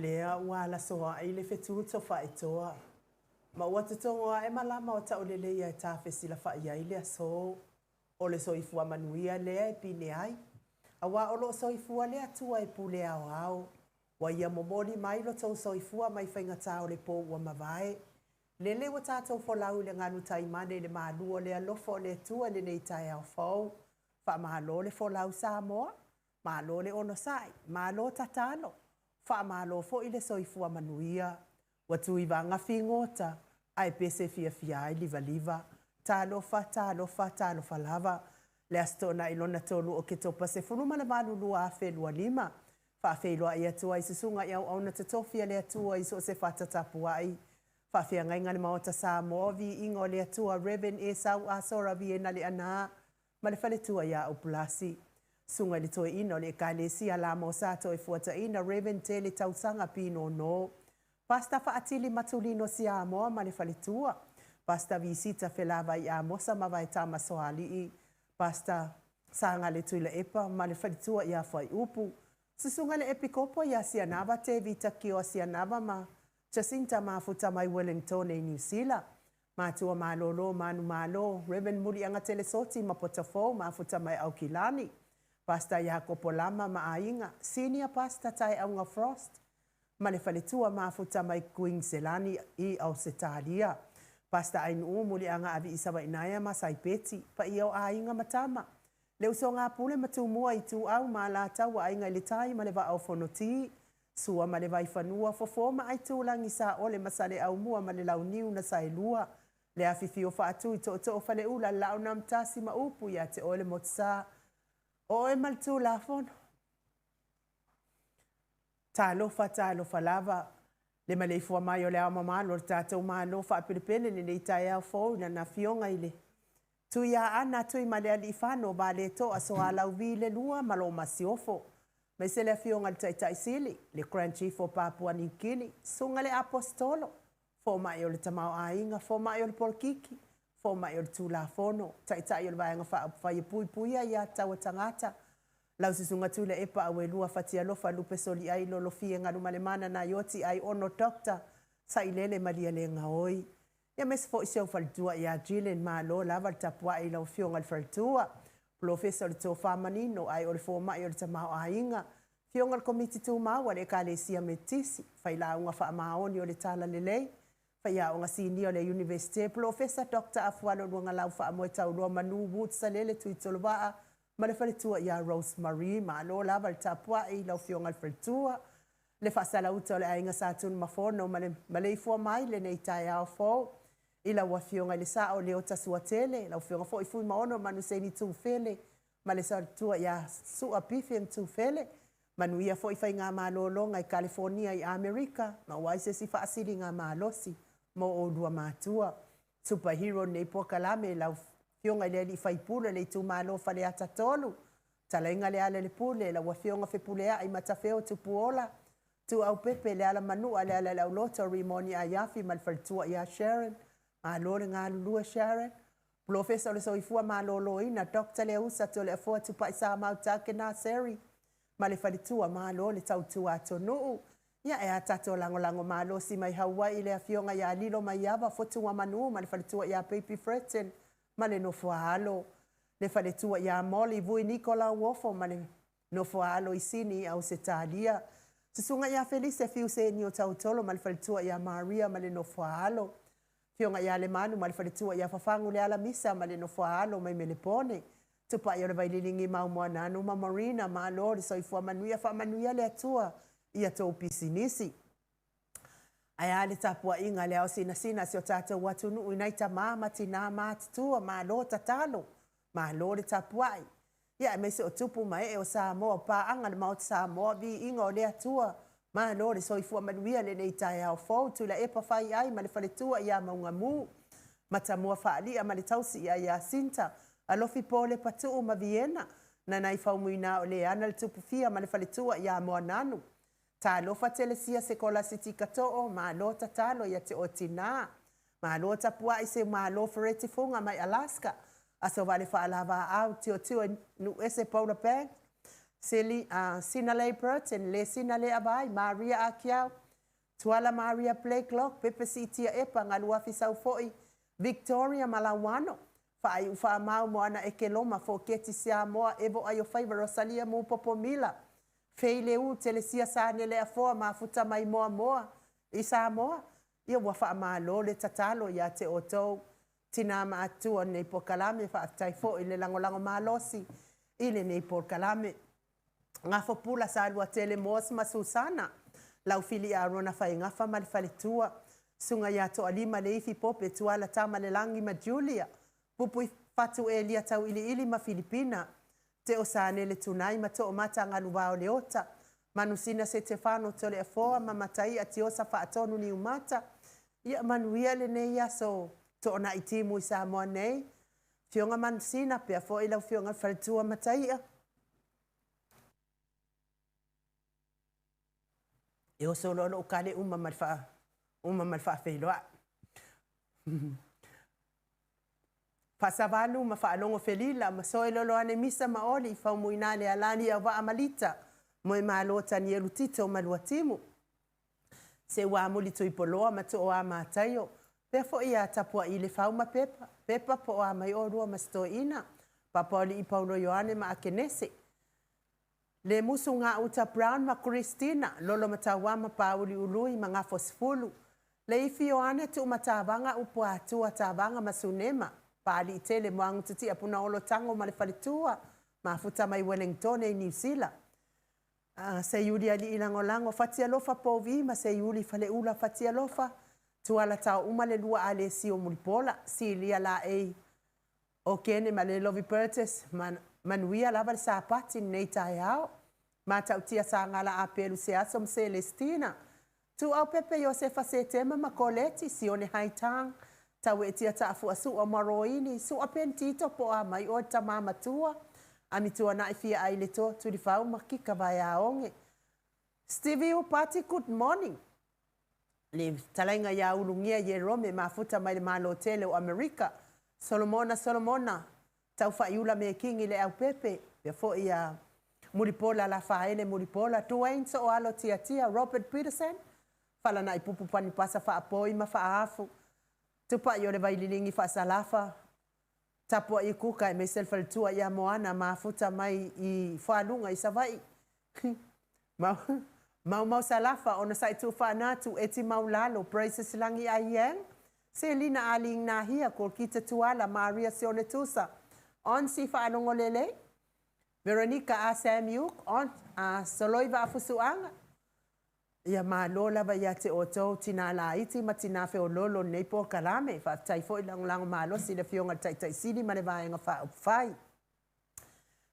lea ua alasoa'i le fetu tofaitoa ma ua totogo ae malama o tauleleia e tafesilafa'i ai le asō. O le soifua manuia lea e pine ai, auā o loo soifua le Atua e pule aoao. Ua ia momoli mai lo tou soifua mai faigata o le po ua mavae. Lele ua tatou folau i le galu taimane i le malu o le alofa o le Atua i lenei taeao fou. Faamalo le folau Samoa, malo le onosai, malo tatalo, faamalo foi le soifua manuia. Ua tuivaga figota, ae pese fiafia ai livaliva. Talofa, talofa, talofa lava. Le Aso Toonai lona 3 o Oketopa 18 2025, faafeiloai atu ai susuga i auauna totofi a le Atua i so o se fata tapuai. Faafeagaiga le Maota Samoa, viiga o le Atua, Rev Esau Asora Viena Leaana ma le faletua ia Upulasi. Susuga i le Toeaina o le Ekalesia Lama o Sa Toefuataiga Rev Tele Tausaga Pinono. Pastor Faatili Matulino Siamoa ma le faletua. Pastor Visita Felavai Amosa ma Vaetama Soalii. Pastor Sagale Tuilaepa ma le faletua ia Fuaiupu. Susuga le Epikopo ia Sianava Tevita Kioa Sianava ma Jacinta Mafuta mai Wellington i Niu Sila. Matua malolo manumalo, Rev Muliaga Telesoti ma Potafou mafuta mai Aukilani. Pastor Iakopo Lama ma aiga, Senior Pastor Taeauga Frost ma le faletua mafuta mai Kuiniselani i Ausetalia. Pastor Ainuu Muliaga Avi Savainaea ma Saipeti, paia o aiga ma tama. Le usoga a Pule ma Tumua Ituau ma Alataua Aiga i le Tai ma le Vaa o Fonoti, Sua ma le Vaifanua, Fofo ma Aitulagi, Saole ma Saleaaumua ma le Launiu na Saelua, le afifio Faatui, Tootoo o Faleula, Laau na Amotasi ma upu ia te oe le Motusa, o oe ma le Tulafono. Talofa, talofa lava, le maleifua mai o le Ao Mamalu o le tatou Malo faapelepele lenei taeao fou i lana afioga i le Tuiaana Tuimalealiifano Vaaletoa Sualauvi le lua ma lo Masiofo. Aemaise le afioga i le Taitai Sili, le Grand Chief o Papua Niu Kini, susuga le Aposetolo, fomai o le Tamaoaiga, fomai o le Polokiki, fomai o le Tulafono, Taitai o le Vaega Faaupufai e Puipuia ia Tatau a Tagata, lau Susuga Tuilaepa Auelua Fatialofa Lupe Soliai Lolofie Galumalemana Naioti Aiono Dr. Sailele Malielegaoi. Ia aemaise foi si ou faletua ia Jillian, malo lava le tapuai i lau afioga i le faletua. Polofesa o le Tofa Manino, ae o le fomai o le Tamaoaiga, afioga i le Komiti Tumau a le Ekalesia Metotisi, failauga faamaoni o le Talalelei, faiaoga sinia o le Iunivesite, Polofesa Dr. Afualo Luagalau Faamoetauloa Manu Woods Salele Tuitolovaa ma le faletua ia Rose Marie, malo lava le tapuai i lau afioga i le faletua. Le faasalauta o le aiga Sa Tunumafono ma le maleifua mai lenei taeao fou i lau afioga i le Sao Leota Suatele, lau afioga foi Fuimaono Manuseni Tufele ma le faletua ia Sua Pifi Tufele. Manuia foi faigamalologa i Kalifonia i Amerika, maua ai se isi faasiligamalosi mo oulua matua. Superhero nei polokalame lau afioga i le alii faipule le itumalo Faleata 3, talaiga le ala le pule lau afioga Fepuleai Matafeo Tupuola, Tuaupepe le Alamanua le ala le auloto Rimoni Aiafi ma le faletua ia Sharon, malo le galulue Sharon. Polofesa o le Soifua Maloloina Dr. Leusa Toleafoa Tupai Samau Takena Seri ma le faletua, malo le tautua atunuu. Ia e a tatou lagolago malosi mai Hawaii le afioga ia Lilo Maiava Fotuamanu ma le faletua ia Baby Freton ma le nofoaalo. Le faletua ia Molly Vui Nikola Uofo ma le nofoaalo i Sini i Ausetalia. Susuga ia Felise Fiuseni o Tautolo ma le faletua ia Maria ma le nofoaalo. Afioga ia Lemanu ma le faletua ia Fafagu le Alamisa ma le nofoaalo mai Melepone. Tupai o le Vaililigi Maumoananu ma Marina, malo le soifua manuia, faamanuia le Atua ia tou pisinisi. Ae a le tapuaiga le ao sinasina si o tatou atunuu i nai tamā ma tinā matutua, malo tatalo, malo le tapuai. Ia aemaise o tupu ma ee o Samoa, o paaga le Maota Samoa, viiga o le Atua, malo le soifua manuia lenei taeao fou. Tuilaepa Faiai ma le faletua ia Maugamu, Matamua Faalia ma le tausi ia Iasinta, Alofi Pole Patuu ma Viena, Nanai Faumuina o Leana le Tupufia ma le faletua ia Moananu. Talofa Telesia Sekolasiti Kato'o, malo tatalo ia te oe tinā. Malo tapuai se malo Fereti Fuga mai Alaska. Aso vale faalavaau Tiotio Nu'uese Paula Bank, Sili, Sinalei Burton, Le Sinale Avai, Maria Akiau, Tuala Maria Blakelock, Pepe Siitia Epa, Galuafi Saufoi, Victoria Malauano, Faaiu Faamau Moana Ekeloma, Foketi Siamoa, Evo Aiofaiva, Rosalia Mupopomila, Feileu, Telesia Sanele Afoa, Mafuta Mai Moa Moa, i Samoa, ia ua faamalo le tatalo ia te outou tinā ma atua o lenei polokalame. Faafetai foi le lagolago malosi i lenei polokalame. Gafopula Saluatele Moas ma Susana, Laufili Arona Faigafa ma le faletua, Susuga ia Toalima Leifi Pope Tuala Tamalelagi ma Julia, Pupui Fatu Elia Tauiliili ma Filipina, Teo Sanele Tunai ma Toomata Galuvao Leota, Manusina Setefano Toleafoa ma Mataia Tiosa Faatonu Niumata. Ia manuia lenei aso toonai timu i Samoa nei. Fioga Manusina, pea foi lau Fioga faletua Mataia. E oso loa lou kale uma ma le faa uma ma le faafeiloai. Faasavalu ma faalogo felila ma soe loloane misa ma oli i faumuina le alani au vaa malita moe malo Tanielu Tito ma Luatimu. Se ua amuli Tuipoloa ma Tooa Mataio. Pea foi ia tapuai le fau ma Pepa. Pepa po o a mai olua ma Setoeina. Papaoli'i Paulo Ioane ma Akenese. Le musu gauta Brown ma Christina, Lolo Mataua ma Pauli Ului ma Gafosefulu. Le ifi Ioane Tuumatavaga upu Atua Tavaga ma Sunema. Paaliitele Moagutatia Punaolo Tago ma le faletua. Mafuta mai Wellingtone i Niu Sila. Seiuli Alii Lagolago, Fatialofa Povi ma Seiuli Faleula Fatialofa, Tuala Tao uma le lua Alesio Mulipola, Silia Laei o Kene ma le Lovi Burgess, manuia lava le Sapati lenei taeao. Matautia Sagala Apelu Seaso ma Celestina, Tuau Pepe Iosefa Setema ma Koleti, Sione Haitang, Tauetia Taafuasua ma Roini, Sua Pentito po a mai oe tama matua, Amituanai fia ai le toa Tulifau ma Kika Vaeaoge. Stevie Upati, good morning. Le talaiga ia Ulugia Ierome mafuta mai le Malo tele o Amerika. Solomona Solomona, Taufaiula Mekingi le Aupepe, pea foi ia Mulipola Lafaele Mulipola, Duane Sooalo Tiatia, Robert Peterson, Falanai Pupu Panipasa Faapoi ma Faaafu, Tupai o le Vaililingi Faasalafa, Tapuai Kuka aemaise le faletua ia Moana mafuta mai i Fualuga i Savaii. Maumau Salafa ona sa i tuufaanatu Eti Maulalo, Praises Lagi Aiang, Selina Aling Nahia, Kolkita Tuala, Maria Sione Tusa, Onsi Faalogolelei, Veronica A Sam Yuk, On, a Soloi Vaafusuaga. Ia malo lava ia te outou tinā laiti ma tinā feoloolo i lenei polokalame. Faafetai foi lagolago malosi i le Afioga i le Taitaisili ma le Vaega Faaupufai.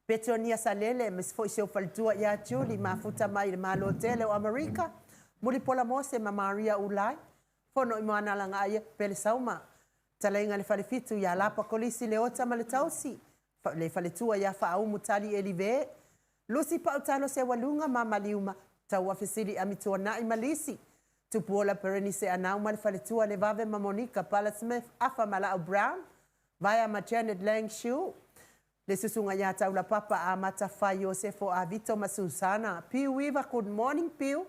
Petionia Salele, aemaise foi si ou faletua ia Julie, mafuta mai i le Malo tele o Amerika, Mulipola Mose ma Maria Ulai, Fono i Moanalagaia, Pele Sauma, Talaiga le Falefitu ia Lapa Kolisi Leota ma le Tausi, le faletua ia Faaumu Tali Elive, Lusi Pautalo Seualuga ma Maliuma, Tauafesili Amituanai ma Lisi, Tupuola Perenise Anau ma le faletua Levave ma Monica, Pala Smith, Afa Malau Brown, Vaea ma Janet Lang Shu, le susuga ia Taulapapa Amata Fai Iosefo Avito ma Susana, Piu Iva, good morning Piu,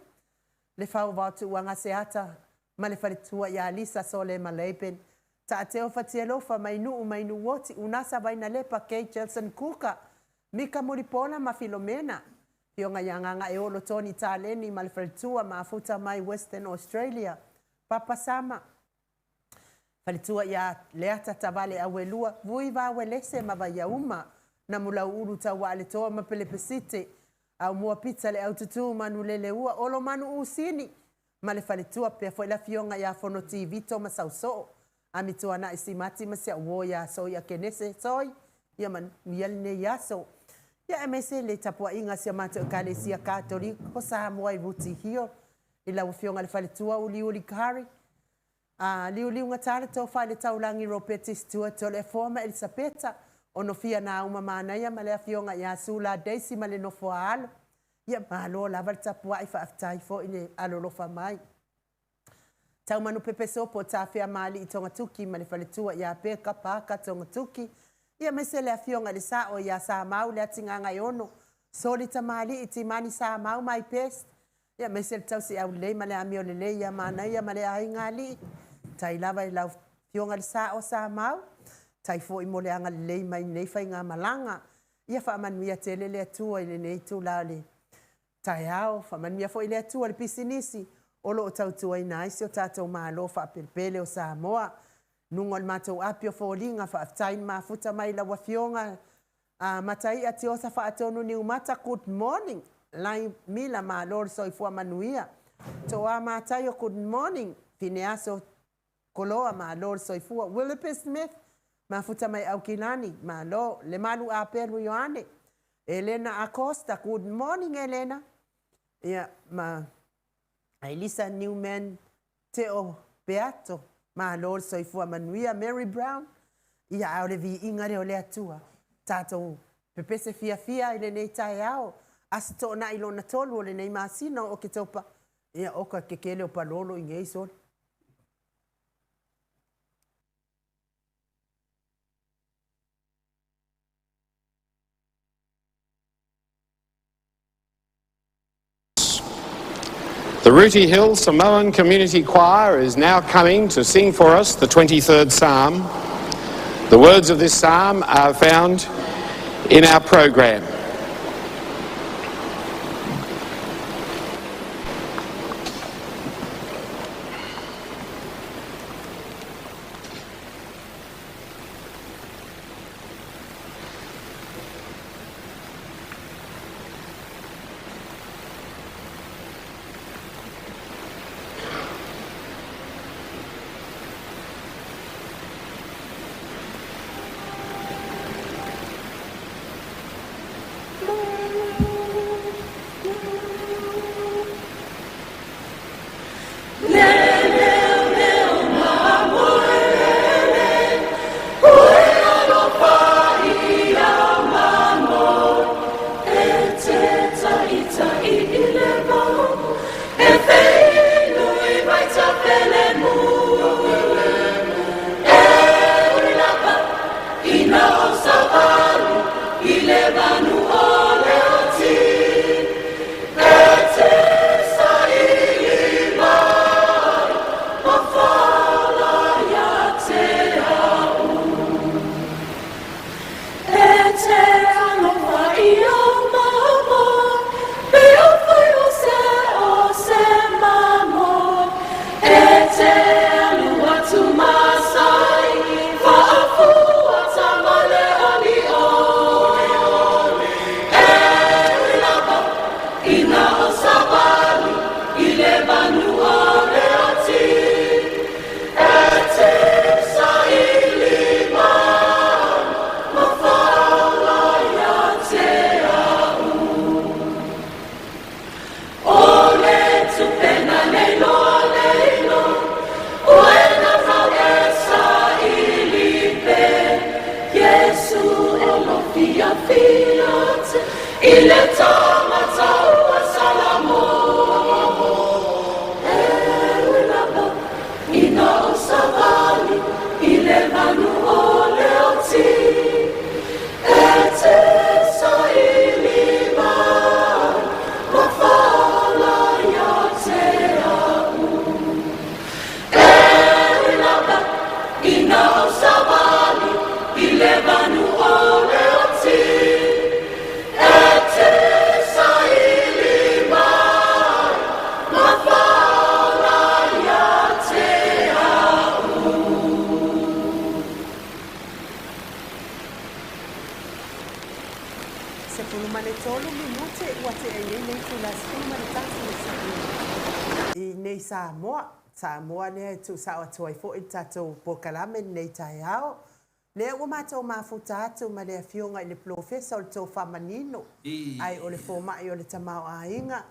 Le Fauvao Tuuaga Seata ma le faletua ia Lisa Sole ma Laban, Taateo Fatialofa mai Nuu mai Nuuoti, Unasa Vainalepa, Kate Jelson Kuka, Mika Mulipola ma Filomena, Fioga ia Gagaeolo Tony Taleni ma le faletua Mafuta mai Western Australia, Papa Sama, Faletua ia Leata Tavale Auelua, Vui Vawelese ma Vaiauma, Namulauulu Tauaaletoa ma Pelepesite, Aumua Pita le Aututu Manuleleua, Olomanu Usini ma le faletua pea foi le afioga ia Fonoti Vito ma Sausoo, Amituanai Simati ma si au uo ia Soi Akenese Soi, ia manuia lenei aso. Ia aemaise le tapuaiga a si a matou Ekalesia Katoliko o Samoa i Rooty Hill, i lau Afioga i le Faletua Uliuli Curry, a Liuliugatā le Tofa i le Taulagi Ropeti Stuart Toleafoa ma Elisapeta, Onofia Nauma Manaia ma le Afioga ia Sula Daisy ma le nofo a alo. Ia malo lava le tapuai, faafetai foi le alolofa mai. Taumanu Pepesopo Tafea Maali'i Togatuki ma le faletua ia Peka Parker Togatuki, ia aemaise le Afioga i le Sa'o ia Samau Leatigagaeono, Soli Tamali'i Timani Samau my best. Ia aemaise le tausiau lelei ma le amio lelei ia Manaia ma le aiga alii. Faafetai lava i lau Afioga i le Sao o Samau, faafetai foi mo le agalelei mai i lenei faigamalaga. Ia faamanuia tele le Atua i lenei itula o le taeao. Faamanuia foi le Atua i le pisinisi o lo o tautuaina ai si o tatou Malo faapelepele o Samoa. I luga o le matou api o foliga, faafetai le mafuta mai i lau Afioga Mataia Tiosa Faatonu Niumata, good morning. Lai Mila, malo le soifua manuia. Toa Mataio, good morning. Fineaso Koloa, malo le soifua. Willoughby Smith, mafuta mai Aukilani, malo. Lemalu Apelu Ioane, Elena Acosta, good morning Elena. Ia, ma Elisa Newman Teo Peato, malo le soifua manuia. Mary Brown, ia a o le viiga lea o le Atua. Tatou pepese fiafia i lenei taeao, Aso Toonai lona 3 o lenei masina o Oketopa, ia oka ke kele o palolo i nei sole. The Rooty Hill Samoan Community Choir is now coming to sing for us the 23rd Psalm. The words of this psalm are found in our program. 13 minute ua tea ai nei le itula 11 le saili i nei Samoa. Samoa lea e tuusao atu ai foi le tatou polokalame i lenei taeao. Lea ua matou mafuta atu ma le Afioga i le Polofesa o le Tofa Manino, ae o le fomai o le tamaoaiga,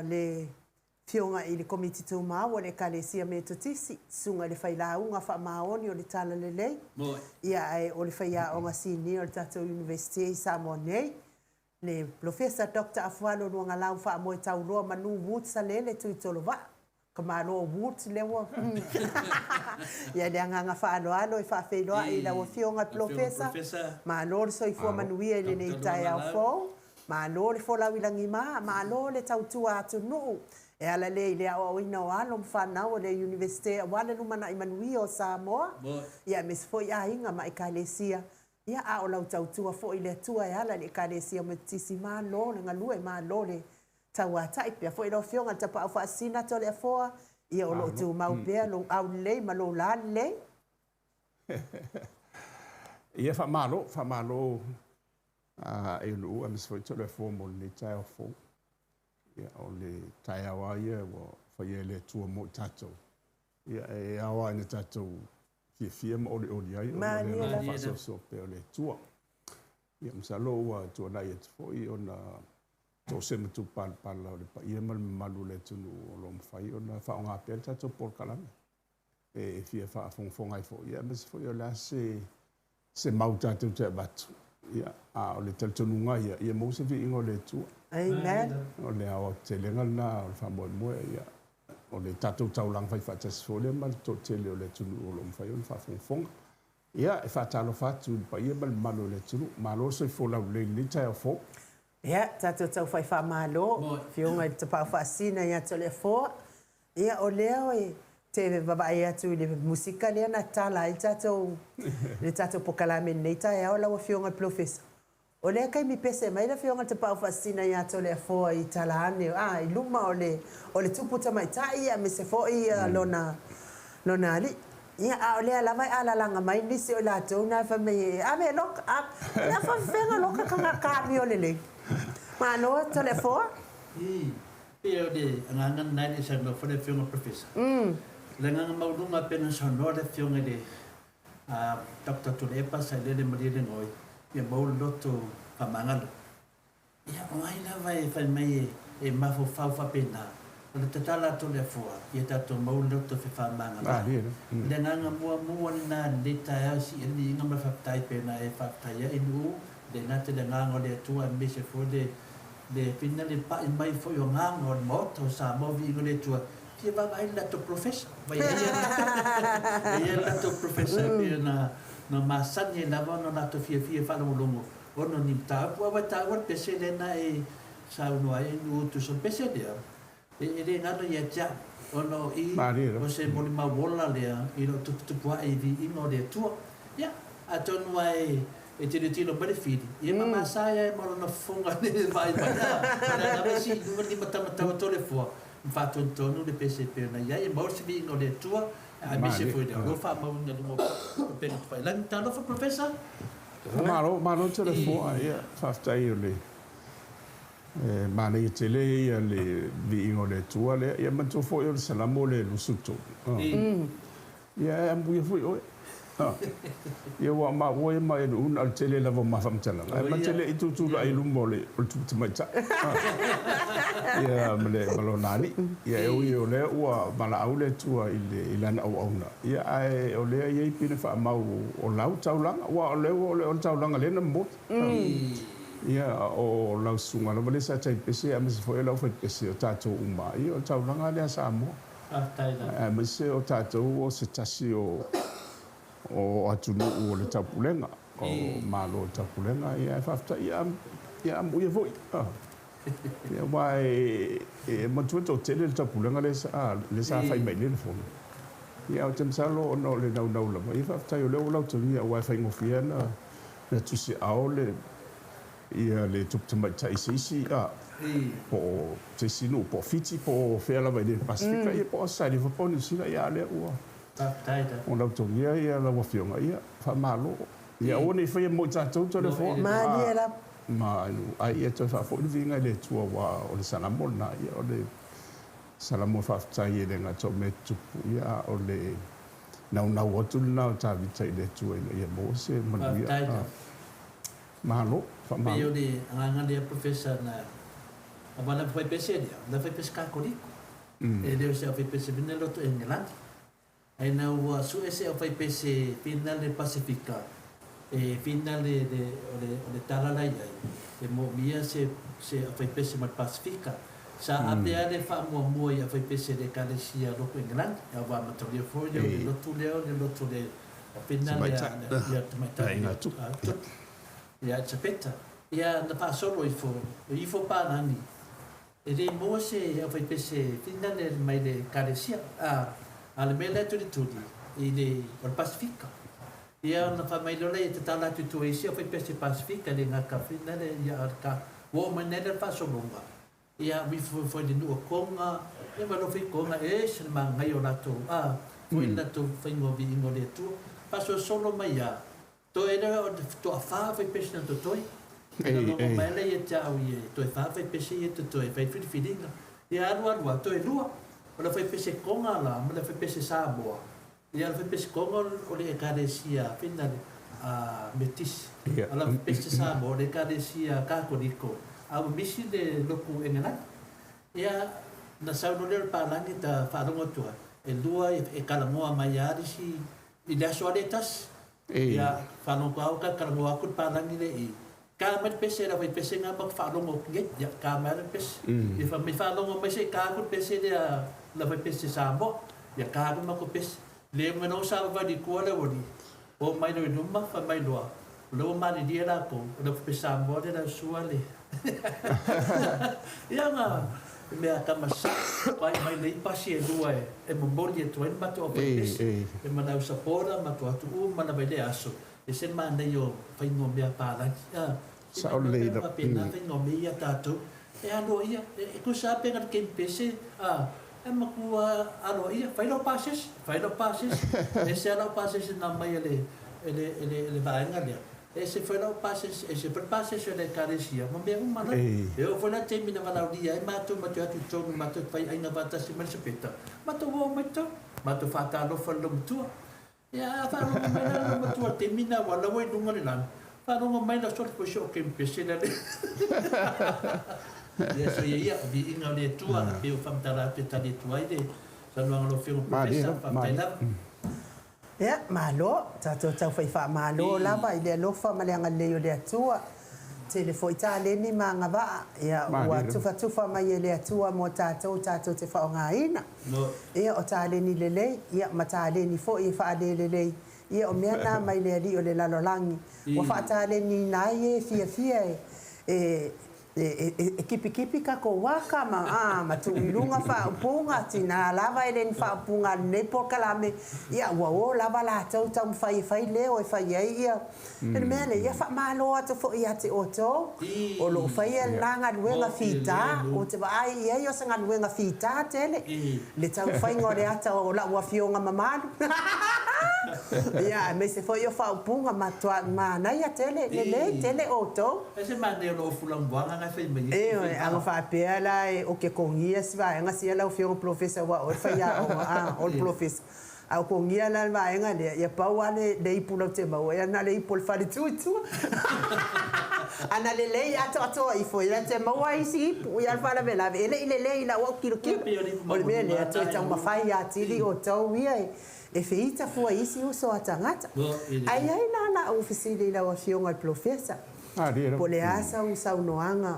le Afioga i le Komiti Tumau o le Ekalesia Metotisi, Susuga i le Failauga Faamaoni o le Talalelei, ia ae o le Faiaoga Sinia o le tatou Iunivesite i Samoa nei, le Polofesa Doctor Afualo Luagalau Faamoe Tauloa Manu Woods Salele Tuitolovaa, ka Malo o Woods lea ua Ia le agaga faaaloalo e faafeiloai i lau Afioga i le Polofesa, malo le soifua manuia i lenei taeao fou. Malo le folau i lagima, malo le tautua atunuu e ala lea i le aoaoina o alo ma fanau a le Iunivesite aua le lumanai manuia o Samoa, ia aemaise foi aiga ma Ekalesia. Ia, a o lau tautua foi i le Atua e ala i le Ekalesia Metotisi, malo le galue, malo le tauatai. Pea foi lau Afioga i le Tapaau Faasisina Toleafoa, ia o lo o tumau pea lou aulelei ma lou lalelei. Ia faamalo, faamalo e aemaise foi Toleafoa mo lenei taeao fou. Ia, o le taeao lava ia ua faia e le Atua mo i tatou. Ia, e ao lava ina tatou fiafia ma olioli ai ona o le agaga faasoasoa pea o le Atua. Ia, masalo ua tuanai atu foi ona toose ma tupalapala o le paia ma le mamalu o le atunuu o lo o mafai ona faaaoga pea le tatou polokalame e fia faafogafoga ai foi, aemaise foi o le a se mau tatou te avatu. Ia, a o le talitonuga ia, ia maua se viiga o le Atua. Amen. O le aoatetelega lena o le faamoemoe, ia, o le tatou taulaga faifaatasi foi lea ma le toatele o le atunuu o lo o mafai ona faafogafoga. Ia, e faatalofa atu i le paia ma le mamalu o le atunuu. Malo le soifua laulelei i lenei taeao fou. Ia, tatou taufai faamalo, Afioga i le Tapaau Faasisina ia Toleafoa. Ia, o lea e te vaavaai atu i le musika lea na tala ai le tatou polokalame i lenei taeao lau Afioga i le Polofesa. O lea taimi pese mai le Afioga i le Tapaau Faasisina ia Toleafoa i tala ane i luma o le tupu tamaitai aemaise foi lona alii. Ia, a o lea lava e alalaga mai nisi o i latou na e fai mai e ave loka, ave. O le a faafefega loka ka amio lelei. Malo Toleafoa. Pei o le agaga lena e le i saunoa foi le Afioga i le Professor. O le agaga maualuga pei ona saunoa le Afioga i le Dr. Tuilaepa Sailele Malielegaoi, ia maua le loto faamagalo. Ia, o ai lava e fai mai e mafaufau faapena, o le tatala atu o le Afoa, ia tatou maua le loto fefaamagaloai. O le agaga muamua lena i lenei taeao e sii ai le viiga ma le faafetai pei ona e faafetai ai Nu'u, e le gata i le agaga o le Atua aemaise foi le fina le pai mai foi o agaga o le Maota o Samoa, viiga o le Atua, fia vaavaai i le latou Professor. Vai e i ai le latou Professor e pei ona masani ai lava ona latou fiafia e faalogologo ona o ni mataupu. Aua e taua le pese lea na e saunoa ai Nu'u tusa o le pese lea, e le galo ia te au, ona o i o se molimau ola lea i lou tuputupuae i viiga o le Atua. Ia, atonu lava e tilotilo mai le fili, ia ma masae ai ma lona fofoga i le vaai mai, a o le a lava e sii i luga le limatamatau a Toleafoa, ma faatonutonu le pese e pei ona i ai, e maua se viiga o le Atua, aemaise foi le alofa faamauina i luga o upega tafailagi. Talofa Professor! Malo, malo Toleafoa, ia, faafetai o le manaia tele ia le viiga o le Atua lea. Ia manatua foi o le Salamo le 23. Ia e amuia foi oe. Ia ua maua ia ma e Nu'u na o le tele lava o ma faamatalaga. Ae ma te le i tutulai i luma o le tupu tamaitai. Ia ma lona alii. Ia e ui o lea ua valaau le Atua i lana auauna. Ia ae o lea e i ai pine faamau o lau taulaga. Aua o lea o le taulaga lea na momoli. Ia o lau susuga lava lea sa taipese aemaise foi o le aufaipese o tatou uma. Ia o le taulaga lea a Samoa. Aemaise o tatou o se tasi o atunuu o le taupulega, o Malo o le taupulega, ia e faafetai, ia amuia foi. Ia aua e manatua toatele le taupulega lea sa fai mai nei le fono. Ia ou te masalo ona o le naunau lava, ia faafetai o lea ua lautogia aua e faigofie na tusiaao le ia le tupu tamaitai i se isi po o se isi nuu po o Fiti po o fea lava i le Pasefika, ia po o Ausetalia foi po o Niu Sila, ia a o lea ua lautogia ia lau Afioga, ia faamalo. Ia aua ne i faia mo i tatou Toleafoa. Malie lava. Ma ai ia toe faafoi le viiga i le Atua aua o le Salamo lena, ia o le Salamo e faafetai e le gata o mea tutupu, ia a o le naunau atu lena o Tavita i le Atua ina ia maua se manuia. Malo, faamalo. Pei o le agaga lea Professor na aua le aufaipese lea, o le aufaipese Katoliko. E le o se aufaipese foi na loto Engelani. Ae ina ua sue se aufaipese fina le Pasefika, e fina le o le tala la i ai, e moomia se aufaipese ma le Pasefika. Sa ave lava le faamuamua i aufaipese a le Ekalesia loto Engelani, aua mataulia foi lea o le lotu lea o le lotu le fina le ia tamaitai tupu ia Elisapeta. Ia na faasolo ifo, e ifo palagi, e le maua se aufaipese finale mai le ekalesia. A, a le mea lea tulituli i le, o le Pasefika. Ia ona fai mai loa lea e tatala atu i tua i isi aufaipese Pasefika le gata finale, ia a le ka, ua oo mai nei la le faasologa, ia ua ifo foi i le nuu o Toga, ia ma alofa i Toga, e ese le manaia o latou, a, foi le latou faiga o viiga o le Atua. Faasolosolo mai lava, Toe lea o le toafa faipese na totoe. Ina logo mai lea ia te au ia, toe fa faipese ia totoe e fai filifiliga. Ia alu alu lava, toe lua. O le faipese Tonga la ma le faipese Samoa. Ia o le faipese Tonga o le Ekalesia fina a Metisi. A o le faipese Samoa o le Ekalesia Katoliko a ua misi le lotu Engelani. Ia na sau loa lea o le palagi ta faalogo atu ai, e lua e talanoa mai lava le isi i le aso lava lea e tasi. Ia, faalogo au ka talanoa atu le palagi le i. Ka mai le pese la fai pese nga ma faalogo atu nei. Ia, ka mai le pese. Ia fa mai faalogo mai se ka atu le pese lea la fai pese Samoa. Ia ka atu ma ko pese. Le mo no sa va li kua le wali. O mai lo luma fa mai loa. O le ua malilie latou, o le pese Samoa le la sua le. Ia nga mea tama sa pai mai nei pasi e lua e momoli atu ai le matou aufaipese e manau sapola matou atu uma lava i le aso e se manaia o faiga o mea palagi a Sao lelei la faapena faiga o mea ia tatou e aloaia e tusa lava pe na le kempese a e matua aloaia fai lau pasese fai lau pasese ese lava lau pasese na aumai e le e le vaega lea E ese foi lau pasese, ese foi le pasese o le Ekalesia, ma mea uma la. E oo foi la taimi na valaaulia ai matou ma toe atu i totonu matou te fai aiga faatasi ma Elisapeta, matou o mai totonu, matou faatalofa i le loomatua. Ia, a faalogo mai la le loomatua i le taimi lena aua o la ua i luga o le lanu, faalogo mai la sole foi si o kempese lea le Ia, so ia ia, viiga o le Atua, e pei o faamatala atu e tali atu ai le saunoaga a lau Afioga Professor, faafetai lava. Ia, malo, tatou tau fai faamalo lava i le alofa ma le agalelei o le Atua. Tele foi taleni ma agavaa, ia, ua tufatufa mai e le Atua mo tatou, tatou te faaaogaina. Ia, o taleni lelei, ia, ma taleni foi e faalelelei, ia, o mea na mai le Alii o le lalolagi, ua faataleniina ai e fiafia e, E kipikipi tatou aka ma, a, ma tuu i luga faaupuga, tina lava e le ni faaupuga a lenei polokalame, ia ua o lava latou taumafai e fai leo e fai ai ia le mea lea, ia faamalo atu foi ia te outou o lo o faia lena galuega fita, ou te vaai i ai o se galuega fita tele le taumafaiga o le ata o lau afioga mamalu, ia aemaise foi o faaupuga matua manaia tele, lelei tele outou. E se manaia o lou fulamuaga na e fai mai ai. Ioe, a na faapea la e o ke kogia si vaega sia lau Afioga Polofesa aua o oe le faiaoga, a, o le polofesa. A o kogia la le vaega lea, ia pau lava le, le ipu lau te maua, ia na le ipu o le faletu i tua. A na lelei atoatoa ifo, ia te maua ai isi ipu, ia o le faalavelave, e le i lelei i lau au tilotilo. O le mea lea, toe taumafai atili outou ia e, E feita fua i isi uso a tagata. Ae i ai la lau fesili i lau Afioga i le Polofesa, po o le a sau saunoaga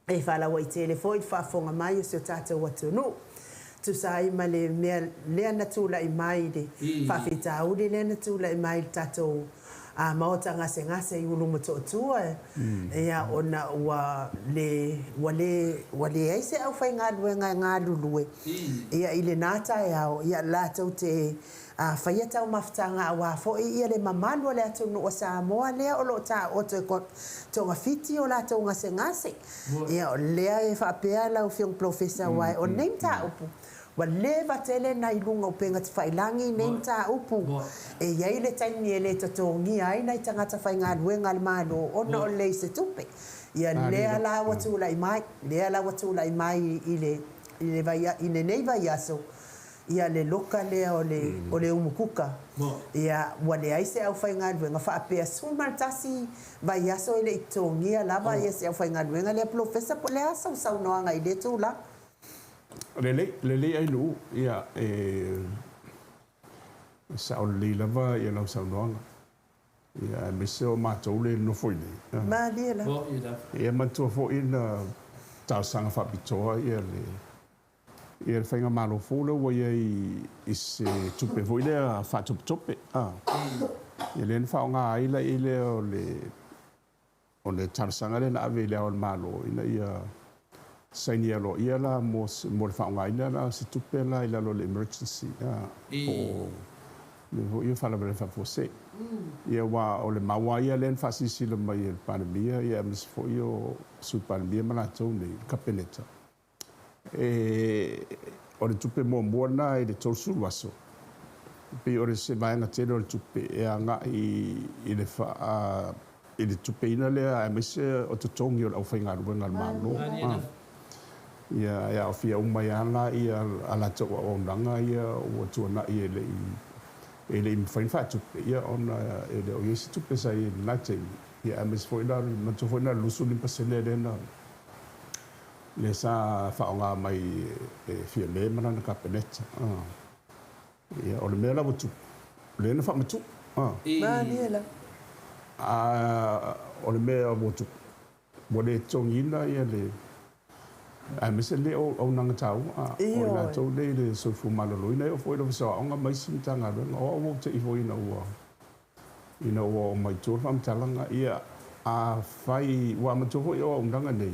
e faalauaitele foi i le faafofoga mai o si o tatou atunuu, tusa ai ma le mea lea na tulai mai i le faafitauli lea na tulai mai i le tatou maota gasegase i Ulumotootua, ia ona ua le, ua le, ua leai se aufaigaluega e galulue ia i lena taeao, ia latou te faia taumafataga aua foi ia le mamalu o le atunuu o Samoa lea o lo o taoto e togafiti o latou gasegase. Ia o lea e faapea lau Afioga Polofesa aua o nei mataupu Ua leva tele na i luga o upega tafailagi nei mataupu. E i ai le taimi e le totogia ai nai tagata faigaluega a le Malo ona o le leai o se tupe. Ia lea la ua tulai mai, lea la ua tulai mai i le, i le vai, i lenei vaiaso, ia le loka lea o le, o le umukuka. Ia ua leai se aufaigaluega faapea 11 vaiaso e le i totogia lava ia se aufaigaluega lea polofesa po o le a sau saunoaga i lea tulaga. Lelei, lelei Ainuu, ia e sao lelei lava ia lau saunoaga. Ia aemaise o matou le nofo i inei. Malie lava. Ia manatua foi na talosaga faapitoa ia le ia le faigamalo fou lea ua i ai i se tupe foi lea faatopetope. Ia lea na faaaoga ai la i lea o le O le talosaga lea na ave i Le Ao o le Malo ina ia saini aloaia la mo le faaaogaina la o se tupe la i lalo o le emergency po o mea foi ia o faalavelave faafuasei. Ia aua o le mau lava ia lea na faasilasila mai e le Palemia aemaise foi o Sui Palemia ma latou nei, le Kapeneta, o le tupe muamua lena i le 30 aso, e pei o se vaega tele o le tupe e agai i le i le tupeina lea aemaise o totogi o le aufaigaluega a le Malo. Ia, e aofia uma ai lava la a latou auaunaga ia ua tuanai e le i mafai ona faatupe, ia ona e le o i ai se tupe sa i ai i lena taimi, ia aemaise foi la, manatua foi na o le 25% lea na lea sa faaaoga mai e Fiame ma lana Kapeneta. Ia, o le mea la ua tupu, lea na faamatuu. Malie la. A o le mea ua tupu, ua le totogiina ia le aemaise le auaunaga taua, o i latou nei i le soifua maloloina, e oo foi i le Ofisa o Aoga ma isi Matagaluega. O au ua ou te i foi ina ua oo mai i tua le faamatalaga. Ia, afai, ua manatua foi o auaunaga nei,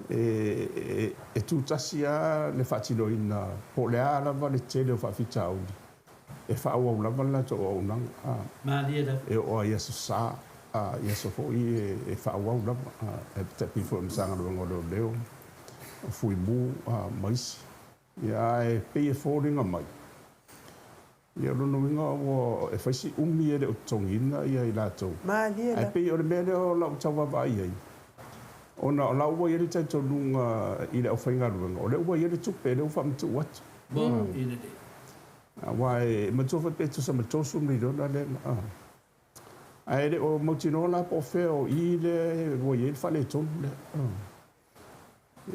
e tutasi lava le faatinoina po o le a lava le tele o faafitauli, e faaauau lava le latou auaunaga. Malie lava. E oo lava i Aso Sa, i aso foi e faaauau lava, e pei foi o le Matagaluega o Leoleo, o Fuimu ma isi. Ia, ae pei e foliga mai, ia o lona uiga ua e fai si umi e le o totogiina i latou. Malie Ae lava. pei o le mea lea o lau tau vaavaai i ai, ona o la ua i ai le talitonuga i le aufaigaluega, o lea ua i ai le tupe, lea ua faamatuu atu. Mo i lelei. Aua e manatua foi pe tusa ma le $30 miliona lea na. Ae le o mautinoa la po o fea o i lea ua i ai le faaletonu lea.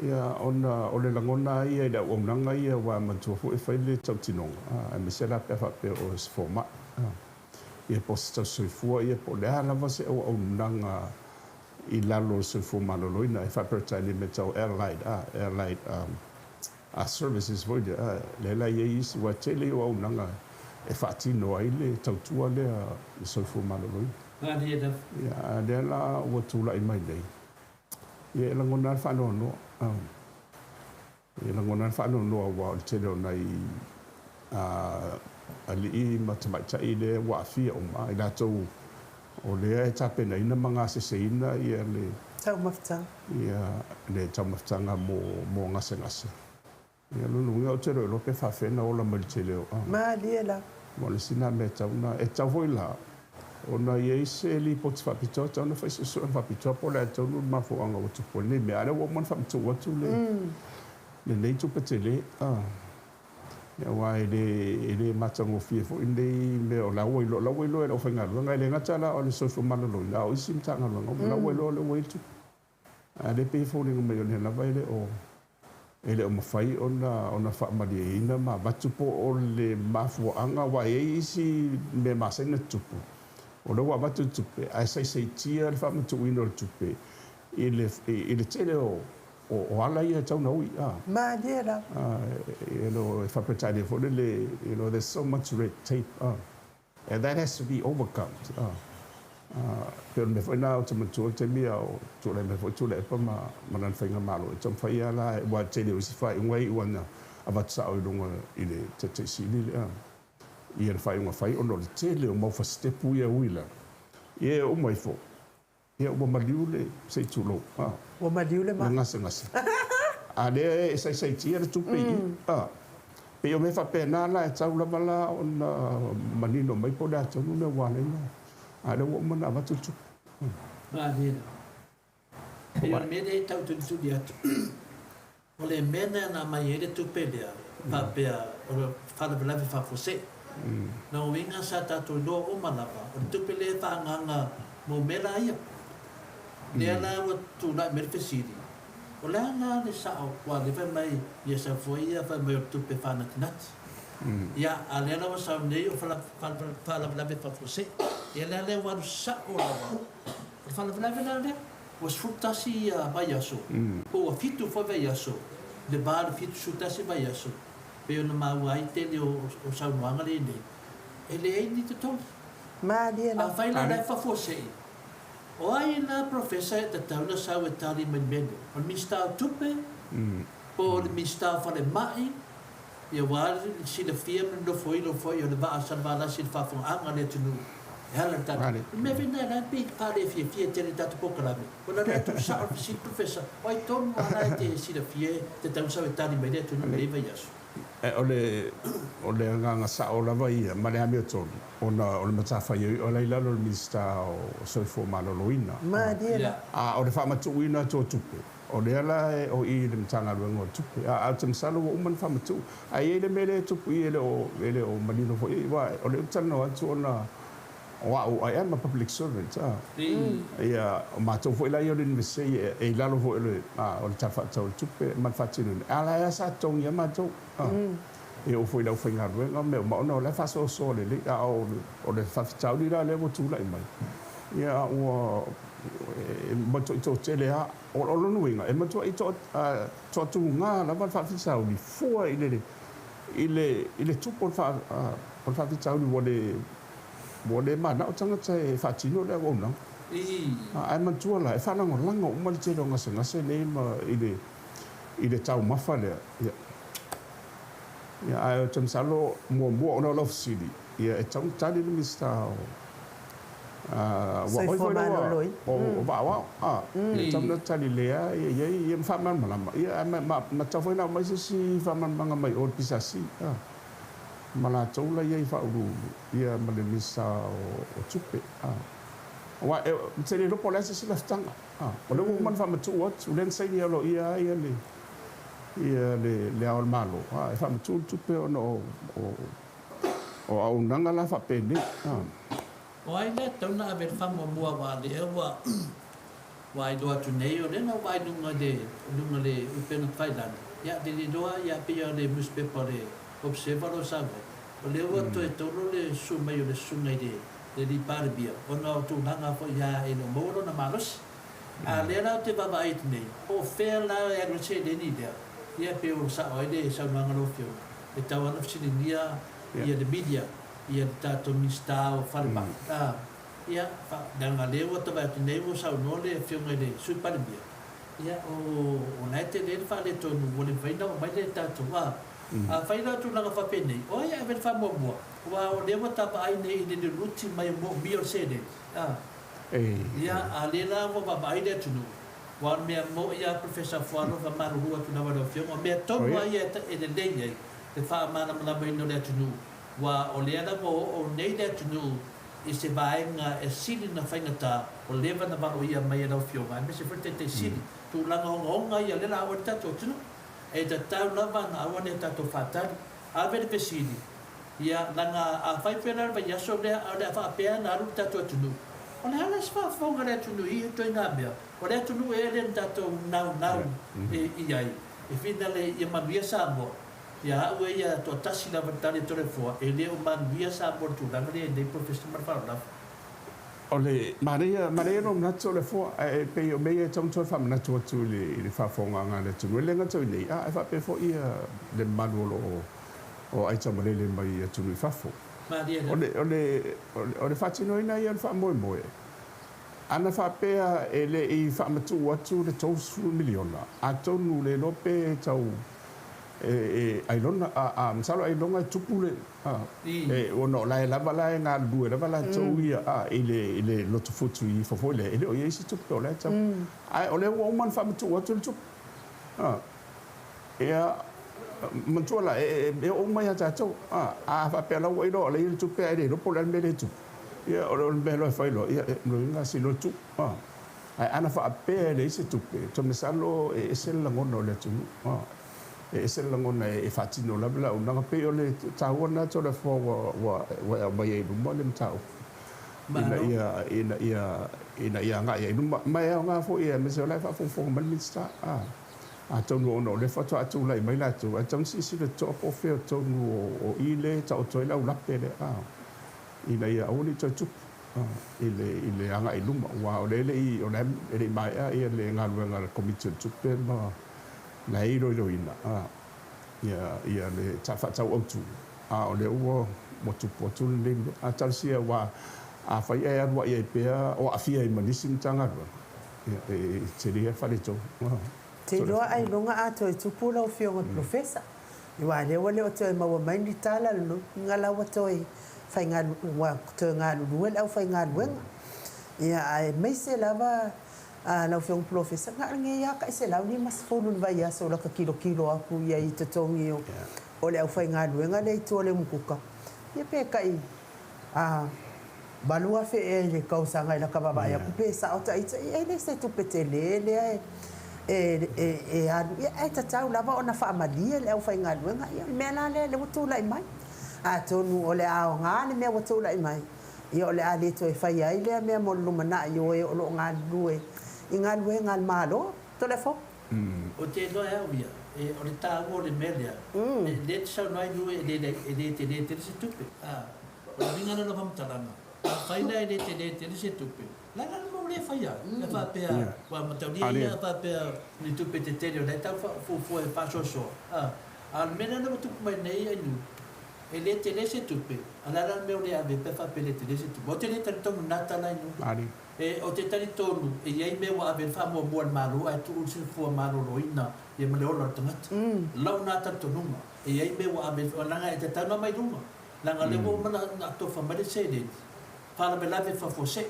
Ia, ona o le lagona ia i le auaunaga ia, aua manatua foi e fai le tautinoga, aemaise la pe a faapea o se fomai, ia po o se tausisoifua, ia po o le a lava se auaunaga i lalo o le soifua maloloina, e faa-Peretania mea tau allied services foi lea, lea la e i ai isi, ua tele i auaunaga e faatino ai le tautua lea i le soifua maloloina. Malie lava. Ia, a lea la ua tulai mai nei, ia e lagona lava le faanoanoa. E lagona lava le faanoanoa aua o le tele o nai alii ma tamaitai lea ua aafia uma, i latou o lea e tapenaina ma gaseseina ia le Taumafataga. Ia le taumafataga mo gasegase. Ia lona uiga ou te le o iloa pe faafefea ona ola mai le tele o Malie lava. Mo le isi lena mea e tatau ona e tatau foi la ona i ai se lipoti faapitoa, e tatau ona fai suesuega faapitoa po o le a tonu le mafuaaga ua tupu ai lenei mea, a o lea ua uma ona faamatuu atu le lenei tupe tele. Aua e le matagofie foi lenei mea, o la ua iloa, la ua iloa e le aufaigaluega, e le gata la o le soifua maloloina, a o isi Matagaluega uma, la ua iloa lea ua i ai le tupe. A o lea e pei e foliga mai o lea lava e le o mafai ona faamalieina ma avatu po o le mafuaaga, aua e i ai isi mea masani ona tutupu, o lea ua avatu le tupe ae saisaitia le faamatuuina o le tupe i le tele o ala ia e tatau ona ui. Malie lava. E faa-Peretania foi lele, there's so much red tape, and that has to be overcome. Pei o le mea foi lena ou te manatua le taimi a o tulai mai foi Tuilaepa ma lana faigamalo e taumafai lava la, aua e tele o isi faaiuga e iu lava ina avatu sao i luga i le Taitai Sili lea ia le faaiuga fai ona o le tele o mau fasitepu ia e ui i lalo. Ia e uma ifo, ia ua maliu le, se i tulou, Ua maliu le le maa. Gasegase. A lea e saisaitia le tupe i i. Pei o mea faapena la e tatau lava la ona manino mai po o le a tonu le ua ala ai ona, a o lea ua uma ona avatu le tupe. Malie lava. Pei o le mea lea e tau tulituli atu, o le mea lea na aumai ai le tupe lea, faapea o le faalavelave faafuasei. Lona uiga sa tatou iloa uma lava, o le tupe lea e faaagaaga mo mea la ia. Lea la ua tulai mai le fesili, o le a la le sao, aua o lea fai mai ia sau foi ia fai mai o le tupe faanatinati. Ia, a o lea la ua sau nei o faalavelave faafuasei. Ia lea la ua alu sao lava, o le faalavelave la lea, ua 11 vaiaso, po ua 7 foi vaiaso, le va o le 71 vaiaso, pei ona maua ai tele o saunoaga lenei, e leai ni totogi. Malie lava. Afai la o la e faafuasei, O ai la Professor e tatau ona sau e tali mai le mea lea? O le Minisita o Tupe? Po o le Minisita o Falemai? Ia aua le silafia ma le nofoilo foi o le vaa o Salevalasi i le faafofogaaga a le atunuu e ala i le tatou. O le mea foi lena e pei e faalefiafia tele i le tatou polokalame, ona o lea e tuusao le fesili Professor, o ai tonu lava la e te silafia e tatau ona sau e tali mai le atunuu i lenei vaiaso? O le o le agaga sao lava ia ma le amiotonu ona o le matafaioi o la i lalo o le Minisita o Soifua Maloloina. A o le faamatuuina atu o tupe, o lea la e o i i le Matagaluega o Tupe. A ou te masalo ua uma ona faamatuu. Ae i ai le mea lea e tupu i i e le o e le o manino foi i i aua o lea ou te talanoa atu ona o au I am a public servant a. Ia o matou foi la ia o le Iunivesite e i lalo foi o le o le Tala Faatatau o le Tupe ma le faatinoina, a o la e lava sa totogi lava matou a. E oo foi i le aufaigaluega ma mea uma ona o la e faasoasoa lelei, a o le faafitauli la lea ua tulai mai, ia ua e matuai toatele lava. O lona uiga, e matuai toatuga lava le faafitauli fua i le i le i le tupu o le faafitauli ua le ua le manao tagata e faatino le auaunaga. Ae manatua la, e faalagolago uma le tele o gasegase nei ma i le i le taumafa lea. Ia, ia ae ou te masalo muamua ona o lau fesili, ia e tatau ona tali le Minisita o ua oi Soifua foi lau Maloloina. o Vaaoao, a, ia e tatau ona tali lea ia i ai ia ma faamalamalama, ia ae ma ma tatau foi ona aumai se isi faamalamalamaga mai o le PSC, a, ma latou la i ai faauluulu, ia ma le Minisita o Tupe, a. Aua e ou te le iloa po o le a se isi lafutaga, a, o lea ua uma ona faamatuu atu, lea na saini aloaia ai le ia le Le Ao o le Malo, a, e faamatuu le tupe ona o o o auaunaga la faapenei, a. O ai lea tatau ona ave le faamuamua aua o lea ua ua iloa atu nei o lea na ou vaai i luga i le luga i le upega tafailagi ia le le iloa ia pei o le newspaper o le Observer o lo o sau ai o lea ua toe tolo le susu mai o le susuga i le le alii Palemia ona o tulaga foi ia e le o maua lona malosi. A o lea la ou te vaavaai atu nei, po o fea la e alu ai le seleni lea, ia pei ua sao ai le saunoaga a lau Afioga, e tatau lava ona fesiligia ia le media, ia le tatou Minisita o Falemai, a, ia, leaga o lea ua ta vaai atu nei ua saunoa le Afioga i le Sui Palemia, ia, o, o la e tele le faaletonu ua le mafai ona oo mai le tatou, a. Afai la o tulaga faapenei, o ai e ave le faamuamua? Aua o lea ua ta vaai nei i le luluti mai o moomia o le seleni, a. Ia, a lea la ua vaavaai le atunuu, aua o le mea moni lava Professor Fualo, e faamalulu atu lava i lau Afioga, o mea tonu lava ia e lelei ai le faamalamalamaina o le atunuu, aua o lea la ua oo nei le atunuu i se vaega e sili ona faigata, ua leva ona valoia mai e lau Afioga, aemaise foi le Taitai Sili, tulaga ogaoga ia lea la a oo ai le tatou atunuu. E tatau lava ona aua ne i tatou faatali. Ave le fesili, Ia, leaga afai pea la le vaiaso lea a o le a faapea ona alu le tatou atunuu, o le a la se faafofoga a le atunuu i ia ituaiga mea? O le atunuu ea lea na tatou naunau i ai e finale ia manuia Samoa? Ia au e ia toatasi lava le tali a Toleafoa, e le o manuia Samoa i le tulaga lea e i ai nei Professor ma le faaaloalo. O le manaia, manaia lou manatu Toleafoa, ae pei o mea ia e tatau ona toe faamanatu atu i le faafofogaaga a le atunuu. E le gata i inei, ae faapea foi le mamalu o lo o o aitaumalele mai atunuu i fafo. O le, o le, o le faatinoina ia o le faamoemoe, ana faapea e le i faamatuu atu le $30 miliona, atonu le iloa pe tau e, e ailona, a, a, masalo ailoga e tupu le, a, e, ona o la e lava la e galulue lava latou ia, a, i le, i le lotofotu ifo foi lea, e le o i ai se tupe o la e tau. Ae o lea ua uma ona faamatuu atu le tupe. A. Ia, manatua la, e oo uma ia tatou. A faapea la ua iloa o lea e i ai le tupe ae le iloa po o le a le mea lea e tupu, ia o le mea loa e fai loa, ia o lona uiga sili loa le tuu. Ae ana faapea e leai se tupe, ou te masalo e ese le lagona o le atunuu. E ese le lagona e faatino lava le auaunaga. Pei o le taua lena Toleafoa ua e aumaia i luma le mataupu ina ia agai ai i luma. Ma e aoga foi aemaise o la e faafogafoga mai le Minisita. Atonu ona o lea faatoa tulai mai latou, ae tatau ona silasila totoa po o fea tonu o i lea e taoto ai le aulape lea, ina ia aua ne i toe tupu i le agai i luma, aua o lea e le i, o la e le i maea le galuega a le Komiti o le Tupe ma la e iloiloina ia le Tala Faatatau Autu, a o lea ua tupu atu lenei mea. Ae talosia aua Afai ae alu a'i ai pea o aafia ai ma nisi Matagaluega, ia, e tele ia le faaletonu. Te iloa ailoga a toe tupu lau Afioga Polofesa, aua lea ua le o toe maua mai ni tala lona la ua toe ua toe galulue le aufaigaluega. Ia aemaise lava lau Afioga Polofesa, na o lenei lava tai 150 i le vaiaso o lata tilotilo atu i ai i totogi o le aufaigaluega lea i tua o le umukuka, ia pe tai 8,000 ea i le tausaga i lata vaavaai atu pe sao ita, ia e le se tupe tele lea e alu, ia ae tatau lava ona faamalie le aufaigaluega. Ia o le mea la lea lea ua tulai mai. Atonu o le a aoga le mea ua tulai mai, ia o le a le toe faia ai lea mea mo le lumanai o e o lo o galulue i galuega a le Malo. Toleafoa. O te iloa e au ia, o le taua o le mea lea, e lea e te saunoa ai Lui e le tele tele se tupe. O le uiga lena o faamatalaga, afai la e le tele tele se tupe, o le a la le mea ua le faia ai? E faapea, ua mataulia ia faapea ni tupe tetele o la e tau fuafua e faasoasoa. A o le mea lea ua tupu mai nei ai Lui, e le tele se tupe, a o le a la le mea ua le ave ai pe a faapea e le tele se tupe? Ou te le talitonu i lena tala ai Lui. Ou te talitonu e i ai mea ua ave ai le faamuamua a le Malo ae tuu le soifua maloloina ia ma le ola o le tagata. O lau lena talitonuga, e i ai mea ua ave ai, leaga e tatau ona aumai i luga, leaga o lea ua uma ona atofa mai le seleni, faalavelave faafuasei.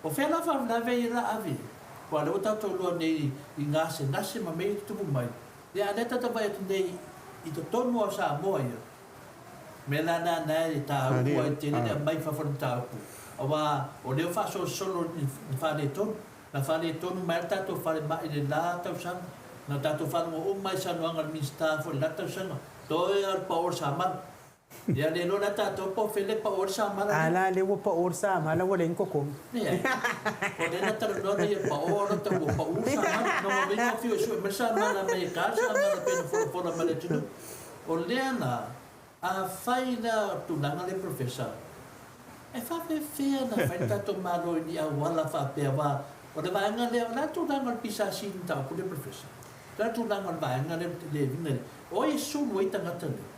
O fea la faalavelave ia o le a ave ai? Aua o lea ua tatou iloa nei i gasegase ma mea ia e tutupu mai, ia a o lea tatou te vaai atu nei i totonu lava o Samoa ia, Mea la lena na e taua ai tele le aumai i fafo o le mataupu, aua o lea ua faasolosolo i ni faaletonu. Na faaletonu mai lava le tatou falemai i le la tausaga. Na tatou faalogo uma i saunoaga a le Minisita foi i le la tausaga, toe lava o le pao o le samala. Ia le iloa la tatou po o fea le pao o le samala lea. A la lea ua pao le samala ua leai ni totogi. Leai. O lea na talanoa nei e pao ona tau ua pau le samala. Na ua vei ua fiu e sue mai le samala mai e ka le samala pei ona folafola mai le atunuu. O lea la, afai la tulaga lea Professor, e faapefea ona fai le tatou Malo i ni auala faapea aua o le vaega lea, o le a tulaga o le PSC i le mataupu lea Professor? O le a tulaga o le vaega lea le uiga lea, o ai e sulu ai tagata nei?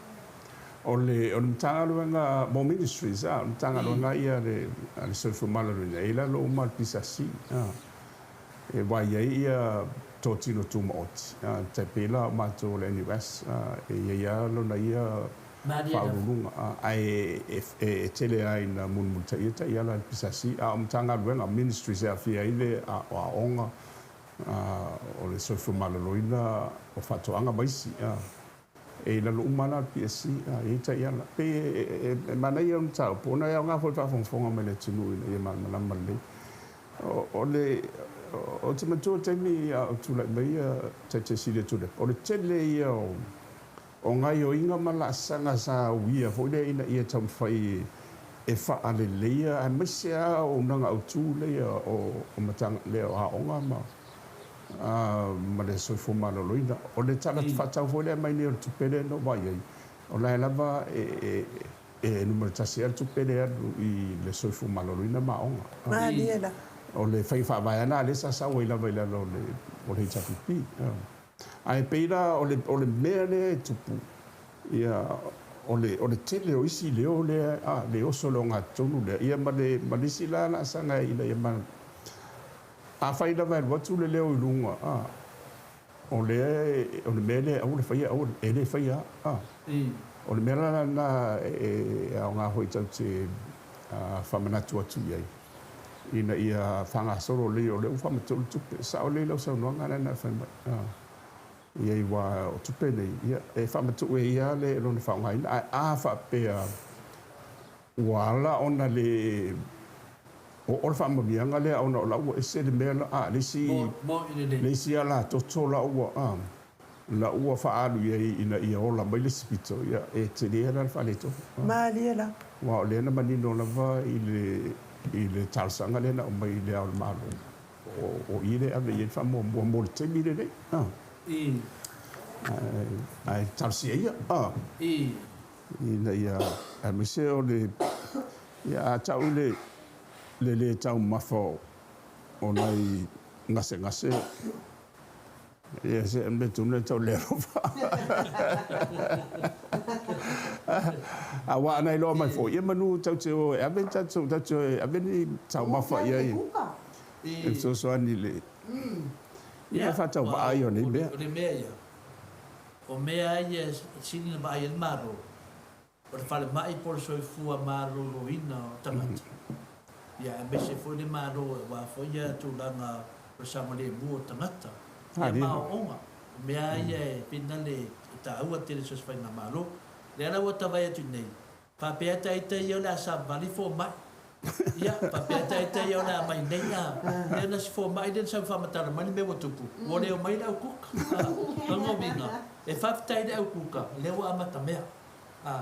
O le o le Matagaluega mo Ministries, a, o le Matagaluega ia a le a le Soifua Maloloina, e i lalo uma o le PSC, a. E vaai ai ia totino tumaoti, a, tai pei la o matou o le NUS, a, e i ai lava lona ia faauluuluga, a, ae e tele lava ina mulimulitaia taiala a le PSC. A o Matagaluega, Ministries e aafia ai le aoaoga, a, o le soifua maloloina, o faatoaga ma isi, a. E i lalo uma la o le PSC, a, e i ai taiala. Pei e manaia le mataupu ona e aoga foi i le faafogafoga mai a le atunuu ina ia malamalama lelei. O le, ou te manatua le taimi a o tulai mai ia Taitaiasili Tuilaepa, o le tele ia o gaoioiga ma laasaga sa uia foi lea ina ia taumafai e faaleleia aemaise lava auaunaga autu lea o lea o aoga ma ma le soifua maloloina. O le tala faatatau foi lea mai nei o le tupe lea na ou vaai ai, o la e lava e numera tasi lava le tupe lea e alu i le soifua maloloina ma aoga. Malie la. O le faiga faavae lava lena lea sa sau ai lava i lalo o le HRPP. Ae pei la o le mea lea e tupu, ia, o le tele o isi leo lea, le oso o le ogatotonu lea, ia ma le isi la laasaga ina ia Afai lava e alu atu le leo i luga, a, o lea, o le mea lea e aua le faia, aua le, e le faia lava, a. O le mea la lena e aoga foi tatou te faamanatu atu i ai, ina ia faagasolo lelei, o lea ua faamatuu le tupe. E sao lelei lau saunoaga lea na e fai mai, a, i ai aua o tupe nei, ia, e faamatuu e ia le lona faaaogaina, ae a faapea Ua ala ona le oo le faamanuiaga lea ona o la ua ese le mea la, a, le isi, le isi alatoto la ua, a, la ua faaalu i ai ina ia ola mai le isi pito, ia, e tele la le faaletonu. Malie la. Aua o lea na manino lava i le, i le talosaga lea na aumai i Le Ao o le Malo, o i lea e ave i ai le faamuamua mo le taimi lenei, a. Ae talosia ia, a. Ina ia, aemaise o le, ia a tau le, le lē taumafa o nai gasegase, ia se mea tonu lea e tau le alofa. Aua ana iloa mai foi, ia manu tatou te o e ave tatou, tatou te o e ave ni taumafa i ai e fesoasoani i le, ia, faatauvaa ia o nei mea. O le mea ia, o mea ia e sili ona vaai ai le Malo, o le falemai po o le soifua maloloina o tagata. Ia aemaise foi le Malo aua foi ia tulaga o le saogalemu o tagata. Ia ma aoaoga. O mea ia e finale e taua tele i so o se faigamalo. Lea la ua ta vaai atu nei, faapea ita ita ia o le a savavali fomai. Ia, faapea ita ita ia o le a mai nei, a, lea na si fomai lea na sau faamatala mai le mea ua tupu, ua le omai le au kuka. A, lona uiga, e faafetai i le au kuka, lea ua amata mea. A,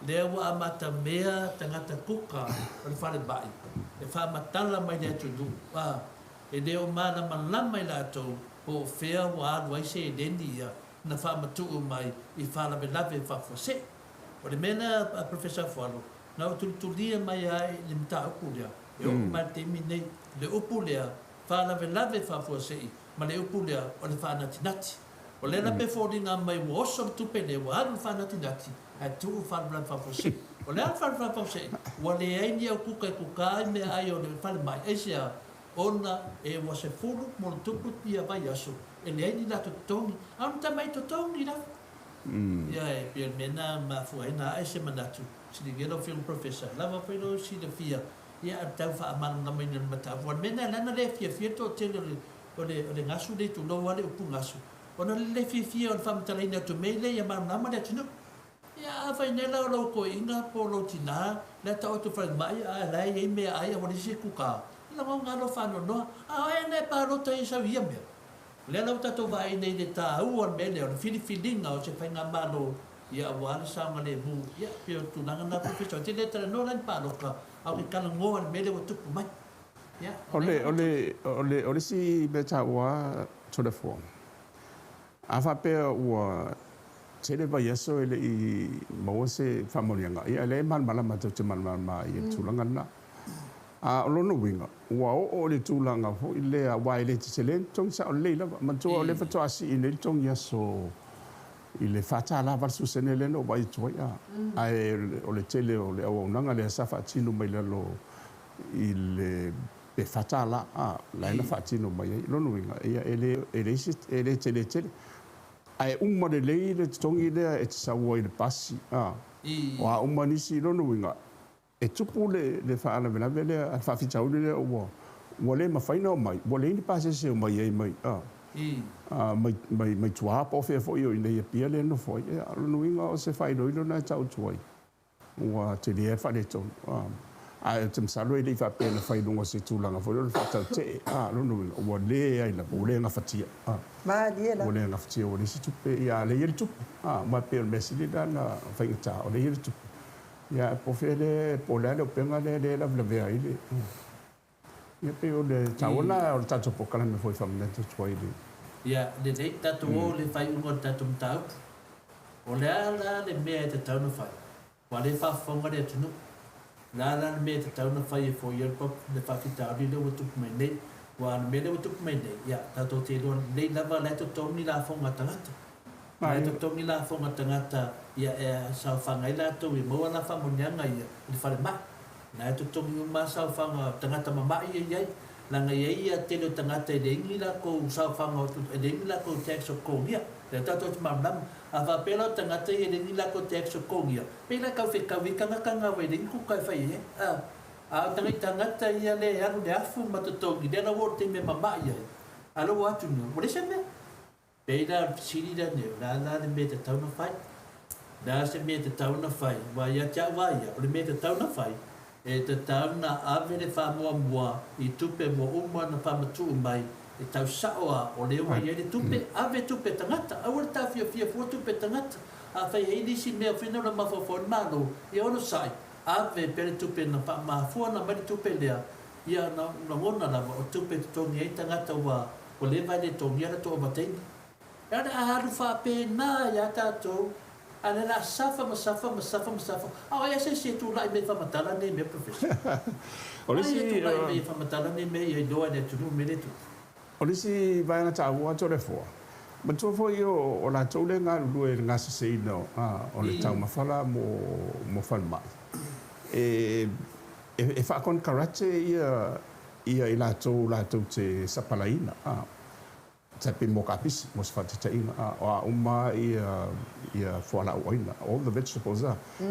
lea ua amata mea tagata kuka o le falemai e faamatala mai le atunuu, a, e le o malamalama i latou po o fea ua alu ai seleni ia na faamatuu mai i faalavelave faafuasei. O le mea lea a Professor Afualo, na ou tulitulia mai lava i le mataupu lea, e oo mai le taimi nei, le upu lea, faalavelave faafuasei, ma le upu lea, o le faanatinati. O lea la pe foliga mai ua oso le tupe lea, ua alu i le faanatinati, ae tuu le faalavelave faafuasei. O le a le faalavelave faafuasei? Ua leai ni au kuka e kuka ai meaai o le falemai. Aisea? Ona e ua 10+ ia vaiaso e leai ni latou totogi, a o ni tamai totogi lava. Ia e pei o le mea lena e mafua ai ona ae se manatu, siligia lau Afioga i le Professor, lava foi lou silafia, ia a o le tau faamalamalamaina o le mataupu. Aua o le mea lena leaga le fiafia le toatele o le, o le, o le gasu lea, tulou lava le upu gasu, ona o le le fiafia o le faamatalaina atu o mea ia ia malamalama le atunuu. Ia afai nei la o lou toeaina po o lou tina la e taoto i falemai ae la e i ai meaai aua leai se kuka, e lagona lava lou faanoanoa, a o ai na e palota ai e sau i ia mea? O lea la ua tatou vaai nei i le taua o le mea lea o le filifiliga o se faigamalo ia aua le saogalemu. Ia pei o le tulaga lena Professor, ou te le talanoa la i ni palota, a o ke talanoa i le mea lea ua tupu mai. Ia, o O lea le, la o ua le, tupu. o le, o le isi mea taua lava Toleafoa, A faapea ua tele vaiaso e le i maua se faamanuiaga, ia lea e malamalama tou te malamalama ai i le tulaga lena. A o lona uiga, ua oo i le tulaga foi lea, aua e le tetele le totogi sao lelei lava. Manatua o lea faatoa sii nei le totogi aso i le $4.80 lea na ou vaai atu ai, a. Ae o le tele o le auaunaga lea sa faatino mai lalo i le pe $4, a, la e na faatino mai ai. O lona uiga, ia, e le, e leai se, e le tele tele. Ae uma lelei le totogi lea e te sau ai i le pasi, a, o a uma nisi, lona uiga, e tupu le, le faalavelave lea, le faafitauli lea ua, ua le mafai ona omai, ua leai ni pasese e omai ai mai, a, a, mai, mai, mai tua po o fea foi o i inei i Apia lea e nofo ai. Ia, o lona uiga o se faailoilo lena e tau atu ai, Ua tele ai le faaletonu. Ae ou te masalo e le i faapea na fai i luga o se tulaga foi lea o le faatautee. O lona uiga, ua leai lava, ua le gafatia. Malie Ua lava. le gafatia, ua leai se tupe, ia a lea e i ai le tupe. Aua e pei o le mea sili lena na faigata, o lea e i ai le tupe. Ia ae po o fea lea, po o le a le upega lea e lavelavea ai le... Ia pei o le taua lena o le tatou polokalame foi e faamanatu atu ai i le... Ia, lelei, tatou o i le faaiuga o le tatou mataupu. O le a la le mea e tatau ona fai? Ua le faafofoga le atunuu. O le a la le mea e tatau ona fai e foia le faafitauli lea ua tupu mai nei? Aua o le mea lea ua tupu mai nei, ia, tatou te iloa lelei lava o la e totogi lafoga a tagata. O la e totogi lafoga a tagata, ia, e saofaga ai latou e maua la faamanuiaga ia i le falemai. O la e totogi uma lava saofaga o tagata mama'i ia i ai, leaga e i ai ia tele o tagata e leai ni latou saofaga e leai ni latou tax o totogia. Lea tatou te malamalama. A faapea la o tagata ia e leai ni latou tax o totogia, pei la e tau fetau ai tagata na aua e leai ni kuka e fai ai. A, a o tagata ia lea e alu i le afu ma totogi, lea la ua oo i le taimi e mama'i ai, a o lea ua o atu nei, ua leai se mea. Pei la o le fesili la nei, o le a la le mea e tatau ona fai? O le a se mea e tatau ona fai? Aua ia te au lava ia, o le mea e tatau ona fai, e tatau ona ave le faamuamua i tupe ua uma ona faamatuu mai, e tau sao lava o lea ua i ai le tupe, ave tupe tagata, aua le taofiofia fua tupe tagata. Afai e i ai nisi mea o fea na mafaufau ai le Malo, ia onosai, ave pea le tupe na faamafua ona aumai le tupe lea, ia na lagona lava o tupe e totogi ai tagata ua Ua leva e le togia le toavateina. E ale a alu faapena ia tatou, a le la safa ma safa ma safa ma safa, a o ai a se isi e tulai mai e faamatala nei mea Professor? O le Ai e isi, tulai mai e faamatala nei mea ia iloa e le atunuu mea lea e tupu. O le isi vaega taua atu o le foa, Manatua foi o latou lea e galulue i le gaseseina o le taumafa la mo falemai, e faakonekarate ia i latou latou te sapalaiina, tai pei mo kapisi, mo se faataitaiga, o a uma ia fualaau aina, all the vegetables,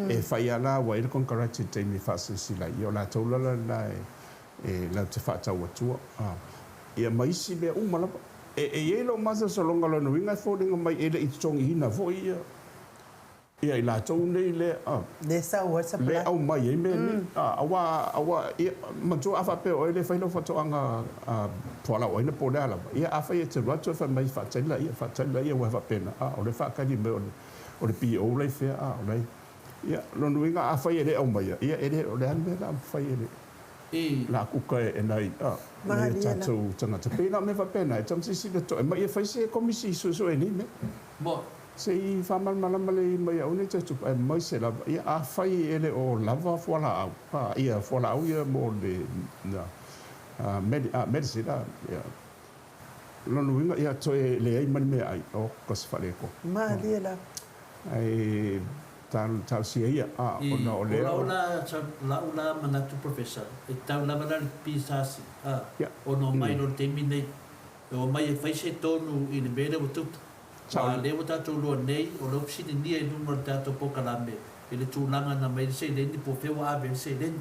e fai lava la ua i ai le konekarate i le taimi e faasilasila ai, ia o latou la lena e latou te faatau atua, ia ma isi mea uma lava. E i ai lou masalosaloga o lona uiga e foliga mai e le i totogiina foi ia i latou nei lea Lea sau ai le aumai ai mea nei. Aua, aua, ia, manatua a faapea o oe lea e fai lau faatoaga fualaau aina po o le a lava, ia afai e te alu atu e fai mai faatali laia, faatali laia aua e faapena, o lea e faatali mai o le PO la e i fea, o la e, ia, lona uiga afai e le aumaia, ia e le, o le a le mea o le a mafai e le la kuka e nai nai o tatou tagata. Pei la o mea faapena, e tatau ona silasila totoa mai ia fai se komisi suesue i nei mea. Se i faamalamalama lelei mai aua ne i toe tupu, aemaise lava, ia afai e le o lava fualaau, ia fualaau ia mo le medicine, ia, lona uiga, ia toe leai ma ni meaai, oka se faaletonu. Malie lava. Ae talosia ia, ona o lea. O lau la manatu Professor, e tatau lava la le PSRC ona omai loa i le taimi lenei, e omai e fai se tonu i le mea lea ua tupu. Aua o lea ua tatou iloa nei, o lea ua fesiligia i luga o le tatou polokalame i le tulaga na aumai ai le seleni po o fea ua ave ai le seleni.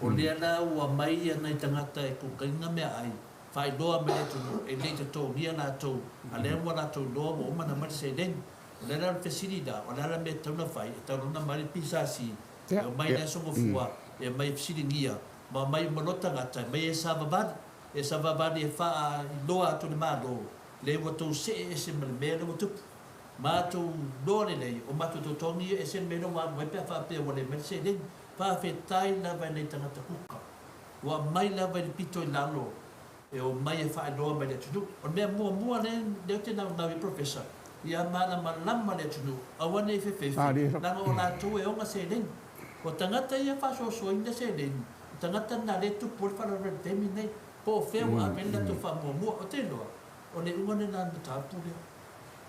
O lea la ua aumai nai tagata e kukaina meaai, faailoa mai i le atunuu e le i totogia latou, a o lea ua latou iloa ua uma ona aumai le seleni. O le a la le fesili la, o le a la le mea e tatau ona fai? E tatau loa ona aumai le PSC, e omai i le Aso Gafua, e aumai e fesiligia, ma omai uma loa tagata, e aumai e savavali, e savavali e faailoa atu i le Malo, lea ua tou see ese ma le mea lea ua tupu. Matou iloa lelei, o matou totogi ia ese le mea lea ua alu ai pe a faapea ua le aumai le seleni. Faafetai lava i nai tagata kuka, ua aumai lava i le pito i lalo e omai e faailoa mai i le atunuu. O le mea muamua lea ou te naunau i ai Professor, ia malamalama le atunuu, aua ne i fefefe, leaga o latou e ona seleni. O tagata ia e faasoasoaina seleni, o tagata na lea e tupu ai le faalavelave i le taimi lenei. Po o fea ua ave ai le latou faamuamua. Ou te iloa, o le iuga lena o le mataupu lea.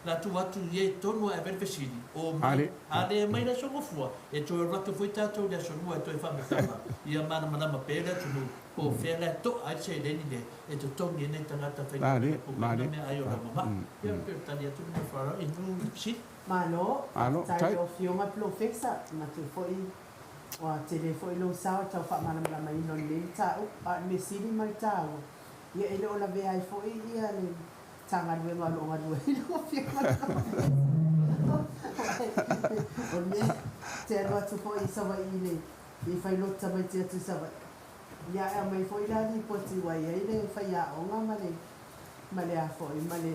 La tuu atu i ai tonu ae ave le fesili, omai, a le omai i le Aso Gafua, e toe alu atu foi tatou i le Aso Lua e toe faamatala, ia malamalama pea le atunuu po o fea la e to'a ai le seleni lea e totogi ai nai tagata faigaluega kukaina meaai o lau mama'a. Ia, pei o le tali atu lena faaaloalo i le fesili. Malo, faafetai i lau Afioga Polofesa, manatu foi ua tele foi lou sao i le tau faamalamalamaina o lenei mataupu. A o le mea sili ma le taua, ia e le o lavea ai foi ia le Matagaluega o lo o galue ai lau Afioga i le Polofesa. O le mea, e te alu atu foi i Savaii i le i fai lotu tamaiti atu i Savaii, ia e aumai foi la lipoti ua i ai le faiaoga ma le ma le a foi ma le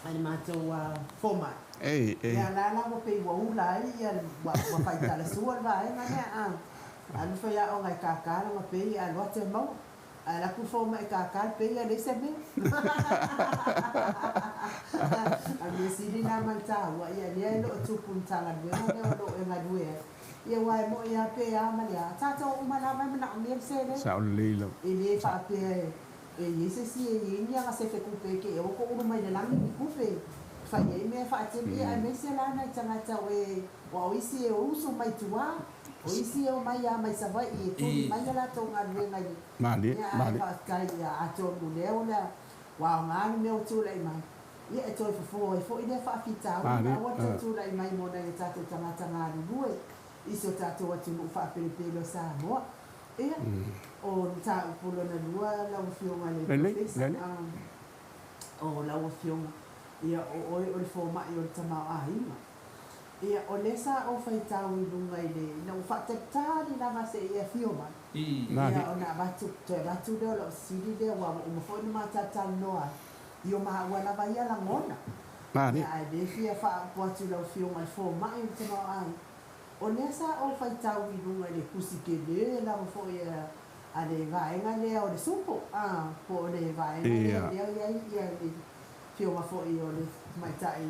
ma le matou fomai. Ia la la ua pei ua ula ai ia ua faitalasua le vaega lea a alu faiaoga e kaka lana pei ae alu atu e maua. Ae alu atu le fomai e kaka le pei ae leai se mea. A o le mea sili la ma le taua, ia lea e le o tupu i le Matagaluega lea o lo o e galue ai. Ia aua e moni lava pe a ma le a, tatou uma lava e manaomia le seleni. Sao lelei lava. E le faapea e i ai se isi e i ai ni aga sefe tupe e te oko ulu mai le lagi ni tupe e fai ai mea e faatino, ia aemaise la nai tagata o e aua o isi e usu mai tua, o isi e omai lava mai Savaii e tuli mai a latou galuega i le Malie, ia ae malie. faafetai ia atonu lea ua ua aoga le mea ua tulai mai, ia e toe fofo ai foi lea faafitauli ma Malie, aua le toe tulai mai mo nai o tatou tagata galulue i si o tatou atunuu faapelepele o Samoa. Ia, o le mataupu lona lua lau Afioga i le Lelei, Polofesa, lelei. o lau Afioga, ia o oe o le fomai o le tamaoaiga. Ia, o lea sa ou faitau i luga i le, ina ua faatalitali lava se i e afio mai, ia ona avatu, toe avatu lea o lau fesili lea, aua ua uma foi ona ma talatalanoa ai, i o maua lava ia lagona. Ia, ae le fia faaupu atu i lau Afioga i le fomai o le tamaoaiga. O lea sa ou faitau i luga i le tusi tele lava foi a le vaega lea o le supo, a, po o le vaega lea lea e i ai ia le Afioga foi o le Tamaitai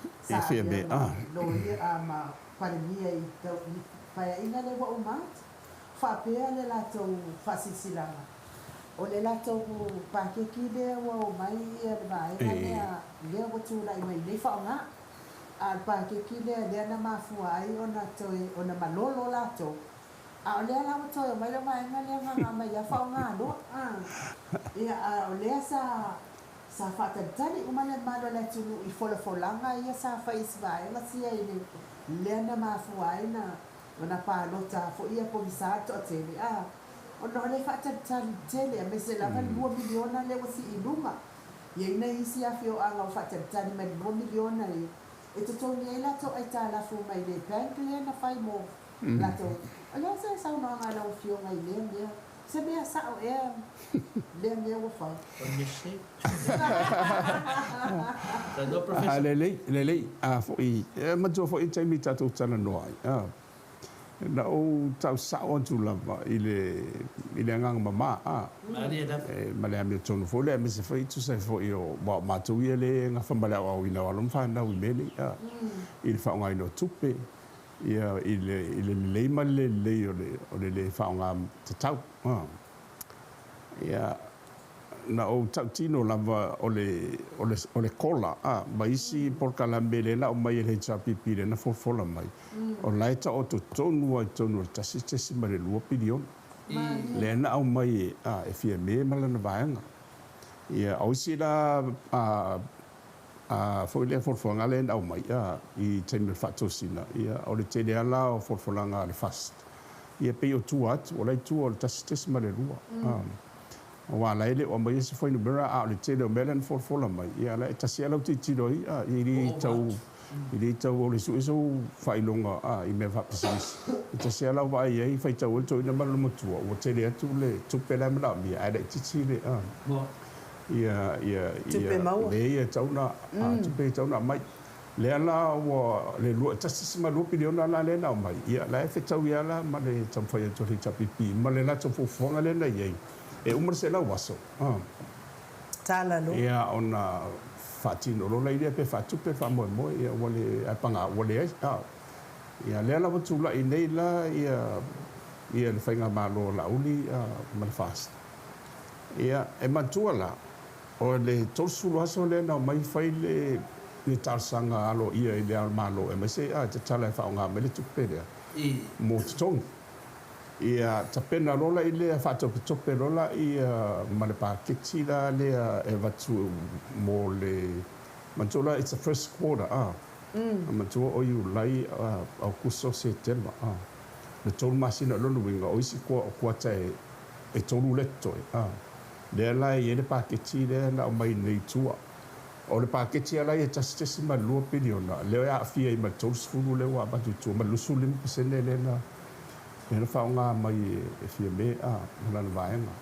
E sa fia avea mea, ma Loia, a, ma Palemia i Paeaiga lea ua uma atu. Faapea le latou faasilasilaga, O le latou pakeki lea ua omai le vaega lea lea ua tulai mai nei faaaoga. A o le pakeki lea lea na mafua ai ona toe ona malolo latou, a o lea la ua toe omai le vaega lea na ona aumai lava faaaoga loa. Ia, a o lea sa sa faatalitali uma le mamalu o le atunuu i folafolaga ia sa fai i si vaega sia i le lea na mafua ai na ona palota foi ia pogisa le toatele a. Ona o le faatalitali tele aemaise lava le $2 miliona lea ua sii i luga. E i ai nai isi afioaga ua faatalitali mai i le $2 miliona ia e totogi ai latou aitalafu mai le bank lea na fai mo latou. O le a se saunoaga a lau Afioga i lea mea? Se mea sao ea lea mea ua fai? O le mea sese. Saunoa Professor. Lelei, lelei. A foi, e manatua foi le taimi tatou talanoa ai. Na ou tau sao atu lava i le i le agaga mamā a Malie lava. E ma le amiotonu foi lea aemaise foi e tusa ai foi o aua o matou ia lea e gafa ma le aoaoina o alo ma fanau i mea nei a i le faaaogaina o tupe ia i le i le lelei ma le le lelei o le o le le faaaoga tatau a. Ia na ou tautino lava o le, o le, o le kola a, ma isi polokalame lea na aumai e le HRPP lea na folafola mai, o la e taoto tonu lava i totonu o le 1.2 piliona. Lea na aumai e, a, e Fiame ma lana vaega. Ia, o isi la a, a, foi lea folafolaga lea na aumai a, i taimi o le faatosina, ia, o le tele lava la o folafolaga a le FAST, ia pei o tua atu, o la e i tua o le 1.2. A. Aua la e le o aumaia se fuainumera, a o le tele o mea lea na folafola mai, ia la e tasi lava lau tilotilo ai, a, e le tau, e le tau o le sue sou faailoga, a, i mea faapisinisi. E tasi lava lau vaai i ai, faitau ai le toeaina ma lona matua, ua tele atu le tupe la e manaomia, ae laitiiti le, a, ia, ia, Tupe ia, maua. mea ia e tatau ona, a, tupe e tatau ona aumai. Lea la ua le 1.2 piliona la lea na aumai, ia la e fetaui lava la ma le taumafai atu a le HRPP ma le latou fuafuaga lea na i ai, e uma le 100 aso, Tala loa. ia ona faatino loa lea pe faatupe le faamoemoe, ia ua le, ae paga ua leai. Ia lea la ua tulai nei la ia ia le faigamalo a Laauli ma le FAST. Ia e manatua la, O le 30 aso lea na omai fai le le talosaga aloaia i Le Ao o le Malo aemaise e tatala e faaaoga mai le tupe lea mo totogi. Ia tapena loa la i lea faatopetope loa la ia ma le paketi la lea e avatu mo le manatua la it's the first quarter a manatua o Iulai, Aokuso, Setema a le tolu masina o lona uiga o isi kuata e tolu lea totoe a. Lea la e i ai le paketi lea na aumai nei i tua. O le paketi lava la ia e 1.2 piliona, lea e aafia ai ma le 30 lea ua avatu i tua, ma le 25% lea na lea na faaaoga mai e Fiame a, ma lana vaega.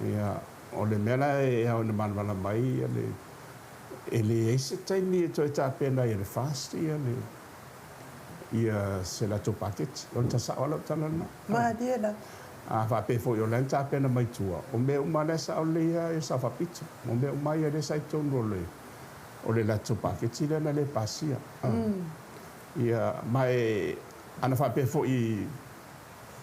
Ia, o le mea la e ao ina malamalama ai le, e leai se taimi e toe tapena ai e le FAST ia le, ia se latou paketi. O le tasao lava lau tala lena. Malie lava. A faapea foi o la e na tapena mai tua, o mea uma la e sao lelei lava ia sao faapito. O mea uma ia lea sa i totonu o le o le latou paketi lea na le pasia. Ia, ma e ana faapea foi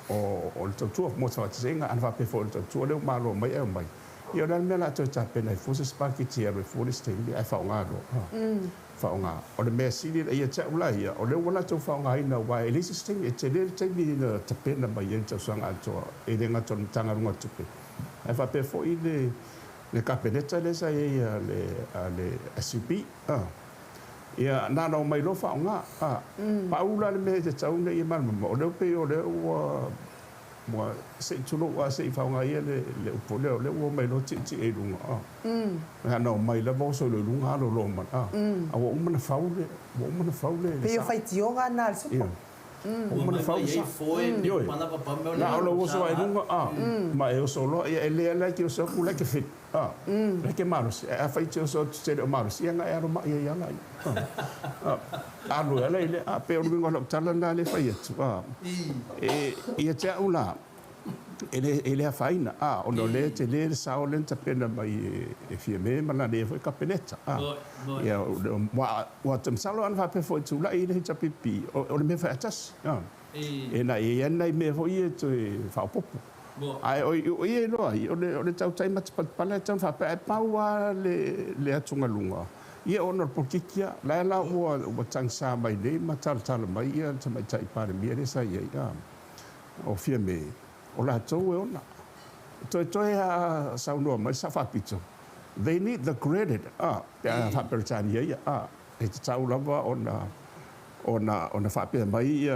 o o le tautua mo se faataitaiga, ana faapea foi o le tautua lea ua malo mai ae omai, ia o le a le mea o le a toe tapena ai fua se isi paketi e alu ai fua le isi taimi ae faaaoga loa. Faaaoga. O le mea sili ia te au la ia, o lea ua latou faaaogaina aua e leai se isi taimi, e tele le taimi na tapena mai ai le tausaga atoa, e le gata o le Matagaluega o Tupe, ae faapea foi le le Kapeneta lea sa i ai a le a le SUP. Ia, na ona omai loa faaaoga. Pau la le mea e tatau ona ia malamalama, o lea pei o lea ua Ua, se i tulou a se i faaaoga ia le le upu lea, o lea ua omai loa tietie i luga, a. Na ona omai lava oso loa i luga alo loa ma, a. A ua uma ona fau le, ua uma ona fau le Pei o sa. faitioga na a le supo. Ioe. Ua Ua uma ona mai fau mai le ai sa. foe me Ioe. pala pa pa mea o le Na o lou oso lava i luga, a, ma e oso loa, ia e lea la e te oso atu la e te fit, a. La e te malosi, ae afai e te oso atu e te le o malosi, ia na e alo mai ai lava laia, a. Alu e ala i le a pei o le uiga o lau tala lena lea e fai atu, a, e, ia te au la, e le, e le afaina, a, ona o lea e tele le sao lea na tapena mai e, e Fiame ma lana ia foi Kapeneta, a. Ia, ua, ua te masalo ana faapea foi e tulai i le HRPP, o, o le mea fai atasi, a. E na i ai lava nai mea foi ia e toe faaopoopo. Ae o ia e iloa ai, o le tautai matapalapala e tatau ona faapea, ae pau lava le atugaluga, ia ona o le polokiki lava. La e la ua tagisa mai nei ma talatala mai le Tamaitai Palemia lea sa i ai, o Fiame, o latou e ona. Toetoe lava saunoa mai le Sao Faapito, they need the credit, pe a faa-Peretania ia, e tatau lava ona faapea mai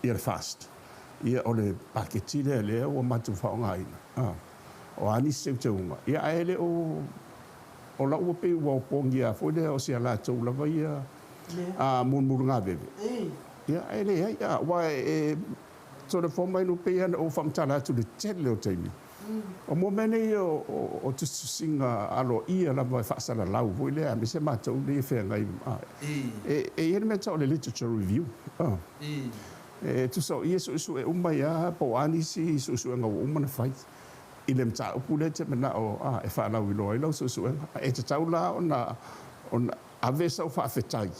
le FAST, ia o le paketi lea lea ua matou faaaogaina, o a nisi teuteuga, ia ae le o, o lau ua pei ua opogia foi lea o si a latou lava ia mulumulugaveve, ia ae leai, aua e tole mai no pei ona ou faamatala atu le tele o taimi. O mo mea nei o tusitusiga aloaia lava e faasalalau foi lea, aemaise matou nei e feagai. E i ai le mea tau o le literature review. E tusa o ia suesue uma ia, po o a nisi suesuega ua uma ona fai i le mataupu lea e te manao e faalauiloa ai lau suesuega. E tatau la ona ave sau faafetai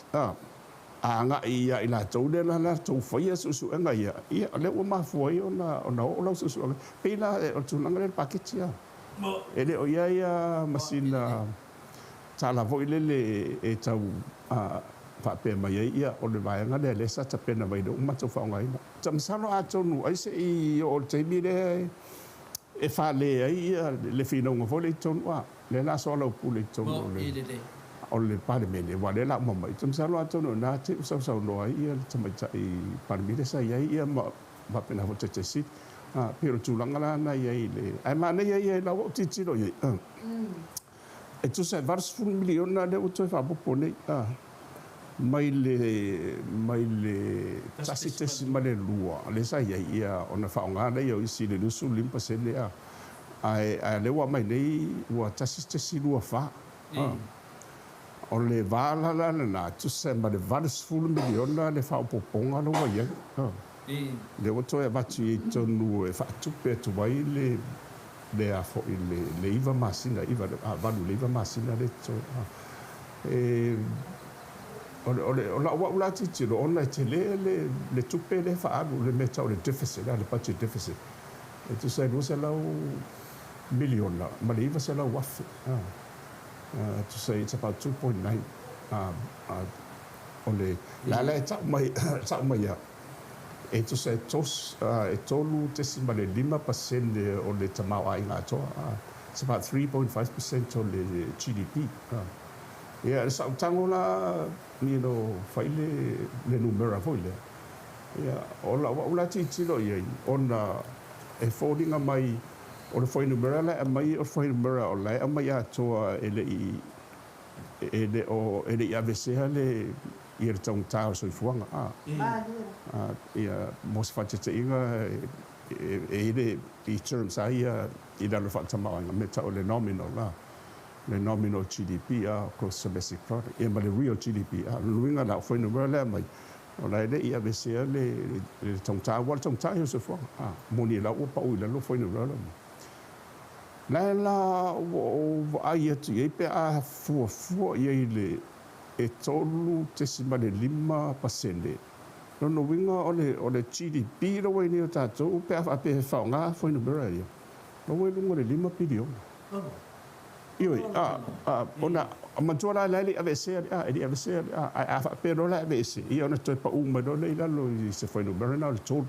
agai ia i latou lea la latou faia suesuega ia, ia lea ua mafua ai ona oo lau suesuega. Pei la o le tulaga lea i le paketi lava. E le o i ai ma sina tala foi lele e tau faapea mai ai, ia o le vaega lea lea sa tapena mai lea ua matou faaaogaina. Masalo atonu ai se i oo i le taimi lea e fale ai ia le finauga foi lea i totonu, lea la soalaupule i totonu o le Palemene, aua lea la uma mai. Masalo atonu o lena te sausaunoa ai ia le Tamaitai Palemia lea sa i ai ia ma faapena foi le Taitai Sili. Pei o le tulaga la na i ai le... Ae manaia ia i lau ou tilotilo i ai. E tusa e 80 miliona lea ua toe faaopoopo nei, mai le 1.2 lea sa i ai ia ona faaaoga lea o isi le 25%, ae lea ua aumai nei ua 1.24. O le va la lena tusa ma le 80 miliona le faaopoopoga la ua i ai. Lea ua toe avatu i totonu e faatupe atu ai le a foi le 9 masina, 8 le 9 masina le totoe. O lau au la tilotilo, ona e tele le tupe lea faaalu, le mea tau o le deficit, le budget deficit. E tusa e 200 miliona ma le 900,000. Tusa it's about 2.9. O le la e tau mai ia, e tusa e 3.5% o le tamaoaiga atoa. It's about 3.5% o le GDP. Ia, le sautago la, you know, fai le numera foi lea. Ia, o lau au la tilotilo i ai, ona e foliga mai o le fuainumera la e aumai, o le fuainumera o la e aumai atoa e le i avesea le ia le taugata o le soifuaga. Ia, mo se faataitaiga, e i le i terms a ia i lalo faaletamaoaiga, mea tau o le nominal la. Le nominal GDP, gross domestic product, ia ma le real GDP. O le uiga la o fuainumera lea mai, o la e le i avesea le taugata, aua le taugata ia o le soifuaga. Moni la ua pau i lalo fuainumera la mai. La la ua ou vaai atu i ai pe a fuafua i ai le e 3.5%. Lona uiga o le GDP la ua i nei o tatou pe a faapea e faaaoga fuainumera ia, la ua i luga o le 5 piliona. Ioi, ona manatua la e le i aveesea le e le i aveesea le ae a faapea loa la e aveese, ia ona toe pau mai loa lea i lalo i se fuainumera na o le 3.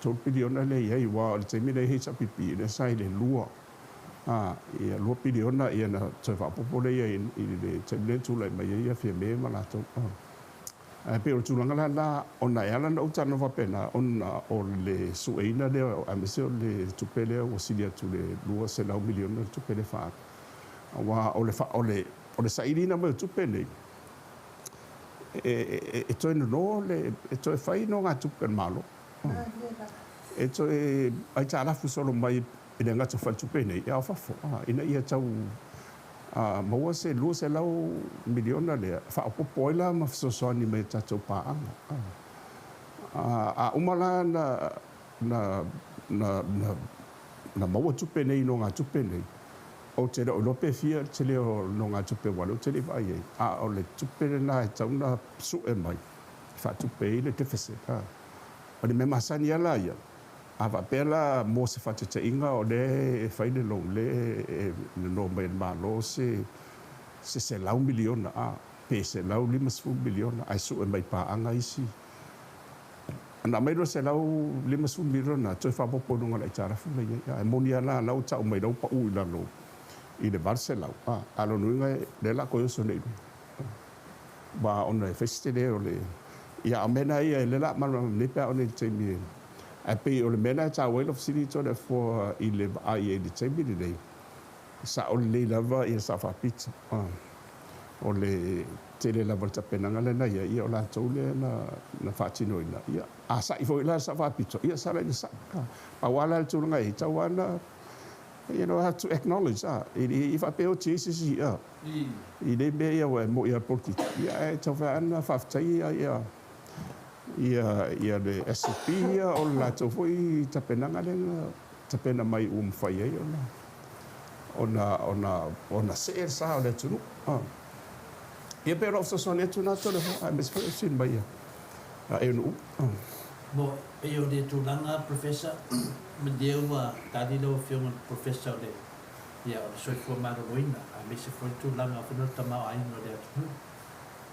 3 piliona lea i ai, aua o le taimi lea i HRPP, lea sa i le 2. Ia 2 piliona ia na toe faaopoopo lea i le taimi lea tulai mai ai ia Fiame ma latou. Ae pei o le tulaga la ona e ala ona ou talanoa faapena, ona o le sueina lea, aemaise o le tupe lea ua sili atu le 200 miliona le tupe lea faaalu. Aua o le sailiina mai o tupe nei, e toe nono e toe fai nogatupe a le Malo. E toe aitalafu solo mai i le gata faletupe nei, e ao fafo. Ina ia tau maua se 200 miliona lea, faaopoopo ai la ma fesoasoani mai tatou paaga. A uma la na maua tupe nei, nogatupe nei, ou te le o iloa pe fia le tele o nogatupe ua lea ou te le i vaai ai. A o le tupe lena e tatau ona sue mai, faatupe ai le deficit. O le mea masani lava ia, A faapea la mo se faataitaiga o lea e fai le loan lea e nono mai e le Malo se $100 miliona pe $150 miliona ae sue mai paaga isi ana aumai loa $150 miliona toe faaopoopo i luga o le aitalafu la i ai. Ae moni lava la ua tau mai lau pau i lalo i le 800 a o lona uiga lea o le a toe oso nei i luga ma ona e fai se tele o le ia a o mea na ia lea o le a malamalama nei pe a oo nei i le taimi ae pei o le mea lena e taua ai lau fesili Toleafoa i le vaai ai i le taimi lenei sao lelei lava ia Sao Faapito o le tele lava o le tapenaga lea na i ai ia o latou lea na faatinoina ia a sa'i foi la le Sao Faapito ia sala ina sa'i pau lava la le tulaga e tau lava na have to acknowledge i faapea o oti ai se isi i nei mea ia ua e moi a polokiki ia ae taufai ana faafetai ia ia le SFB ia o le latou foi tapenaga lea na tapena mai ua mafai ai ona see le sa o le atunuu. Ia pe o lau fesoasoani atu na Toleafoa aemaise foi o fesili mai a e. Mo e o le tulaga Professor ma lea ua tali lau Afioga i le Professor o le ia o le soifua maloloina aemaise foi le tulaga foi lea o le tamaoaiga o le atunuu.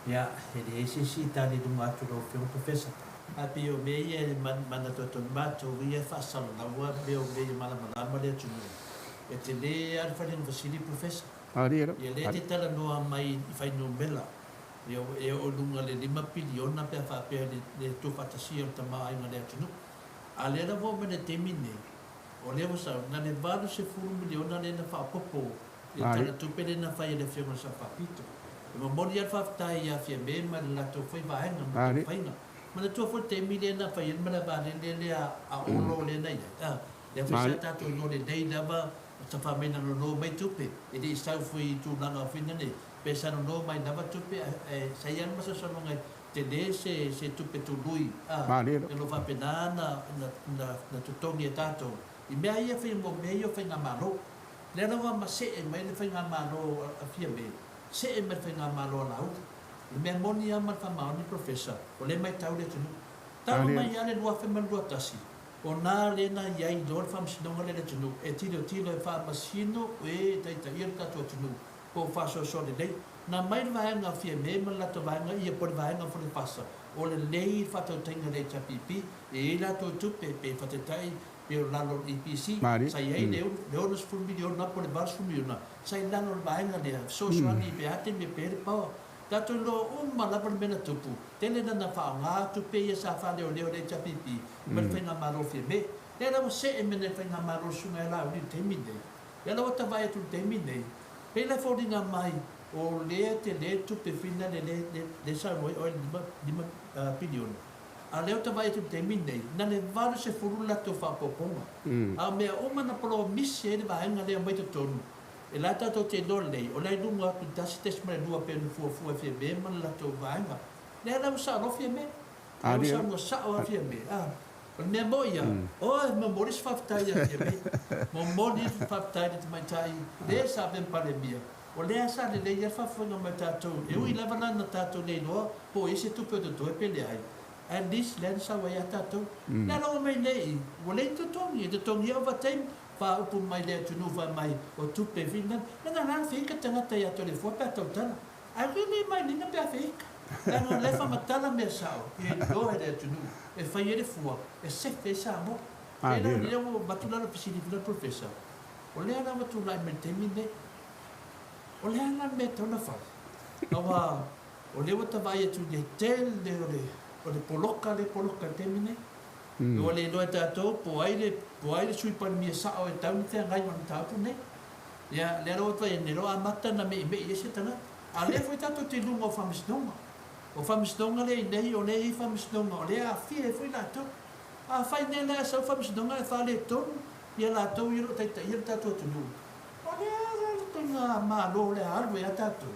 Ia e leai se isi tali i luga atu lau Afioga Professor. Ae pei o mea ia e manatu atu ai matou ia e faasalalaua mea o mea ia malamalama le atunuu. E tele lava le faliga fesili Professor. Ia lea e te talanoa mai i fuainumera e oo i luga i le $5 piliona pe a faapea le tuufaatasia o le tamaoaiga o le atunuu. A lea lava ua oo mai le taimi lenei, o lea ua sau, na le $80 miliona lea na faaopoopo i le tala tupe lea na fai e le Afioga i le Sao Faapito. E momoli lava le faafetai ia Fiame ma le latou foi vaega ma taumafaiga. Manatua foi le taimi lea na fai ai le malaevaalele lea a Olo lea na i ai. Lea foi sa tatou iloa lelei lava sa fai mai na nono mai tupe. E le i sau foi i tulaga foi nei pe sa nono mai lava tupe ae sa i ai le masalosaloga e tele se tupe tului e lo faapena na totogi e tatou i mea ia fai mo mea ia o faigamalo. Lea lava ma see mai le faigamalo a Fiame, see mai le faigamalo a Laauli. I mea moni lava ma le faamaoni Professor, o lea matau le atunuu. Talu mai lava le 2021, o na lea na i ai loa le faamasinoga lea i le atunuu e tilotilo e faamasino e taitaia le tatou atunuu po o faasoasoa lelei. Na mai le vaega a Fiame ma le latou vaega ia po o le vaega foi le FASA, o lelei le faatautaiga i le HRPP, e i ai latou tupe pe faataitai pe o lalo o le EPC, sa i ai le $60 miliona po o le $80 miliona, sa i lalo o le vaega lea, fesoasoani pe a taimi e pe le power. Tatou iloa uma lava le mea na tupu, tele ina faaaoga tupe ia sa faaleoleo e le HRPP ma le faigamalo Fiame. Lea la ua see mai le faigamalo le Susuga ia Laauli i le taimi lenei. Lea la ua tavaai atu i le taimi lenei, pei la e foliga mai o lea tele tupe fina le saunoa ai oe i le $5 piliona. A lea ua tavaai atu i le taimi lenei, na le 80 le latou faaopoopoga. A o mea uma na polomisi ai le vaega lea mai totonu, e la tatou te iloa lelei, o la e i luga atu i le 1.2 pei ona fuafua e Fiame ma le latou vaega. Lea la ua saoloa Fiame. Lea ua saunoa sao lava Fiame. O le mea moi ia, oi momoli se faafetai ia Fiame. Momoli le faafetai i le tamaitai lea sa avea ma Palemia. O lea sa lelei ai le faafofoga mai o tatou. E ui lava la na tatou le iloa po o i ai se tupe o totoe pe leai. At least lea na sau ai lava tatou. Lea la ua mai nei, ua leai ni totogi. E totogi lava taimi, faaupu mai le atunuu fai mai o tupe fina. Lena la na feika tagata ia Toleafoa pe a tautala. Ae ui le mai lina pe a feika. Leaga o lea e faamatala mea sao ia iloa e le atunuu e fai ai le fua e sefe ai Samoa. Lea la lea ua avatu la lau fesili foi la Professor, o lea la ua tulai mai i le taimi lenei. O le a la le mea e tatau ona fai? Aua o lea ua tavaai atu i le tele o le poloka lea e poloka i le taimi lenei. Ua le iloa e tatou po o ai le Sui Palemia sao e tatau ona feagai ma le mataupu lenei. Ia, lea la ua fai nei loa amata ona meimei ai se tagata. A o lea foi tatou te i luga o faamasinoga. O faamasinoga lea i nei, o lea e i ai faamasinoga, o lea e aafia ai foi latou. Afai nei la e sau faamasinoga ae faaletonu ia latou ia o lo o taitaia le tatou atunuu, o lea la le faigamalo o le a alu ai lava tatou,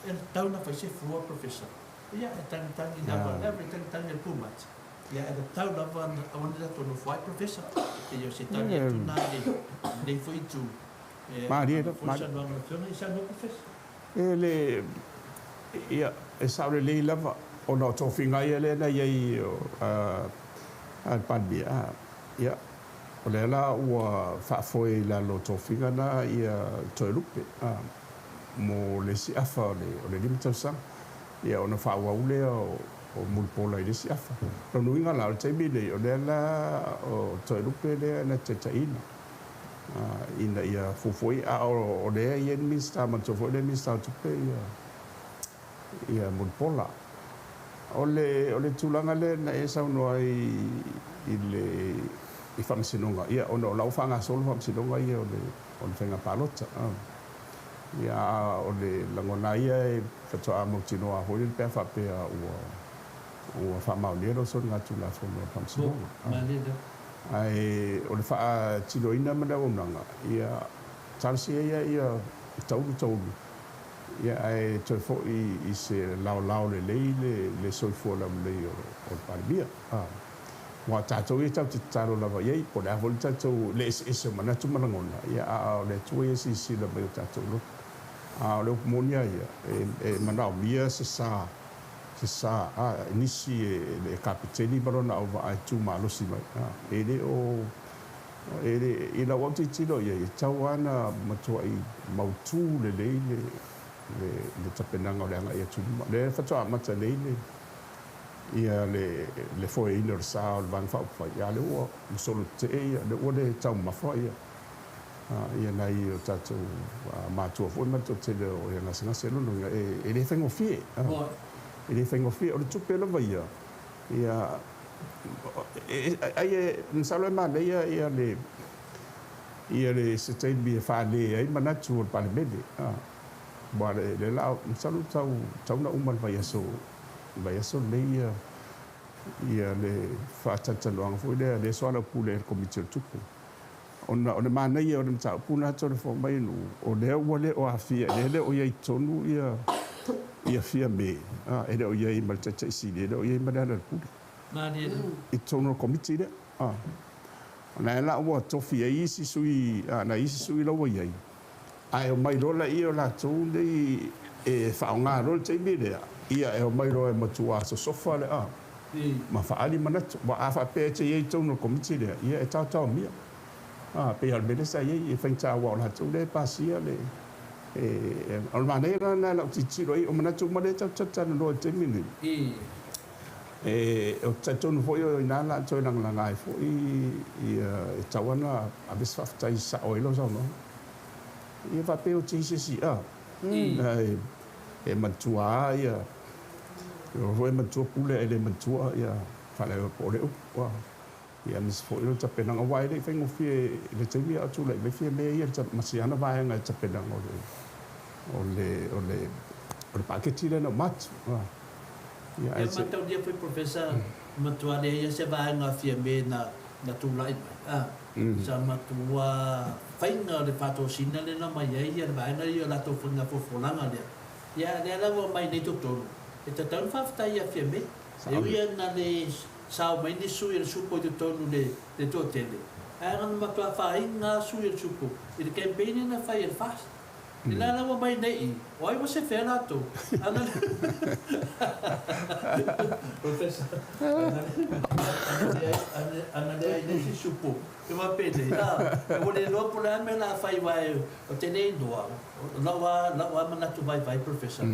e tatau ona fai se fua Professor. Ia, e tagitagi lava, lea e tagitagi e le pumati. Ia, e tatau lava aua ne tatou nofo ai Professor. E o se tali atu na i lenei foi itu. Malie Foi saunoaga a le Afioga i saunoa Professor. E le ia e sao lelei lava ona o tofiga ia lea na i ai a le Palemia ia. O lea la ua faafoe i lalo o tofiga na ia Toelupe mo le isi afa o le 5 tausaga. Ia ona faaauau lea o Mulipola i le isi afa. Lona uiga la, o le taimi lenei, o lea la o Toelupe lea na taitaiina ina ia fuafua, a o lea e i ai le Minisita, manatua foi le Minisita o Tupe ia Mulipola. O le tulaga lea na e saunoa ai i le i faamasinoga, ia ona o lau faagasolo faamasinoga ia o le faiga palota. Ia o le lagona ia e faatoa mautinoa foi le pea faapea ua faamaonia lo soligatulafono o le faamasinoga. Ae o le faatinoina ma le auaunaga, ia talosia ia ia taulu taulu, ia ae toe foi i se laolao lelei le soifua laulelei o le Palemia. Ua tatou ia tatou te tatalo lava i ai, po o le a foi le tatou le eseese o manatu ma lagona, ia a o le Atua ia silasila mai o tatou loto. A o le upu moni lava ia, e manaomia se sa nisi e kapeteni ma lona auvaa e tumalosi mai. E le o i lau autitilo i ai, e tau lava na matuai mautu lelei le tapenaga o le agai atu i luma. Lea faatoa amata nei ia le foeina o le sa o le Vaega Faaupufai, ia lea ua solo tetee ia, lea ua le taumafa ia ia nai o tatou matua foi ma le toatele o ia gasegase lona uiga e le faigofie. E le faigofie, o le tupe lava ia, ia ai e masalo e manaia ia le se taimi e faale ai manatu o le Palemene. Ua le la masalo tau na uma le vaiaso lenei ia le faatalatalanoaga foi lea le soala pule e le Komiti o le Tupe. Ona o le manaia o le mataupu na tole mai nu o lea ua le o afia le o iai tonu ia fia me e le o iai ma le taitaisili e le o iai ma le ala pule i tonu o le komiti lea. Ona la ua tofi ai isi sui na isi sui la ua iai ae o mai lola ia o latou nei e faaaoga loa le taimi lea ia e o mai loa e matua sosofa le ma faali manatu ua a faapea e te iai tonu o le komiti lea ia e taotaomia. Pe o le mea sa iai e faigata ua o latou lea e pasia le o le manaia lena lau tilotilo ai o manatu uma lea tatou talatalanoa i le taimi lenei. E o talitonu foi o ina la toe lagalaga ai foi ia e tatau ona ave se faafetai sao ai lau saunoaga. Ia faapea o te isi e manatua ia o foi e manatua pule e le manatua ia faalaewa po o le upu. Ia aemaise foi o le tapenaga aua e le i faigofie i le taimi a o tulai mai fia mea ia ma siana vaega i le tapenaga o le paketi lea na uma atu. Ia mataulia foi Professor matua le ia se vaega fia mea na tulai mai. Sa matua faiga o le faatosina lea na mai ai ia le vaega ia o latou faiga fofolaga lea. Ia lea la ua mai nei totonu. E tatau ona faafetai ia fia mea. E ui na le sao mai ni sui o le supo i totonu le toatele. Ae na matua fāiga sui o le supo i le campaign na fai e le FAST. I la la ua mai nei, o ai ua se fea latou. Professor, ana leai le isi supo. E ua pele, ua le loa po le a mea la fai wae o te le iloa, lau a manatu vaivai, Professor.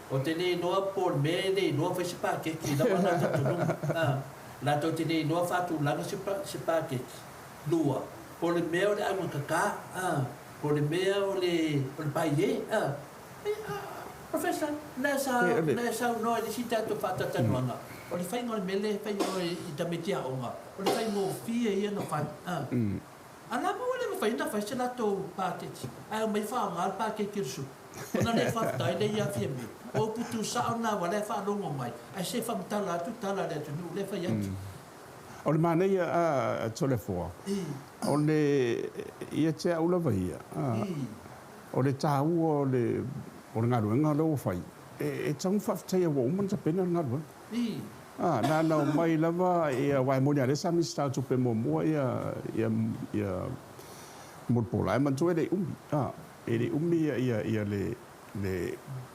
O te le iloa po le mea e le iloa fai se paketi, lau a la talitonuga. Latou te le iloa faatulaga se paketi. Lua, po le mea o le augakaka, po le mea o le paie. Professor, na saunoa i le isi tatou faatalatalanoaga. O le faiga o le mea lea e fai i tamaiti aoga, o le faigofie ia na fai. A la ma ua le mafai ona fai se latou paketi, ae omai faaaoga le paketi o le supo. Ona le faafetai lea ia fia mea. O upu tusao na ua lea faalogo mai, ae se faamatala atu tala le atunuu lea fai atu. O le manaia a Toleafoa, o le ia te au lava ia, o le taua o le galuega lea ua fai, e tatau ona faafetaia ua uma ona tapena le galuega. Na na omai lava ia aua e moni lava lea sa Minisita o Tupe muamua ia Mulipola, ae manatua e le i umi. E le i umi ia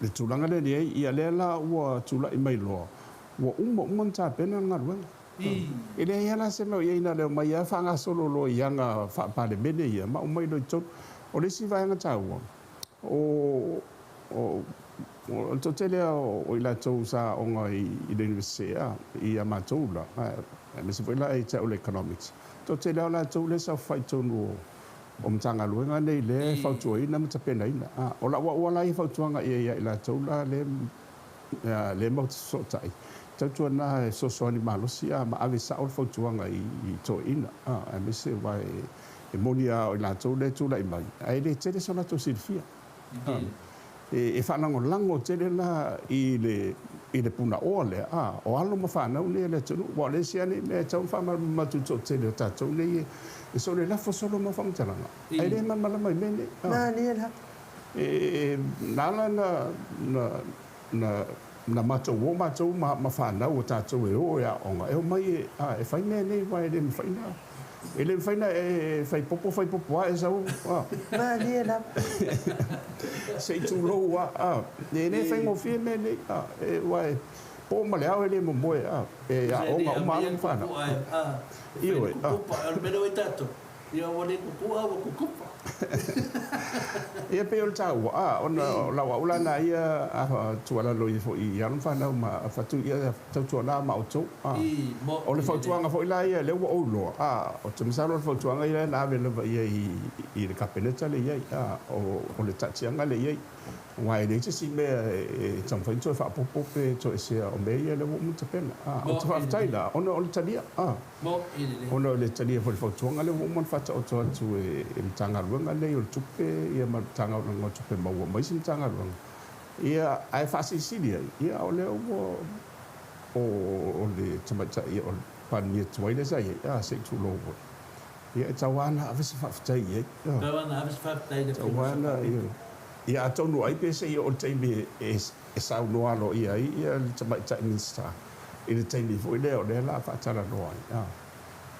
le tulaga lea e i ai, ia lea la ua tulai mai loa, ua uma uma ona tapena le galuega. E leai lava la se mea o i ai na o le omai lava faagasolo loa i aga faa-Palemene ia ma aumai loa i totonu. O le isi vaega taua, o o o le toatele lava o i latou sa aooga i le Iunivesite i a matou la, aemaise foi la ia te au o le Economics, toatele lava o latou lea e saofafai i totonu o Matagaluega nei lea e fautuaina ma tapenaina. O lau auala lava ia fautuaga i ai ia i latou la lea lea matou te fesootai, tautuana e fesoasoani malosi ma ave sao le fautuaga i toeaiina, aemaise aua e moni lava o i latou lea e tulai mai, ae le tele so latou silafia. E faalagolago tele la i le punaoa lea, o alo ma fanau nei a le atunuu. Aua o le isi lava nei mea e tatau ona faamalamalama atu i le toatele o tatou nei, e sole lafo solo mau faamatalaga, ae le malamalama i mea nei. Malie la. E na ala na matou o matou ma fanau a tatou e o e aooga, e omai e fai mea nei, aua e le mafai na, e le mafai na e fai popo fai popo lava e sau. Malie lava. Se i tulou lava. E le faigofie mea nei, aua e po ma le ao e le momoe, e aooga uma alo ma fanau. Ioe. O le mea lea ua i tatou, ia ua le kukua ua kukupa. Ia pei o le taua, a, ona o lau au la na ia tuualalo ia foi i alo ma fanau ma fatu ia tautuana ma outou. A, o le fautuaga foi la ia lea ua ou iloa, a, ou te masalo o le fautuaga ia na ave lava ia i le Kapeneta lea i ai, a, o le taatiaga lea i ai. Aua e leai se isi mea e taumafai ona toe faaopoopo pe toesea, o mea ia lea ua uma ona tapena. Ou te faafetai la ona o le talia, ona o le talia foi o le fautuaga lea ua uma ona faataoto atu e le Matagaluega lenei o le Tupe ma le Matagaluega o Tupe Maua ma isi Matagaluega. Ia, ae faasilisili ai, ia o lea ua o le tamaitai o le Palemia tuai lea sa i ai, se i tulou foi. Ia e tau lava ona ave se faafetai i ai. Tau lava ona ave se faafetai i le Afioga i le Sao Faapito. Ia atonu ai pe se i oo i le taimi e saunoa aloaia ai le tamaitai Minisita i le taimi foi lea o lea o le a faatalanoa ai.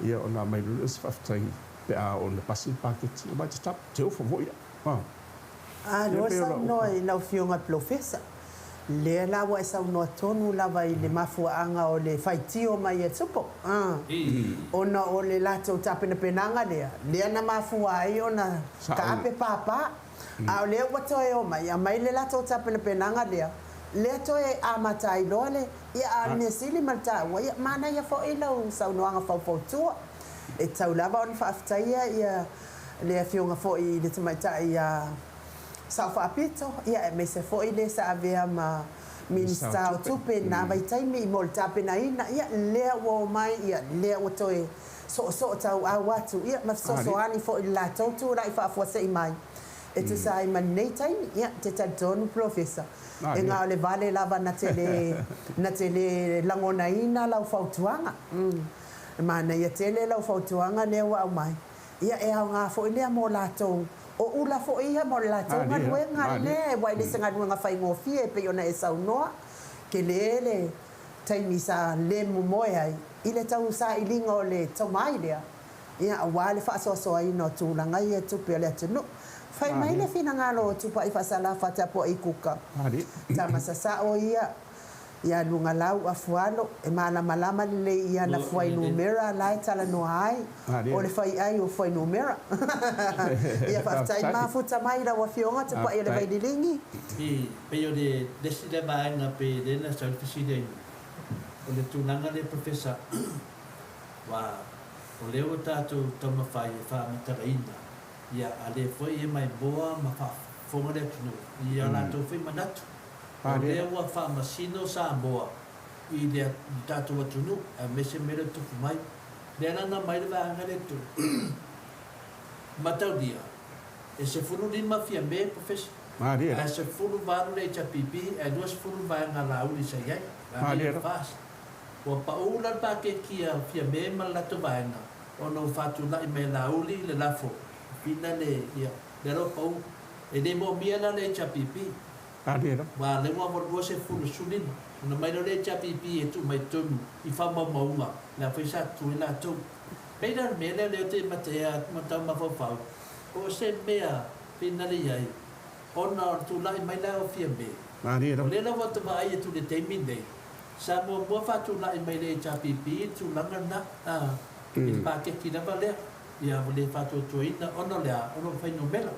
Ia ona aumai loa lea o se faafetai pe a oo ina pasi le paketi. Aua e tatau, te ofo foi au. A Ia lua pei o lau. Saunoa i lau Afioga Polofesa. Lea la ua e saunoa tonu lava i le mafuaaga o le faitio mai a Tupo, ona o le latou tapenapenaga lea, lea na mafua ai ona taape papa. A o lea ua toe omai, aumai le latou tapenapenaga lea, lea toe amata ai loa le, ia, a o le mea sili ma le taua, ia, manaia foi lau saunoaga faufautua. E tatau lava ona faafetaia ia le Afioga foi i le Tamaitai ia Sao Faapito, ia aemaise foi le sa avea ma Minisita o Tupe i lena vaitaimi mo le tapenaina, ia lea ua omai, ia lea ua toe soosoo tauau atu, ia ma fesoasoani foi i le latou tulai faafuasei mai e tusa ai ma lenei taimi. Ia, te talitonu Polofesa, e na o le vale lava na te le, na te le lagonaina lau fautuaga. E manaia tele lau fautuaga lea ua aumai. Ia, e aoga foi lea mo latou, o ula foi ia mo le latou galuega lea, aua e le se galuega faigofie e pei ona e saunoa, tele le taimi sa le momoe ai i le tau sailiga o le tomai lea, ia, aua le faasoasoaina o tulaga ia i tupe a le atunuu. Fai mai le finagalo o Tupai Faasalafa Tapuai Kuka, tama sasao ia, Ia Lugalau Afualo, e malamalama lelei i ana fuainumera la e talanoa ai, o le faiai o fuainumera. Ia faafetai mafuta mai i lau Afioga Tupai o le Vaililigi. I pei o le isi lea vaega pei lea na sau le fesili ai o le tulaga lea Professor aua o lea ua tatou taumafai e faamatalaina ia a lea foi e maimoa ma faafofoga le atunuu i a latou foi manatu. O lea ua faamasino Samoa i le tatou atunuu aemaise mea lea o tupu mai. Lea la na aumai le vaega lea tu mataulia e 15 Fiame Professor ae 18 le HRPP ae 20 vaega Laauli sa i ai, vaega ia le FAST. Ua pau la le paketi a Fiame ma le latou vaega ona ua faatulai mai e Laauli le lafo fina le ia lea la ua pau. E le moomia la le HRPP. Aua lea ua 25, ona mai lea o le HRPP e tuu mai totonu i faamaumauga, la foi sa tutu ai latou. Pei la o le mea lea lea ou te matea atu ma tau mafaufau, po o se mea finale i ai, ona o le tulai mai la o Fiame. O lea la ua ta vaai atu i le taimi lenei, Sa muamua faatulai mai le HRPP le tulaga lena i le paketi lava lea, ia ua le faatuatuaina ona o le a? Ona o fuainumera.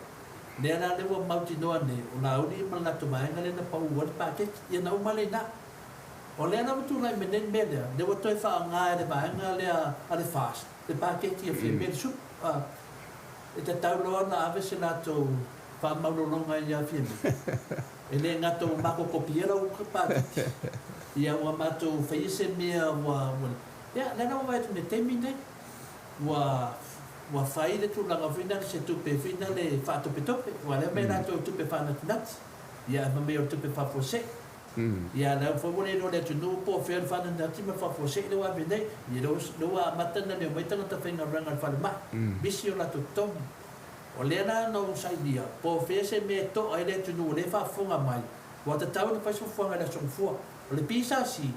Lea la lea ua mautinoa nei, o Laauli ma le latou vaega lea na pau ai le paketi, ia na uma lea i ina. O lea la ua tulai mai nei le mea lea, lea ua toe faaaoga e le vaega lea a le FAST le paketi a Fiamē le supo. E tatau loa ona ave se latou faamaulologa ia Fiamē. E le gata ua matou kopiia lau paketi, ia ua matou faia se mea ua, ia lea la ua vaai atu i le taimi lenei, ua ua fai le tulaga foi lea se tupe foi lea faatopetope, aua o lea e aumai e latou tupe faanatinati, ia ae fai mai o le tupe faafuasei. Ia lea foi ua le iloa e le atunuu po o fea le faanatinati ma le faafuasei lea ua ave nei. Ia lea ua amata ona leo mai tagata faigaluega a le falemai, misi o latou totogi. O lea la na ou sailia, po o fea se mea e to'a ai le atunuu o lea e faafofoga mai, ua tatau ona fai se fuafuaga i le Aso Gafua. O le PSC,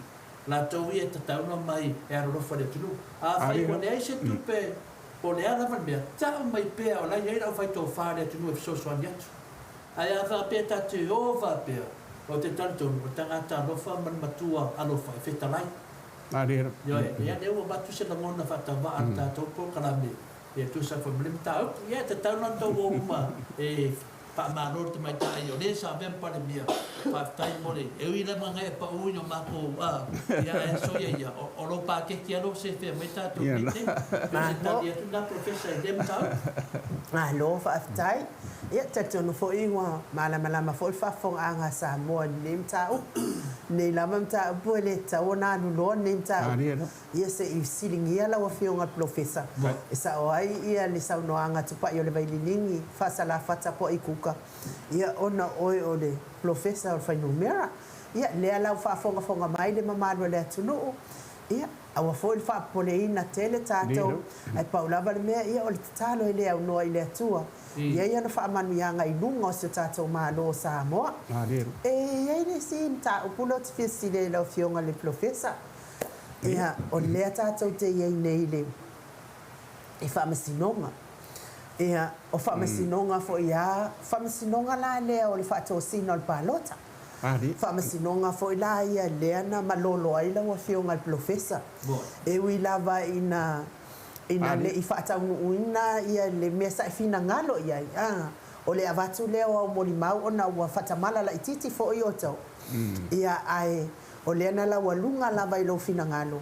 latou ia e tatau ona omai e alolofa i le atunuu. Afai ua leai se tupe po o le a lava le mea, tau mai pea o la e i ai le aufaitofa a le atunuu e fesoasoani atu. Ae a faapea tatou te o faapea, ou te talitonu o le tagata alofa ma le matua alofa e fetalai. Ioe, ia lea ua avatu se lagona faatauvaa i le tatou polokalame e tusa foi ma le mataupu. Ia, e tatau la ona outou o uma e faamalo i le tamaitai o le sa avea ma Palemia. Faafetai mo le, e ui lava ina e pau i o matou, a, ia ae soia ia, o lou paketi lava lea ua sefea mai tatou i lenei taimi. Pei o se tali atu lena Polofesa i lea mataupu. Malo faafetai. Ia, talitonu foi ua malamalama foi le faafofogaaga a Samoa i lenei mataupu. Lenei lava mataupu e le tatau ona alu loa lenei mataupu. Ia se i fesiligia lau Afioga i le Polofesa e sao ai ia le saunoaga Tupai o le Vaililigi, Faasalafata po o Ikuka, ia ona o oe o le Polofesa o le Fuainumera. Ia, lea la ua faafogafoga mai le mamalu o le atunuu, ia, aua foi le faapopoleina tele tatou, ae pau lava le mea, ia o le tatalo e le aunoa i le Atua, i ai ana faamanuiaga i luga o si o tatou Malo o Samoa. E i ai le isi mataupu lea ou te fia fesili ai i lau Afioga i le Polofesa. Ia, o lea tatou te i ai nei i le i faamasinoga. Ia, o faamasinoga foi lava, faamasinoga la lea o le faatosina o le palota. Faamasinoga foi la ia lea na malolo ai lau Afioga i le Polofesa. E ui lava ina ina le i faataunuuina ia le mea sa e finagalo i ai, a, o le avatu lea o au molimau ona ua faatamala laitiiti foi outou. Ia, ae O lea na laualuga lava i lou finagalo,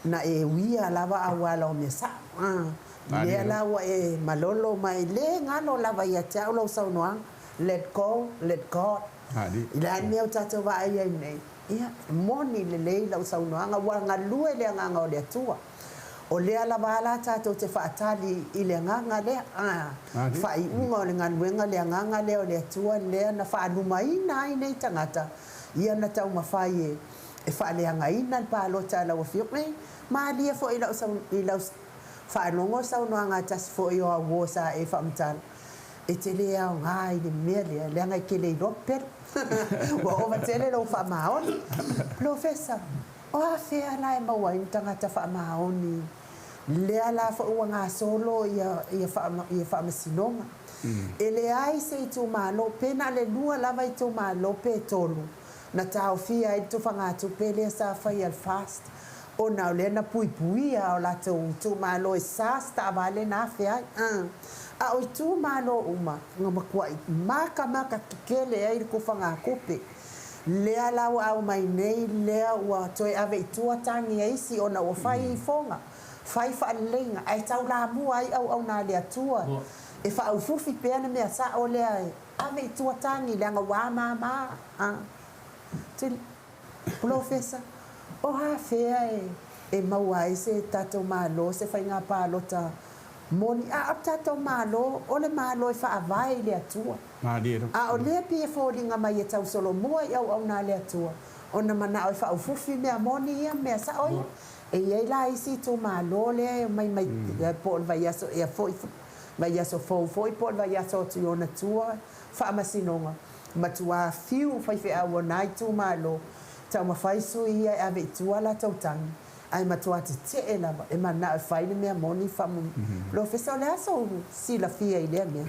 na e uia lava auala o mea sao. A, lea la ua e malolo ma e le galo lava ia te au lau saunoaga, Let go, let God. I le a le mea ua tatou vaai ai nei? Ia, e moni lelei lau saunoaga, ua galue le Agaga o le Atua. O lea lava a la tatou te faatali i le Agaga lea, a, faaiuga o le galuega le Agaga lea o le Atua lea na faalumaina ai nei tagata, Ia na taumafai e faaleagaina le palota a lau Afioga. E malie foi i lau faalogo saunoaga a tasi foi o au uo sa e faamatala, e te le aoga i le mea lea, leaga e te le iloa pepelo. Ua ova tele lou faamaoni. Polofesa, o afea la e maua ai ni tagata faamaoni? Lea la foi ua gasolo ia faamasinoga. E leai se itumalo, pe na le lua lava itumalo pe tolu na taofia ai le tufagatupe lea sa faia e le FAST ona o lea na puipuia o latou itumalo e sa se taavale na afe ai. A o itumalo uma na matuai makamaka tetele ai le tufagatupe. Lea la ua aumai nei lea ua toe ave i tua tagi a isi ona ua fai ifoga, fai faaleleiga ae taulamua ai auauna a le Atua e faaufufi pea le mea sao lea e ave i tua tagi leaga ua amama a Polofesa, o afea e maua ai se tatou Malo se faiga palota moni a o le tatou Malo o le Malo e faavae i le Atua. A o lea pei e foliga mai e tausolomua i auauna a le Atua ona manao e faaufufi mea moni ia ma mea sao ia. E i ai la isi itumalo lea e omai mai po o le vaiaso ea foi, vaiaso fou foi po o le vaiaso atu i ona tua, faamasinoga, matuā fiu faifeau o na itumalo, taumafai sui ia e ave i tua latou tagi, ae matuā tetee lava e manao e fai le mea moni faamu. Polofesa, o le a sou silafia i lea mea?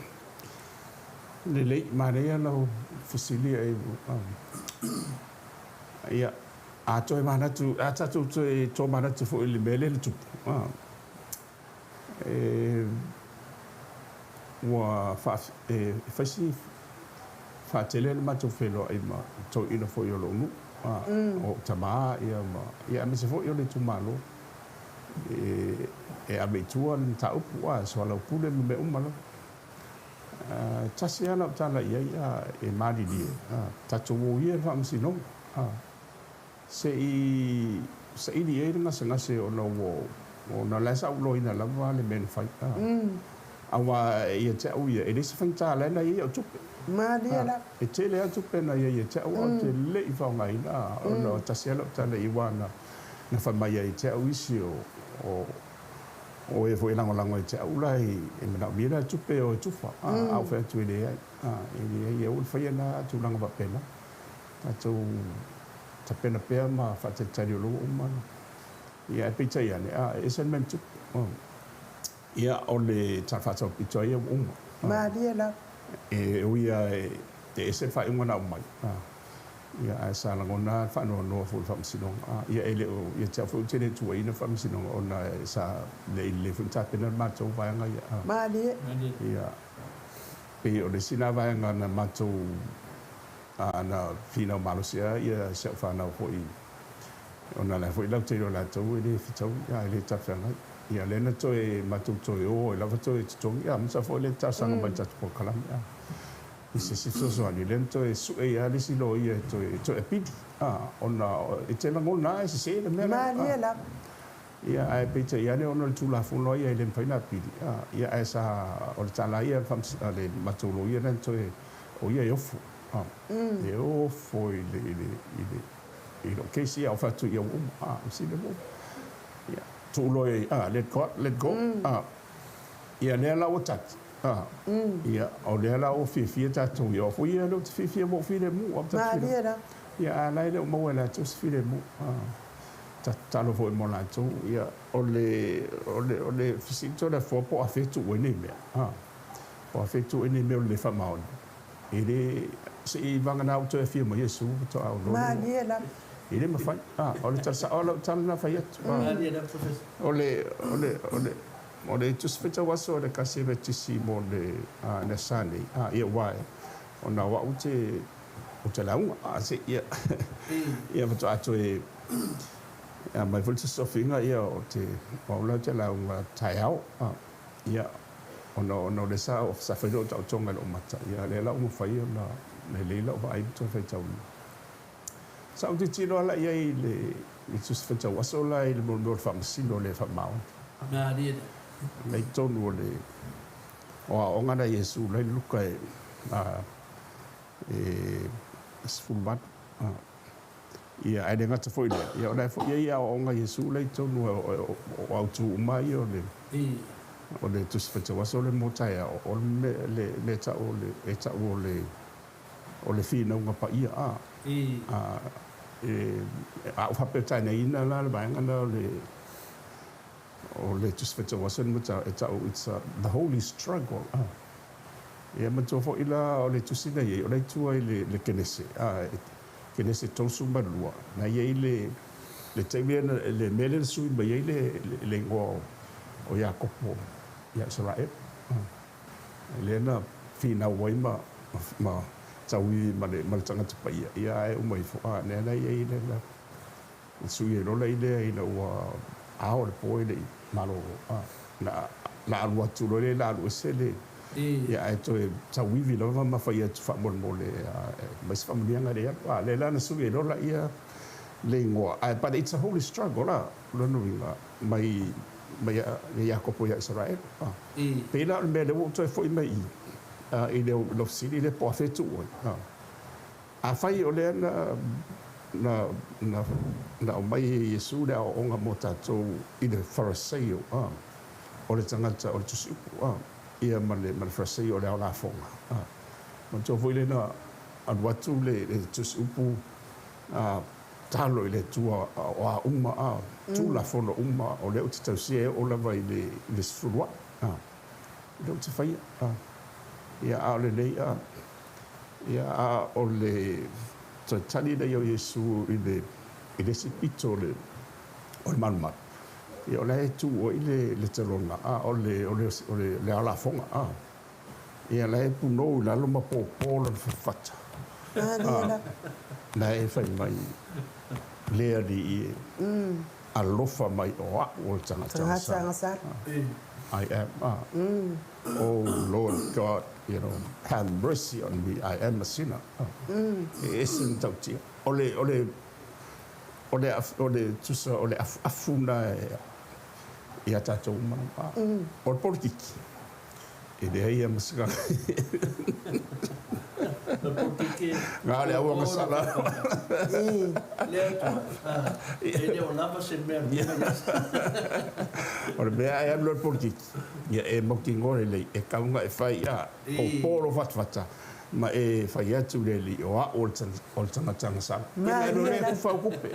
Lelei, manaia lau fesili. Ia, A toe manatu, a tatou toe tomanatu foi i le mea lea na tupu, e ua e fai si faatele le matou feiloai ma toeaina foi o lou nuu, o tamā ia ma ia aemaise foi o le itumalo e ave i tua le mataupu, e soalaupule ma mea uma lava. Tasi lava lau tala i ai, e malilie, tatou o ia i le faamasinoga, se i saili i ai le gasegase ona ua ona o la e sa ou iloaina lava le mea na fai. Aua ia te au ia, e leai se faigata la na i ai au tupe. Malie la. E tele lava tupe na i ai ia te au, ae ou te le i faaaogaina, ona tasi lava lau tala i ai, aua na fai mai ai te au isi o o e foi e lagolago ia te au la e manaomia la tupe e o e tufa, a ou fai atu e leai, e leai, e aua le faia na tulaga faapena. Tatou tapena pea ma faatalitali o lo ua uma. Ia, ae peitai ane, e ese le mea na tupu. Ia, o le Tala Faatatau lava ia ua uma. Malie lava. E ui lava e ese le faaiuga na aumai, ia, ae sa lagona le faanoanoa foi i le Faamasinoga. Ia, e le o ia te au foi ou te le tuuaiina le Faamasinoga ona sa le i lelei foi ona tapena le matou vaega ia. Malie. Ia, pei o le isi lena vaega na matou na finau malosi ai ia si au fanau foi ona la foi latou te iloa latou e le fetaui, e le talafeagai. Ia lea na toe matou toe o ai lava toe totogi, aemaise foi le talosaga mai i le tatou polokalame i se isi fesoasoani, lea na toe sue ai lava le isi loia e toe apili, ona e te lagona lava e sese le mea lea. Malie lava. Ia, ae peitai ane ona o le Tulafono ia e le mafai ona apili, ia, ae sa o le tala ia a le matou loia lea na toe o ia e ofo, e ofo i le i le i le i lou case, ia, o fai atu ia ua uma, sili ua uma. Ia, tuu loa i ai, let God, let go. Ia, lea la ua tali. Ia, o lea la ua fiafia tatou ia, o foi ia lea ou te fiafia mo filemu. Malie la. Ia, a la e le o maua e latou se filemu. Tatalo foi mo latou. Ia, o le fesili o le afoa po o afea e tuu ai nei mea. Po o afea e tuu ai nei mea o le le faamaoni. E le, se i vagana ou toe afio mai Iesu faatoa ou loa. Malie lava. E le mafai. O le tala sao lau tala na fai atu. Malie la, Professor. O le Tusi Faitau Aso o le Ekalesia Metotisi mo le le aso nei. Ia, ua ona o au te o te lauga. Se ia ia faatoa toe mai foi le sofiga ia o te o au la te lauga taeao. Ia ona o le sa fai lou taotoga i lou mata. Ia lea la ua mafai ona lelei lau vaai ma toe faitauina. Sa ou tilotilo ala i ai i le Tusi Faitau Aso la i le mea o le faamasino le faamaoni. Malie la. La i totonu o le o aoaoga na Iesu la i Luka e e 18. Ia, ae le gata foi lea, ia o la e foi i ai aoaoga Iesu la i totonu o autu uma ia o le Tusi Faitau Aso le mo taeao, o le le tau o le e tau o le finauga paia a. E a ou faapetainaina la le vaega na o le Tusi Faitau Aso le e tau it's the holy struggle. Ia matua foi la o le tusi na i ai, o la i tua i le Kenese, Kenese 32, na i ai le taimi le mea lea na sui mai ai le igoa o Iakopo ia Isaraelu. Lea na finau ai ma tauivi ma le tagata paia, ia ae uma ifo, lea la i ai le la sui ai lola i lea ina ua ao le po e le i malolo, na alu atu loa le la alu ese le ia ae toe tauivi lava ma fai atu faamolemole mai se faamanuiaga le alu. Lea la na sui ai lola ia le igoa. Ae but it's a holy struggle la, lona uiga mai ia Iakopo ia Isaraelu. Pei la o le mea lea ua ou toe foi mai i le lau fesili lea po o afea e tuu ai. Afai o lea na aumai e Iesu le aoaoga mo tatou i le Fariseio, o le tagata o le tusiupu, ia ma le Fariseio o le aolafoga. Manatua foi lea na alu atu le tusiupu talo i le Atua o a uma tulafono uma o lea ou te tausia e oo lava i le 18. Lea ou te faia. Ia, a o lenei, ia, a o le toe tali lea o Iesu i le i le isi pito o le malumalu, ia o la e tu ai le telona, o le aolafoga. Ia la e punou i lalo ma pōpō lona fatafata. La e fai mai le alii e alofa mai o a'u o le tagata agasala. I am, oh Lord God, you know, have mercy on me, I am a sinner. E ese le matautia. O le, o le, o le, o le tusa, o le afuafu na ia tātou uma. O le politiki. E leai ia ma se Ngā le aua masala. Lea atu, e le o lava se mea. O le mea e alu le politiki, ia e mautinoa lelei, e taunga e fai a, o pō lo fatafata, ma e fai atu le li o a'u o le tagata agasala. Ia e le ku fau kupe.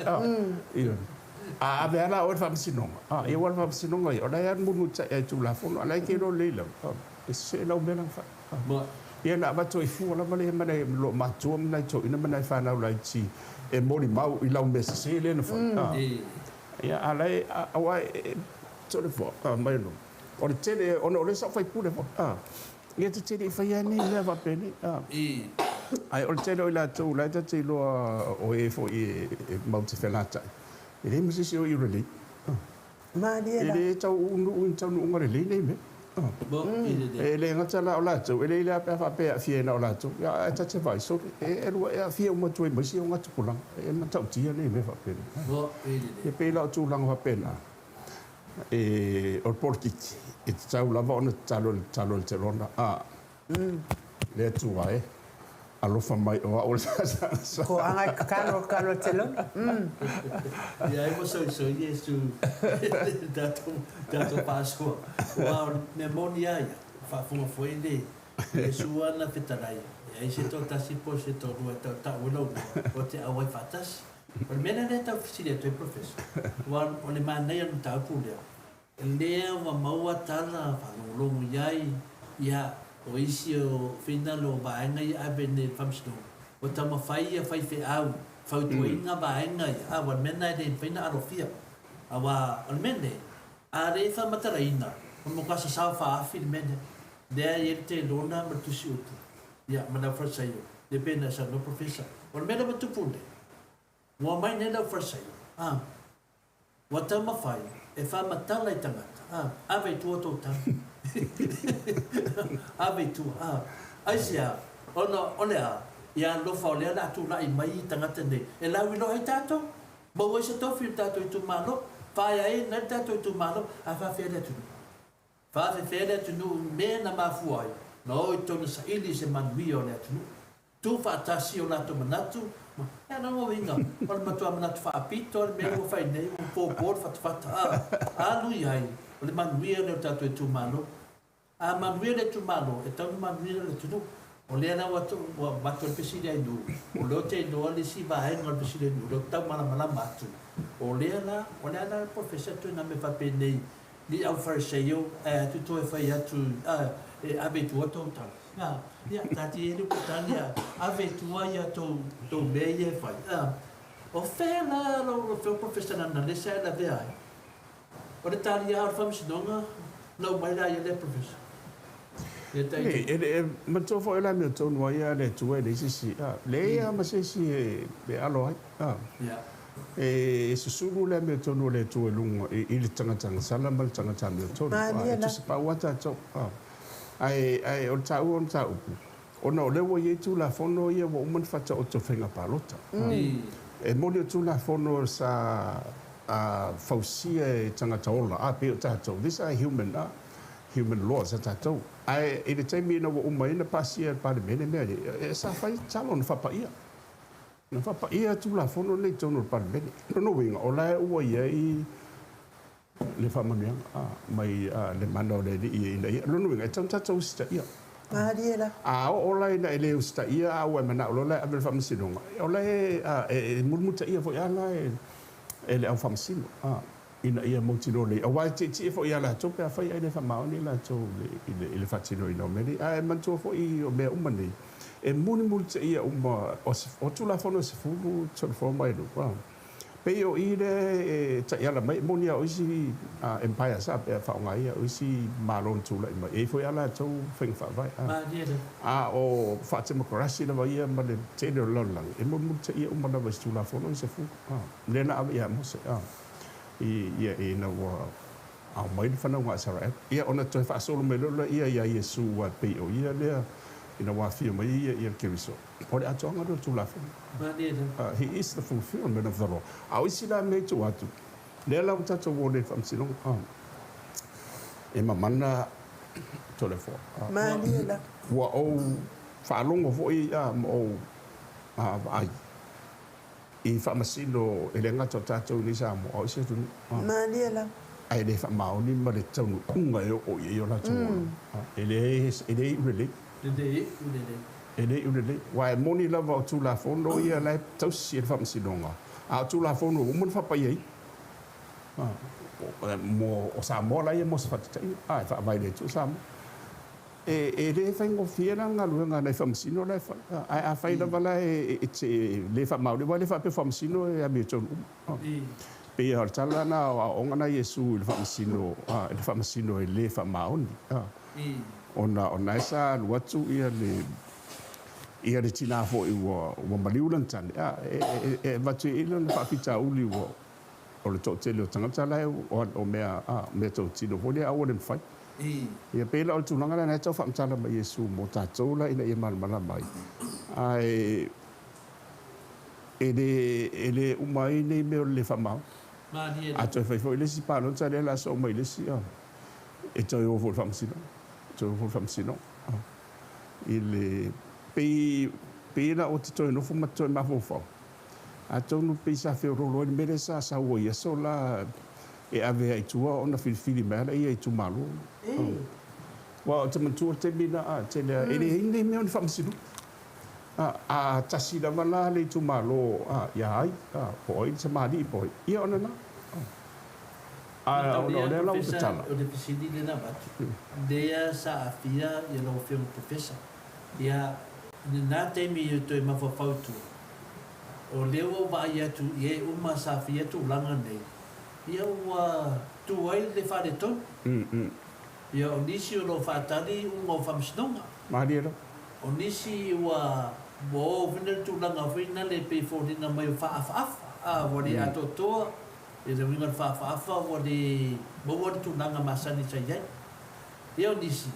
A ave ala o le faamasinoga. Ia ua le faamasinoga ia, o la e alu mulimulitai ai Tulafono, a la e ke lo lelei lava. E sese lau mea lana fai. Ia na avatu ai fua lava le mana lo matua mana i toina mana i whanau laiti e moli mau i lau mea sese le na fai. Ia a lai aua e tole fo mai no. O le tele ona o le sa fai pule fo. Ia te tele i fai ai nei mea faapeni. Ai o le tele o i latou lai ta te iloa o e fo i e mau te whelatai. E le masisi o i lelei. E le tau unu i tau nuunga lelei nei mea. E le ngata la o latou, e le ile a faapea aafia ai na o latou. Ia ae ta te vaai, sole, e lua e aafia uma atu ai ma isi o gatupulaga. E matautia nei mea faapena. Ia pei la o tulaga faapena, e o le politiki, e tatau lava ona tatalo i le tatalo a le telona. Le Atua e, alofa mai o a'u o le sasasa. Ko anga e kalo kalo telona. Ia ai mo soisoi Iesu tatou faasoa. Ua o le mea moni a ia, faafofoga foi le Iesu ana fetalai, e ai se toatasi po o se toalua e tautau ai lau lua, o te auai faatasi. O le mea lea lea e tau fesili atu ai Professor, ua o le manaia o le mataupu lea, lea ua maua tala faalogologo i ai, ia, o isi o finalo o vaega ia ave nei i le faamasinoga, ua taumafai ia faifeau, fautuaina vaega ia, a ua le mea lena e le mafai ona alofia. Aua o le mea lenei, a le faamatalaina, ua matua sasao faaafi le mea lea. Lea e i ai le telona ma le tusi upu, ia, ma le aufalesaio, lea pei ona e saunoa Professor. O le mea lea ua tupu nei, ua omai nei le aufalesaio, a, Ua taumafai e faamatala i tagata, ā, ave i tua tou tala. Ave i tua, ā. Aisea? Ona o le a? Ia alofa o lea o le a tulai mai i tagata nei e lauiloa ai tatou, maua ai se tofi i le tatou itumalo, whaia ai le tatou itumalo, ae faafefea le atunuu. Faafefea le atunuu i mea na mafua ai na o i tonu saili i se manuia o le atunuu. Tu faatasi o latou manatu, ma, e ana uiga, o le matua manatu faapito le mea ua fai nei, ua pōpō le fatafata, a, alu i ai, o le manuia lea o le tatou itumalo. A manuia le itumalo, e tatau ona manuia le atunuu. O lea la ua, ua avatu ai le fesili a Ainuu, o lea ou te iloa le isi vaega o le fesili a Ainuu, o lea ou te tau malamalama atu. O lea la, o le a la le polofesa atu i nā mea faapenei, ni au Fariseio, ae atu toe fai atu, a, e ave i tua tou tala. A, ia, taatia ia le upu tane, a, ave i tua ia tou, tou mea ia e fai. A, o fea la lou afioga Professor Nanalesa e lavea ai? O le taliā o le faamasinoga, lau mai la ia lea Professor. Ia tai. E, e, e manatua foi o le amiotonu ai a le Atua e leai se isi, a, leai lava ma se isi e alo ai. A, Ia. E susulu le amiotonu o le Atua i luga i le tagata agasala ma le tagata amiotonu. A, e tusa pau lava tatou. A. Ae, ae o le taua o le mataupu, ona o lea ua i ai Tulafono ia ua uma ona faataoto faiga palota. E moni o Tulafono sa fausia e tagata ola, a pei o tatou, these are human, human laws a tatou. Ae i le taimi ina ua uma ai ona pasia e le Palemene mea nei, sa fai tatalo na faapaia. Na faapaia Tulafono nei i totonu o le Palemene. O lona uiga, o la e ua i ai le faamanuiaga mai le mana o le Alii ina ia, lona uiga, e tatau ona tatou usitaia. Malie la. A oo la ina e le usitaia a ua e manao loa la e ave i le faamasinoga, o la e mulimulitaia foi lava la e le au faamasino ina ia mautinoa lelei, aua e tietie foi ia latou pe afai ae le faamaoni latou i le faatinoina o mea nei. Ae manatua foi o mea uma nei, e mulimulitaia uma, o Tulafono e 10 tolu mai lua. Pei o i lea e taiala mai, e moni lava o isi empires a pe a faaaoga ia, o isi Malo na tulai mai, e i ai foi lava latou faiga faavae. A o faatemokarasi lava ia ma le tele o le lalolagi, e mulimulitaia uma lava i se Tulafono i se fua. Lea na ave ia Mose ina ua aumai le fanauga a Isaraelu. Ia ona toe faasolo mai loa lea ia Iesu aua e pei o ia lea ina ua afio mai ia le Keriso. O le atoaga lea o le Tulafono. He is the fulfillment of the law. A o isi la mea i tua atu, lea la ua tatou o nei i le faamasinoga. E mamana Toleafoa. Ua ou faalogo foi ma ou vaai i faamasino e le gata o tatou i nei Samoa, a o isi atunuu. Ae le faamaoni ma le taunuuga e oo i ai o latou olaga. E le iu lelei. E le iu lelei. Aua e moni lava o Tulafono ia la e tausi e le Faamasinoga, a o Tulafono ua uma ona faapaiaina. O Samoa la ia mo se faataitaiga, e faavae i le Atua Samoa. E le faigofie la galuega a nai Faamasino la e fai. Ae afai lava la e te le faamaoni, aua e le faapea o Faamasino e amiotonu uma. E pei lava o le tala lena o aoaoga na a Iesu i le Faamasino, i le Faamasino e le faamaoni. Ona o lena sa alu atu le tina foi ua maliu lana tane, e avatu i ai lana faafitauli ua o le toatele o tagata la e o mea meatautino foi lea aua le mafai. Ia pei la o le tulaga lena e tau faamatala mai Iesu mo tatou la ina ia malamalama ai. Ae e le uma ai nei mea o le le faamaoni. A toe fai foi le isi palota lea o le a soo mai le isi, e toe o foi i le faamasinoga. E toe o foi i le faamasinoga. I le pei la ua te toe nofo ma te toe mafaufau, atonu pei sa feoloolo ai le mea lea sa sau ai i aso la e ave ai i tua ona filifili mai lava lea i itumalo. Aua ou te manatua le taimi lena, a tele lava, e leai ni mea o ni faamasinoga. A tasi lava la le itumalo ia ai, po o ai le tamalii po o ai, ia ona lena. A ona o lea la ua tatala. O le fesili lea na avatu, lea sa aafia lau Afioga Professor. Ia, i lena taimi i toe mafaufau i tua, o lea ua ou vaai atu i e uma sa aafia tulaga nei, ia ua tu ai le faaletonu. Ia, o nisi o lo o faatali iuga o faamasinoga. Malie lava. O nisi ua o foi le tulaga foi lea pei foliga mai o faaafaafa, a ua le atoatoa, i le uiga o le faaafaafa ua le maua le tulaga masani sa i ai. Ia o nisi,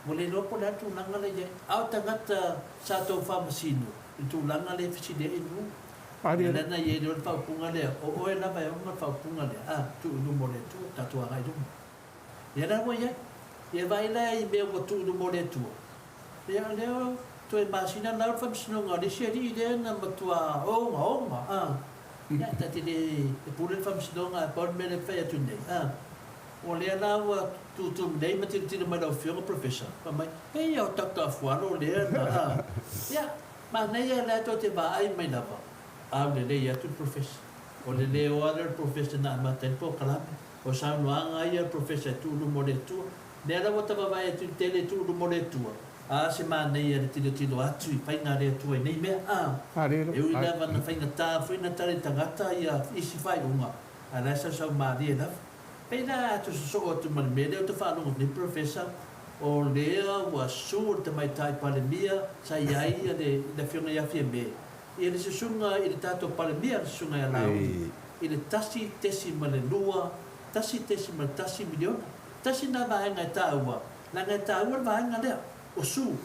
ua le iloa po o le a le tulaga la i ai. A o tagata sa tou faamasino i le tulaga lea e fesiliai nuu. Ia lea na i ai loa le faaupuga lea, o oe lava e ona le faaupuga lea, a, tuu i luma o le Atua, tatou agai i luma. Ia lea ua i ai. Ia vaai la i mea ua tuu i luma o le Atua. Ia o lea toe masina lau le faamasinoga o le isi alii lea na matua ogaoga, a. Ia ta te le e pule le faamasinoga ae pau le mea lea e fai atu nei, a. O lea la ua tutu nei ma tilotilo mai lau Afioga Professor, fai mai, pei o Doctor Afualo lea na, a. Ia, manaia la tou te vaai mai lava, aulelei atu le Professor. O le leo lava lea o le Professor na amata ai le polokalame. O saunoaga ia a le Professor e tuu i luma o le Atua. Lea la ua ta vavae atu i le tele e tuu i luma o le Atua, a se manaia le tilotilo atu i faiga a le Atua i nei mea, a. E ui lava na faigata foi na tali tagata ia isi faaiuga, a la e sausau malie lava. Pei la a toe sosoo atu ma le mea lea ou te faalogo nei Professor, o lea ua sue le Tamaitai Palemia sa i ai le Afioga ia Fiame, ia le susuga i le tatou Palemia, le Susuga ia Laauli, i le 1.2, 1.1 miliona. Tasi lena vaega e taua, leaga e taua le vaega lea, o Sue.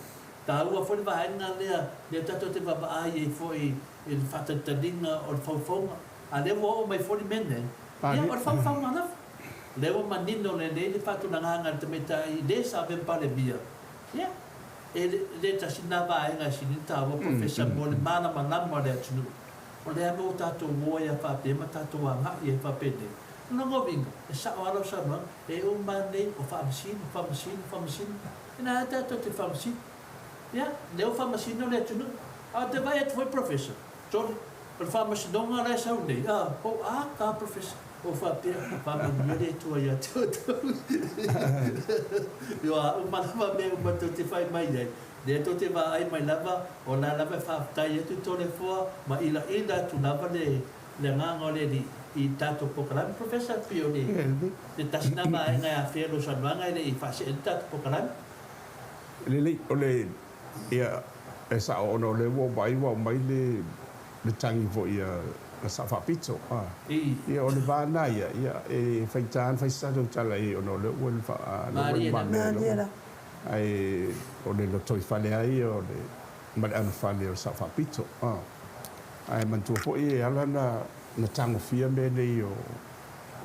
Taua foi le vaega lea, lea tatou te vaavaai ai foi i le faatalitaliga o le faufauga. A lea ua oo mai foi le mea nei, ia o le faufauga lava. O lea ua manino lelei le faatulagaga a le tamaitai le sa avea ma Palemia, ia, e le tasi lena vaega e sili ona taua Professor mo le malamalama o le atunuu. O le a mea ua tatou o ai a faapea ma tatou agai ai faapenei? O lona uiga, e sao lava lau saunoaga, e uma lava nei o faamasino, faamasino, faamasino. Ina lava tatou te faamasino. Ia, lea ua faamasino le atunuu. A ou te vaai atu foi Professor, sorry, o le faamasinoga la e sau nei, a, oh, a ka Professor, ou faapea, faamanuia le Atua ia te outou. Ioa, uma lava mea uma tou te fai mai ai, lea tou te vaai mai lava, o la lava e faafetai atu Toleafoa ma ilaila atu lava le le agaga o le Alii i tatou polokalame, Professor, pei o le le tasi lena vaega e afea lou saunoaga e le i faasee le tatou polokalame. Lelei, o le, ia, e sao ona o lea ua ou vaai ua aumai le, le tagi foi a le Sao Faapito, a. Ia, o le va lena ia, ia, e faigata ona fai se tatou tala i ai ona o lea ua i le fa, lea ua i lumamea lava. Ae o le lotoifale lava ia o le, ma le anofale o le Sao Faapito, a. Ae manatua foi e ala ona na tagofia mea nei o,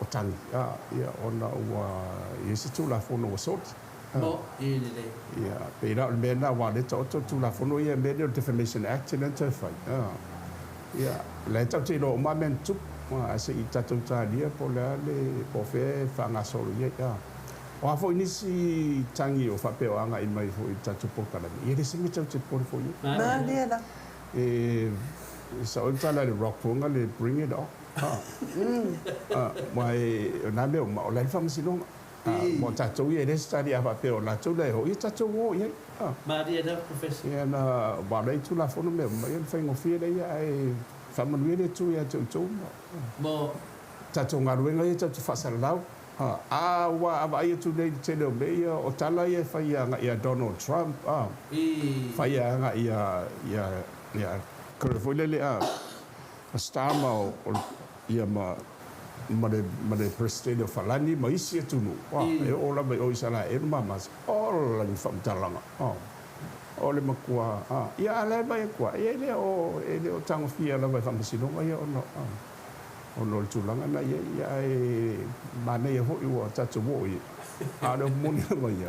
o tagi, a, ia, ona ua i ai se Tulafono ua soli. Mo i lelei. Ia, pei la o le mea lena aua o lea e taoto le Tulafono ia, mea lea o le Defamation Act lea na toe fai, a. Ia, o la e tatou te iloa uma lava mea na tupu, a, ae se i tatou talia po o le a le, po o fea e faagasolo i ai, a. O a foi nisi tagi o faapea o agai mai foi i le tatou polokalame, ia e leai se mea tatou te popole foi i ai. Malie la. E sao ai le tala a le Rock foi le bring it on. Aua o na mea uma, o la e i le faamasinoga. Mo tatou ia e leai se tali a faapea o latou la e o, ia tatou o i ai. Malie la, Professor. Ia na, aua o la e i Tulafono mea uma, ia ona faigofie lea, ae faamanuia le Atua ia te outou ma. Mo. Tatou galuega ia tatou te faasalalau. A ua vaai atu nei i le tele o mea ia, o tala ia e fai agai ia Donald Trump, a fai agai ia, ia, ia, kore foi lele, a, Starmer o, ia ma, ma le, ma le Peresetene o Falani ma isi atunuu, a, e oo lava i o Isaraelu ma Hamasi, ola ni faamatalaga, a, o le matua, a, ia a la e vaai atu lava, ia e le o, e le o tagofia lava e Faamasinoga ia ona, a. Ona o le tulaga na i ai, ia ae manaia foi ua tatou oo i ai. A o le upu moni lava ia,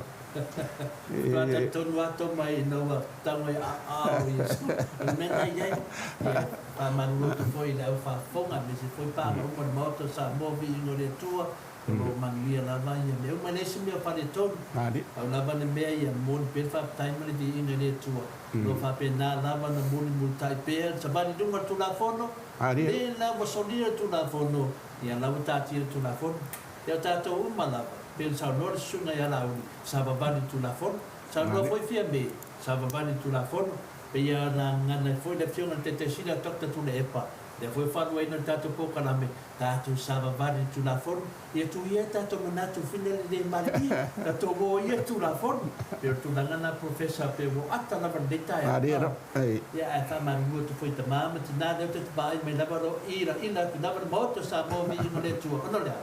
e. Faatoa talitonu lava Toma ina ua tago i aao Iesu. O le mea na i ai, ia faamalulu atu foi i le au faafofoga aemaise foi paga uma o le Maota o Samoa, viiga o le Atua, o lo o manuia lava ia mea uma. E leai se mea o faaletonu, pau lava le mea ia momoli pea le faafetai ma le viiga i le Atua. O lo o faapena lava ona mulimulitai pea le savali i luga o le Tulafono, Le la ua solia le Tulafono, ia la ua taatia le Tulafono. Ia o tatou uma lava, pei ona saunoa le Susuga ia Laauli, savavali le Tulafono. Saunoa foi Fiame, savavali le Tulafono. Pei ona gagana ai foi le Afioga i le Taitaisili a Doctor Tuilaepa, lea foi e faaluaina le tatou polokalame, tatou savavali le Tulafono. Ia tuu ia tatou manatu fina le le malilie, tatou o ia le Tulafono. Pei o le tulaga lena Professor, pei ua ata lava i lenei taeao. Ia ae faamalulu atu foi i tama ma tina lea ou te vaai mai lava o lo o iraira atu lava le Maota o Samoa viiga o le Atua ona o le a?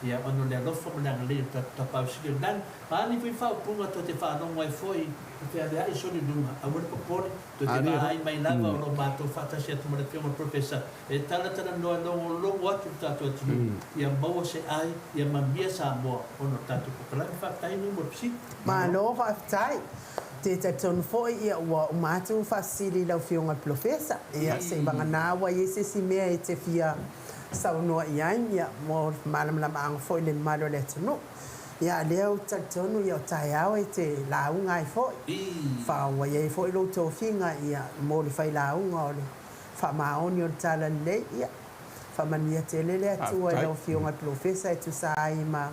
Ia ona o le alofa ma le agalelei o le tatou Tapaau Sili o le Lagi. A ni foi faaupuga tou te faalogo ai foi i feaveai soli i luga, aua le popole, tou te vaai mai lava o lo o matou faatasi atu ma le Afioga i le Professor e talatalanoa e logologo atu le tatou atunuu ia maua se ai, ia manuia Samoa ona o le tatou polokalame. Faafetai mo le fesili. Malo faafetai. Te talitonu foi ia ua uma atu faafesili i lau Afioga i le Polofesa. Ia seivagana ua i ai se isi mea e te fia saunoa i ai ia mo le malamalamaaga foi i le mamalu o le atunuu. Ia a lea ou te talitonu ia o taeao e te lauga ai foi. Fa ua i ai foi lou tofiga ia mo le failauga o le faamaoni o le Talalelei. Ia faamanuia tele le Atua i lau Afioga i le Polofesa e tusa ai ma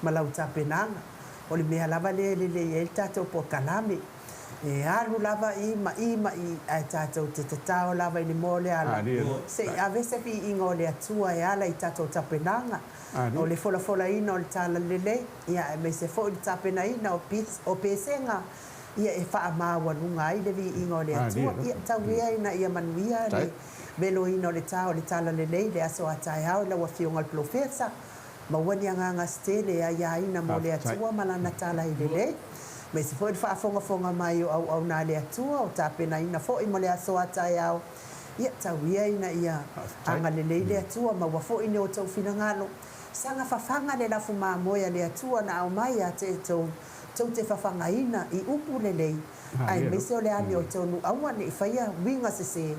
ma lau tapenaga. O le mea lava lea e lelei ai le tatou polokalame, e alu lava i ma i ma i, ae tatou te tatao lava i le moa o le ala, se i ave se viiga o le Atua e ala i tatou tapenaga, o le folafolaina o le Talalelei, ia aemaise foi le tapenaina o pesega, ia e faamaualuga ai le viiga o le Atua. Ia tau ea ina ia manuia le veloina o le ta o le Talalelei i le aso a taeao i lau Afioga i le Polofesa. Maua ni agaga se tele e aiaina mo le Atua ma Lana tala i lelei. Aemaise foi le faafogafoga mai o auauna a le Atua o tapenaina foi mo le aso a taeao. Ia, tau ia ina ia agalelei le Atua, maua foi ni outou finagalo. Saga fafaga le lafu mamoe a le Atua na aumai ia te outou, tou te fafagaina i upu lelei, aemaise o le amiotonu aua ne i faia uiga sese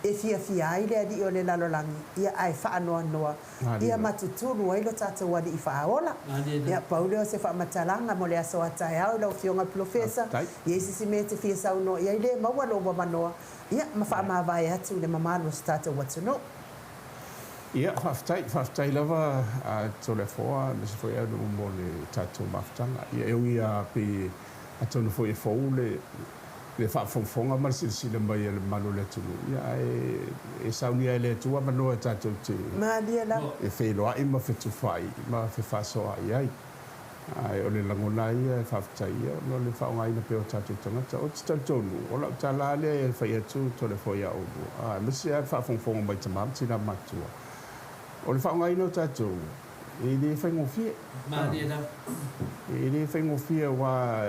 e fiafia ai le alii o le lalolagi, ia ae faanoanoa Ia matutulu ai lo tatou Alii Faaola. Ia, pau lea o se faamatalaga mo le aso a taeao i lau Afioga i le Polofesa. I ai se isi mea e te fia saunoa i ai, le maua lou avanoa, ia, ma faamavae atu i le mamalu o se tatou atunuu. Ia, faafetai, faafetai lava a Toleafoa aemaise foi Aunuu mo le tatou mafutaga. Ia, e ui lava pei atonu foi e fou le. le faafogafoga ma le silasila mai a le mamalu o le atunuu, ia ae e saunia e le Atua avanoa e tatou te Malie lava. e feiloai ma fetufaai ma fefaasoaai ai. Ae o le lagona lava ia e faafetai ia ona o le faaaogaina pea o tatou tagata. Ou te talitonu, o lau tala lava lea e fai atu Toleafoa ia oulua, aemaise lava le faafogafoga mai tama ma tina matutua, o le faaaogaina o tatou, e le faigofie. Malie lava. E le faigofie aua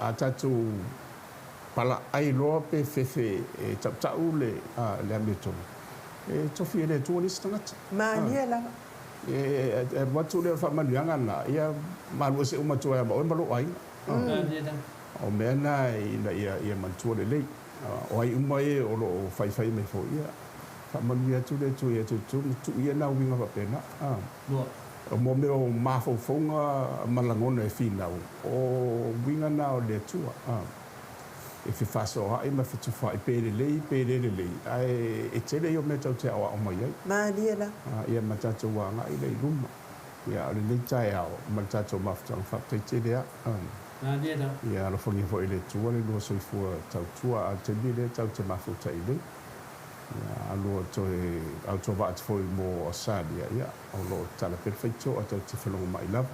a tatou palaai loa pe fefe e tautau le amiotonu, e tofi e le Atua le isi tagata. Malie lava. E alu atu lea o le faamanuiaga lena, ia malu ese uma atu ai lava ma oe ma lou aiga. O mea na ina ia manatua lelei. O ai uma e o lo o faifai mai foi, ia faamanuia atu le Atua ia te outou ma tuu ia na uiga faapena. O mea o mafaufauga ma lagona e finau, o uiga na o le Atua. E fefaasoaai ma fetufaai pe lelei pe le lelei, ae e tele ia o mea tatou te aoao mai ai. Malie lava. Ia ma tatou agai lea i luma. Ia, o lenei taeao ma le tatou mafutaga, faafetai tele lava. Malie lava. Ia alofagia foi e le Atua le lua soifua tautua a le taimi lea tatou te mafuta i nei. Ia, alua toe autovaa atu foi mo Australia, ia, o lo o tatala pea le faitotoa tatou te felogomai lava.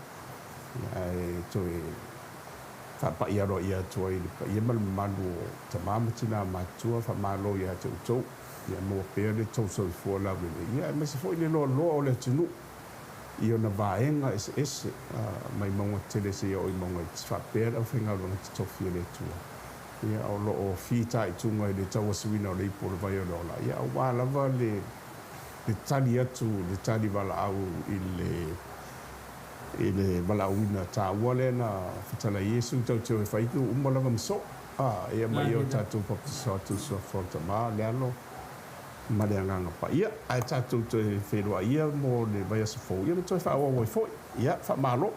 Ia, ae toe faapai aloaia atu ai i le paia ma le mamalu o tama ma tina matutua, faamalo ia te outou, ia maua pea le tou soifua laulelei, ia aemaise foi le loaloa o le atunuu i ona vaega eseese, mai mauga tetele seia oo i mauga iti, faapea le aufaigaluega totofi a le Atua, ia o lo o fitaituga i le tauasuina o le ipu o le vai o le ola, ia aua lava le tali atu, le tali valaau i le I le valaauina taua lea na fetalai Iesu tatou te o e fai nuu uma lava ma soo, a, ia ma ia o tatou papatiso atu i suafa o le Tama, le Alo, ma le Agaga Paia. Ae tatou toe feiloai ia mo le vaiaso fou, ia ma toe faaauau ai foi. Ia, faamalo.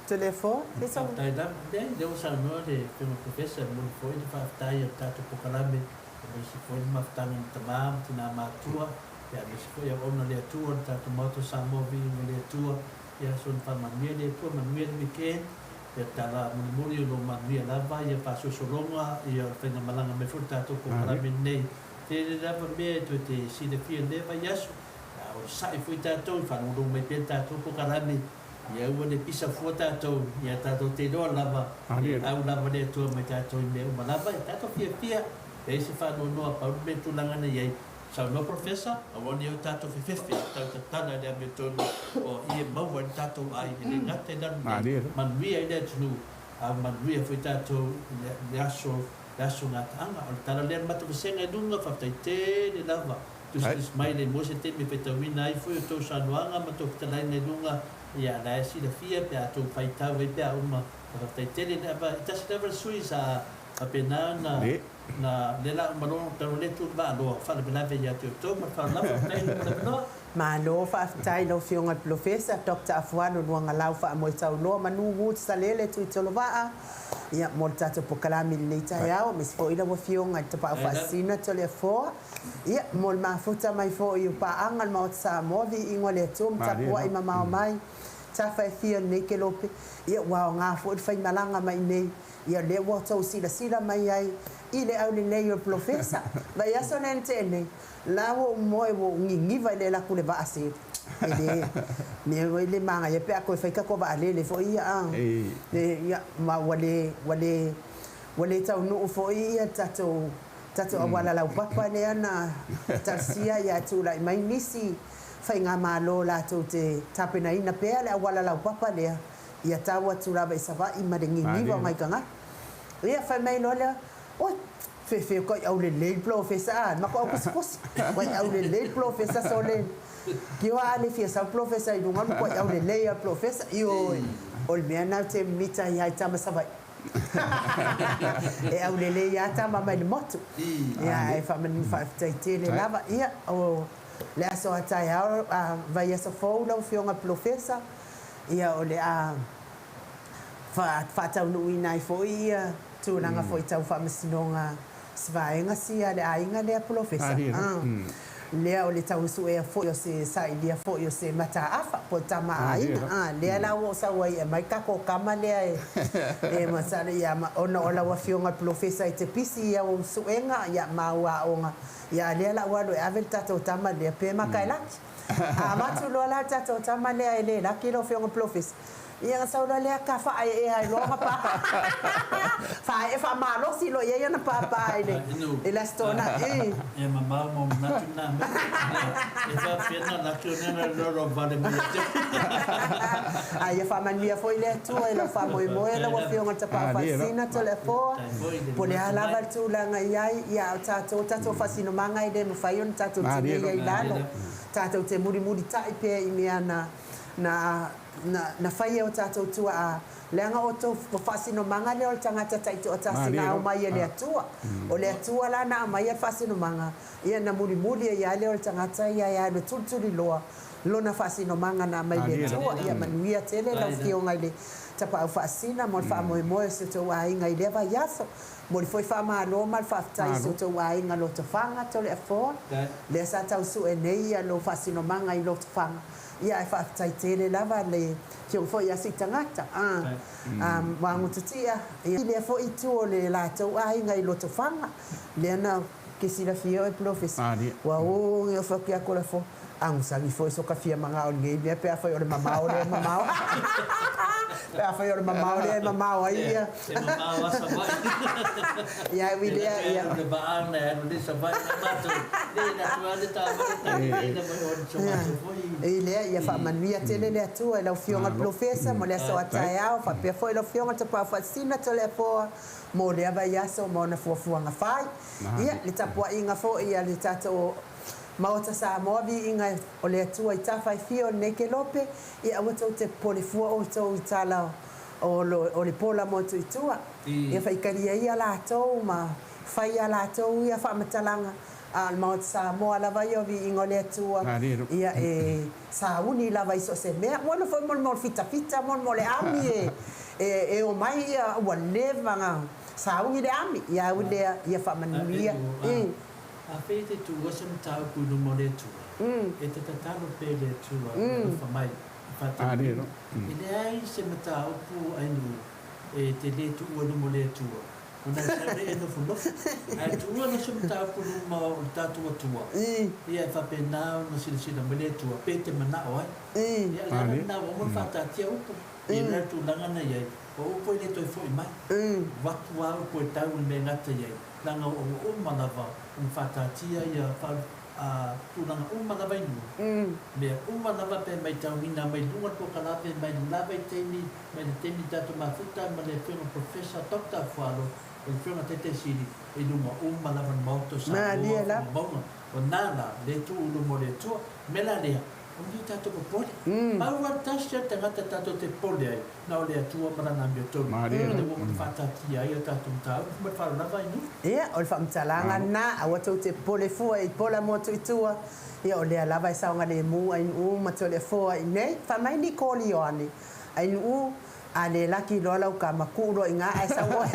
Telefo, se sau. Faafetai lava. Leai, lea ua saunoa le Afioga Professor, e momoli foi le faafetai a le tatou polokalame, aemaise foi le mafutaga ma tama ma tina matutua, ia aemaise foi auauna a le Atua, le tatou Maota o Samoa, viiga i le Atua. Ia soona faamanuia le Atua, manuia le weekend, ia tala mulimuli o lo o manuia lava ia faasolosologa ia o le faigamalaga mai foi le tatou polokalame lenei. Tele lava mea e toe te silafia i lenei vaiaso, a onosai foi tatou i faalogologo mai pea le tatou polokalame, ia aua ne pisa fua tatou, ia tatou te iloa lava e au lava le Atua mai tatou i mea uma lava, ia tatou fiafia, leai se faanoanoa, pau le mea tulaga na i ai. Saunoa Professor, aua ne i o tatou fefefe e tau tatala i le amiotonu o i e maua ai le tatou ai, e le gata i lalo nei, manuia ai le atunuu, a manuia foi tatou i le aso, le aso gataaga. O le tala lea a le matou vasega i luga, faafetai tele lava, tusitusi mai le maua se taimi e faitauina ai foi outou saunoaga ma outou fetalaiga i luga, ia la e silafia pe a outou faitau ai pe a uma. Faafetai tele, e tasi lava le sui sa faapena ona Na le la uma loa tau le tu va loa faalavelave ia te outou ma le faaaloalo lava faafetai mo le avanoa. Malo faafetai i lau Afioga i le Polofesa Doctor Afualo Luagalau Faamoetauloa Manu Woods Salele Tuitolovaa ia mo le tatou pokalami i lenei taeao aemaise foi lau Afioga i le Tapaau Faasisina Toleafoa ia mo le mafuta mai foi o paaga a le Maota Samoa viiga o le Atua ma tapuai mamao mai tafa e fia o lenei kelope ia ua aoga foi le faimalaga mai nei Ia lea ua outou silasila mai ai i le aulelei o le polofesa. Vaiaso lea na tea nei, la ua ou moe ua ou giniva i le alu atu i le vaa selu. E le mea foi le manaia pe a toe fai tatou vaalele foi ia a. Ia ma ua le ua le ua le taunuu foi ia le tatou tatou auala laupapa lea na talosia ia ae tulai mai nisi faigamalo latou te tapenaina pea le auala laupapa lea. Ia tau atu lava i Savaii ma le giniva o nai tagata. Ia, fai mai loa lea, Oi, fefe kai aulelei le polofesa a, matou auposiposi, kai aulelei le polofesa sole. Kioa a le fia sau polofesa i luga, kai aulelei a le polofesa. Ioe, o le mea lena ou te mita ai lava i tama Savaii. E aulelei lava tama mai le motu. Ia, ae faafetai tele lava. Ia, o le aso a taeao, vaiaso fou lau Afioga i le polofesa. Ia o le a faataunuuina ai foi ia tulaga foi tau faamasinoga si vaega sia a le aiga lea polofesa. Lea o le tausuea foi o se sailia foi o se mataafa po o tama a aiga. A, lea la ua ou sau ai e aumai le tatou tama lea e, e masalo, ia, ma, ona o lau Afioga i le Polofesa e te pisi i au suega, ia, ma au aoga, ia, a lea la ua alu e ave le tatou tama lea, pe maka e laki. A avatu loa la le tatou tama lea e le laki lau Afioga i le Polofesa, Ia ona sau loa lea ta faaee ai loa ona pa faaee faamalosi loa i ai ana pāpā i le i le Aso Toonai. E mamao ma manatu na mea. E faapea na laki ona na lolo vale mai ia te. A ia faamanuia foi le Atua i lau faamoemoe lau Afioga i le Tapaau Faasisina Toleafoa, po o le a lava le tulaga i ai, ia a o tatou, o tatou faasinomaga e le mafai ona tatou tineia i lalo. Tatou te mulimulitai pea i mea na na Na, na fai e o tatou tuaa, leaga o tou faasinomaga lea o le tagata taitoatasi na aumai e le Atua. O le Atua la na aumaia le faasinomaga, ia na mulimuli ai lava lea o le tagata ia e alu e tulituliloa lona faasinomaga na aumai i le Atua. Ia manuia tele lau Afioga i le Tapaau Faasisina mo le faamoemoe o si outou aiga i lea vaiaso. Momoli foi faamalo ma le faafetai i si outou aiga Lotofaga, Toleafoa, lea sa tau sue nei ia lou faasinomaga i Lotofaga. Ia ae faafetai tele lava le afioga foi ia Siitagata a Magototia i lea foi itu o le latou aiga i Lotofaga lea na ke silafia oe Polofesa ua o e ofe atu la fo agusagi foi so ka fia magao i lenei mea pe afai o le mamao lea e mamao pe afai o le mamao lea e mamao ai ia E mamao a Savaii. Ia ae ui lea ia. O le vaa na e alu nei Savaii ma matou le alu atu a le taavale taavale na mai o so matou foi. I lea ia faamanuia tele le Atua i lau Afioga i le Polofesa mo le aso a taeao faapea foi lau Afioga Tapaau Faasisina Toleafoa mo lea vaiaso ma ona fuafuaga fai. Ia le tapuaiga foi a le tatou Maota Samoa viiga o le Atua i tafa e fia o lenei kelope, ia aua tou te popole fua outou i tala o le pola motu i tua. Ia faitalia ia latou ma fai a latou ia faamatalaga, a o le Maota Samoa lava ia o viiga o le Atua, ia e sauni lava i so o se mea. Ua nofo mo le mea o le fitafita mo le mea o le ami e omai ia ua leva ona sauni le ami, ia au lea ia faamanuia. Afai e te tuua se mataupu i luma o le Atua, e te tatalo pea i le Atua e alofa mai, e faatamalii. E leai se mataupu a nuu e te le tuua i luma o le Atua, ona e sau lea e nofonofo. Ae tuua loa se mataupu i luma o le tatou Atua, ia e faapena ona silasila mai le Atua pe te manao ai. Ia o le ala lena ua uma ona faataatia upu i le tulaga na i ai, o upu e le toe foi mai. Ua atu lava upu e tau i le mea e gata i ai. Leaga ua uma lava ona faataatia ia tulaga uma lava i nuu, mea uma lava pe maitauina mai luga le polokalame mai lava i taimi, mai le taimi tatou mafuta ma le Afioga Professor Doctor Afualo, o le Afioga Taitaisili i luga uma lava o le Maota o Samoa, Faamauga, o na la le tuu i luma o le Atua. O le mea la lea, aua ne i tatou popole. Pau lava le tasi a le tagata tatou te popole ai, Na o le Atua ma Lana amiotonu, o lea ua uma faataatia ai a tatou mataupu ma le faaaloalo lava i nuu. Ia, o le faamatalaga lena, aua tou te popole fua i pola motu i tua, ia o lea lava e saogalemu Ainuu ma Toleafoa i nei. Fai mai Nicole Ioane, Ainuu, a le laki loa lau tama, kuu loa i ina ae sau oe.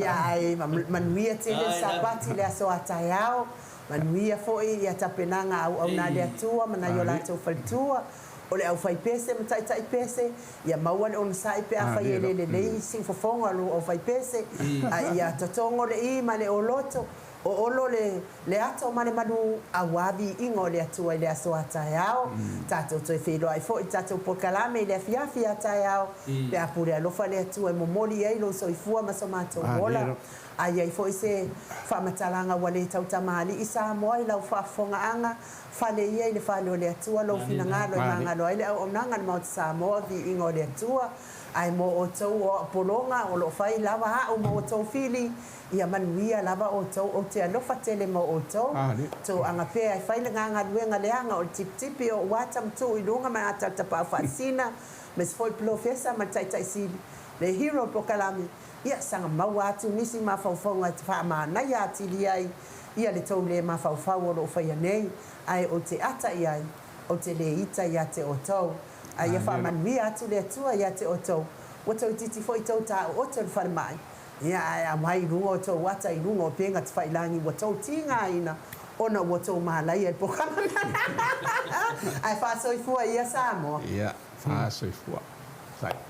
Ia, ae manuia tele le Sapati i le aso a taeao, manuia foi ia tapenaga auauna a le Atua ma nai o latou faletua. O le aufaipese ma taitaipese, ia maua le onosai pe afai e le lelei siufofoga o lou aufaipese, a ia totogo le i ma le oloto, o olo le le ato ma le malu, auā viiga o le Atua i le aso a taeao. Tatou toe feiloai foi i le tatou polokalame i le afiafi a taeao, pe a pule alofa le Atua e momoli ai lou soifua ma so matou ola. A i ai foi se faamatalaga ua le tautamalii Samoa i lau faafofogaaga, Fale ia i le fale o le Atua lou finagalo e magalo ai le auaunaga a le Maota Samoa, viiga o le Atua. Ae mo outou o au pologa o lo o fai lava au ma outou fili, ia manuia lava outou, ou te alofa tele mo outou. Tou aga pea e fai le gagaluega leaga o le tipitipi o ou ata ma tuu i luga ma ata o le tapaau faasina, aemaise foi polofesa ma le taitai sili, le hero polokalame, ia saga maua atu nisi mafaufauga e te faamanaia atili ai ia le tou le mafaufau o lo o faia nei, ae ou te ata i ai, ou te le ita ia te outou. A ia faamanuia atu le Atua ia te outou, ua toeitiiti foi tou taooto i le falemai, ia ae aumai i luga o tou ata i luga o upega tafailagi ua tou tigaina Ona ua tou malaia i le polokalame. Ae faasoifua ia Samoa. Ia, faasoifua. Faafetai.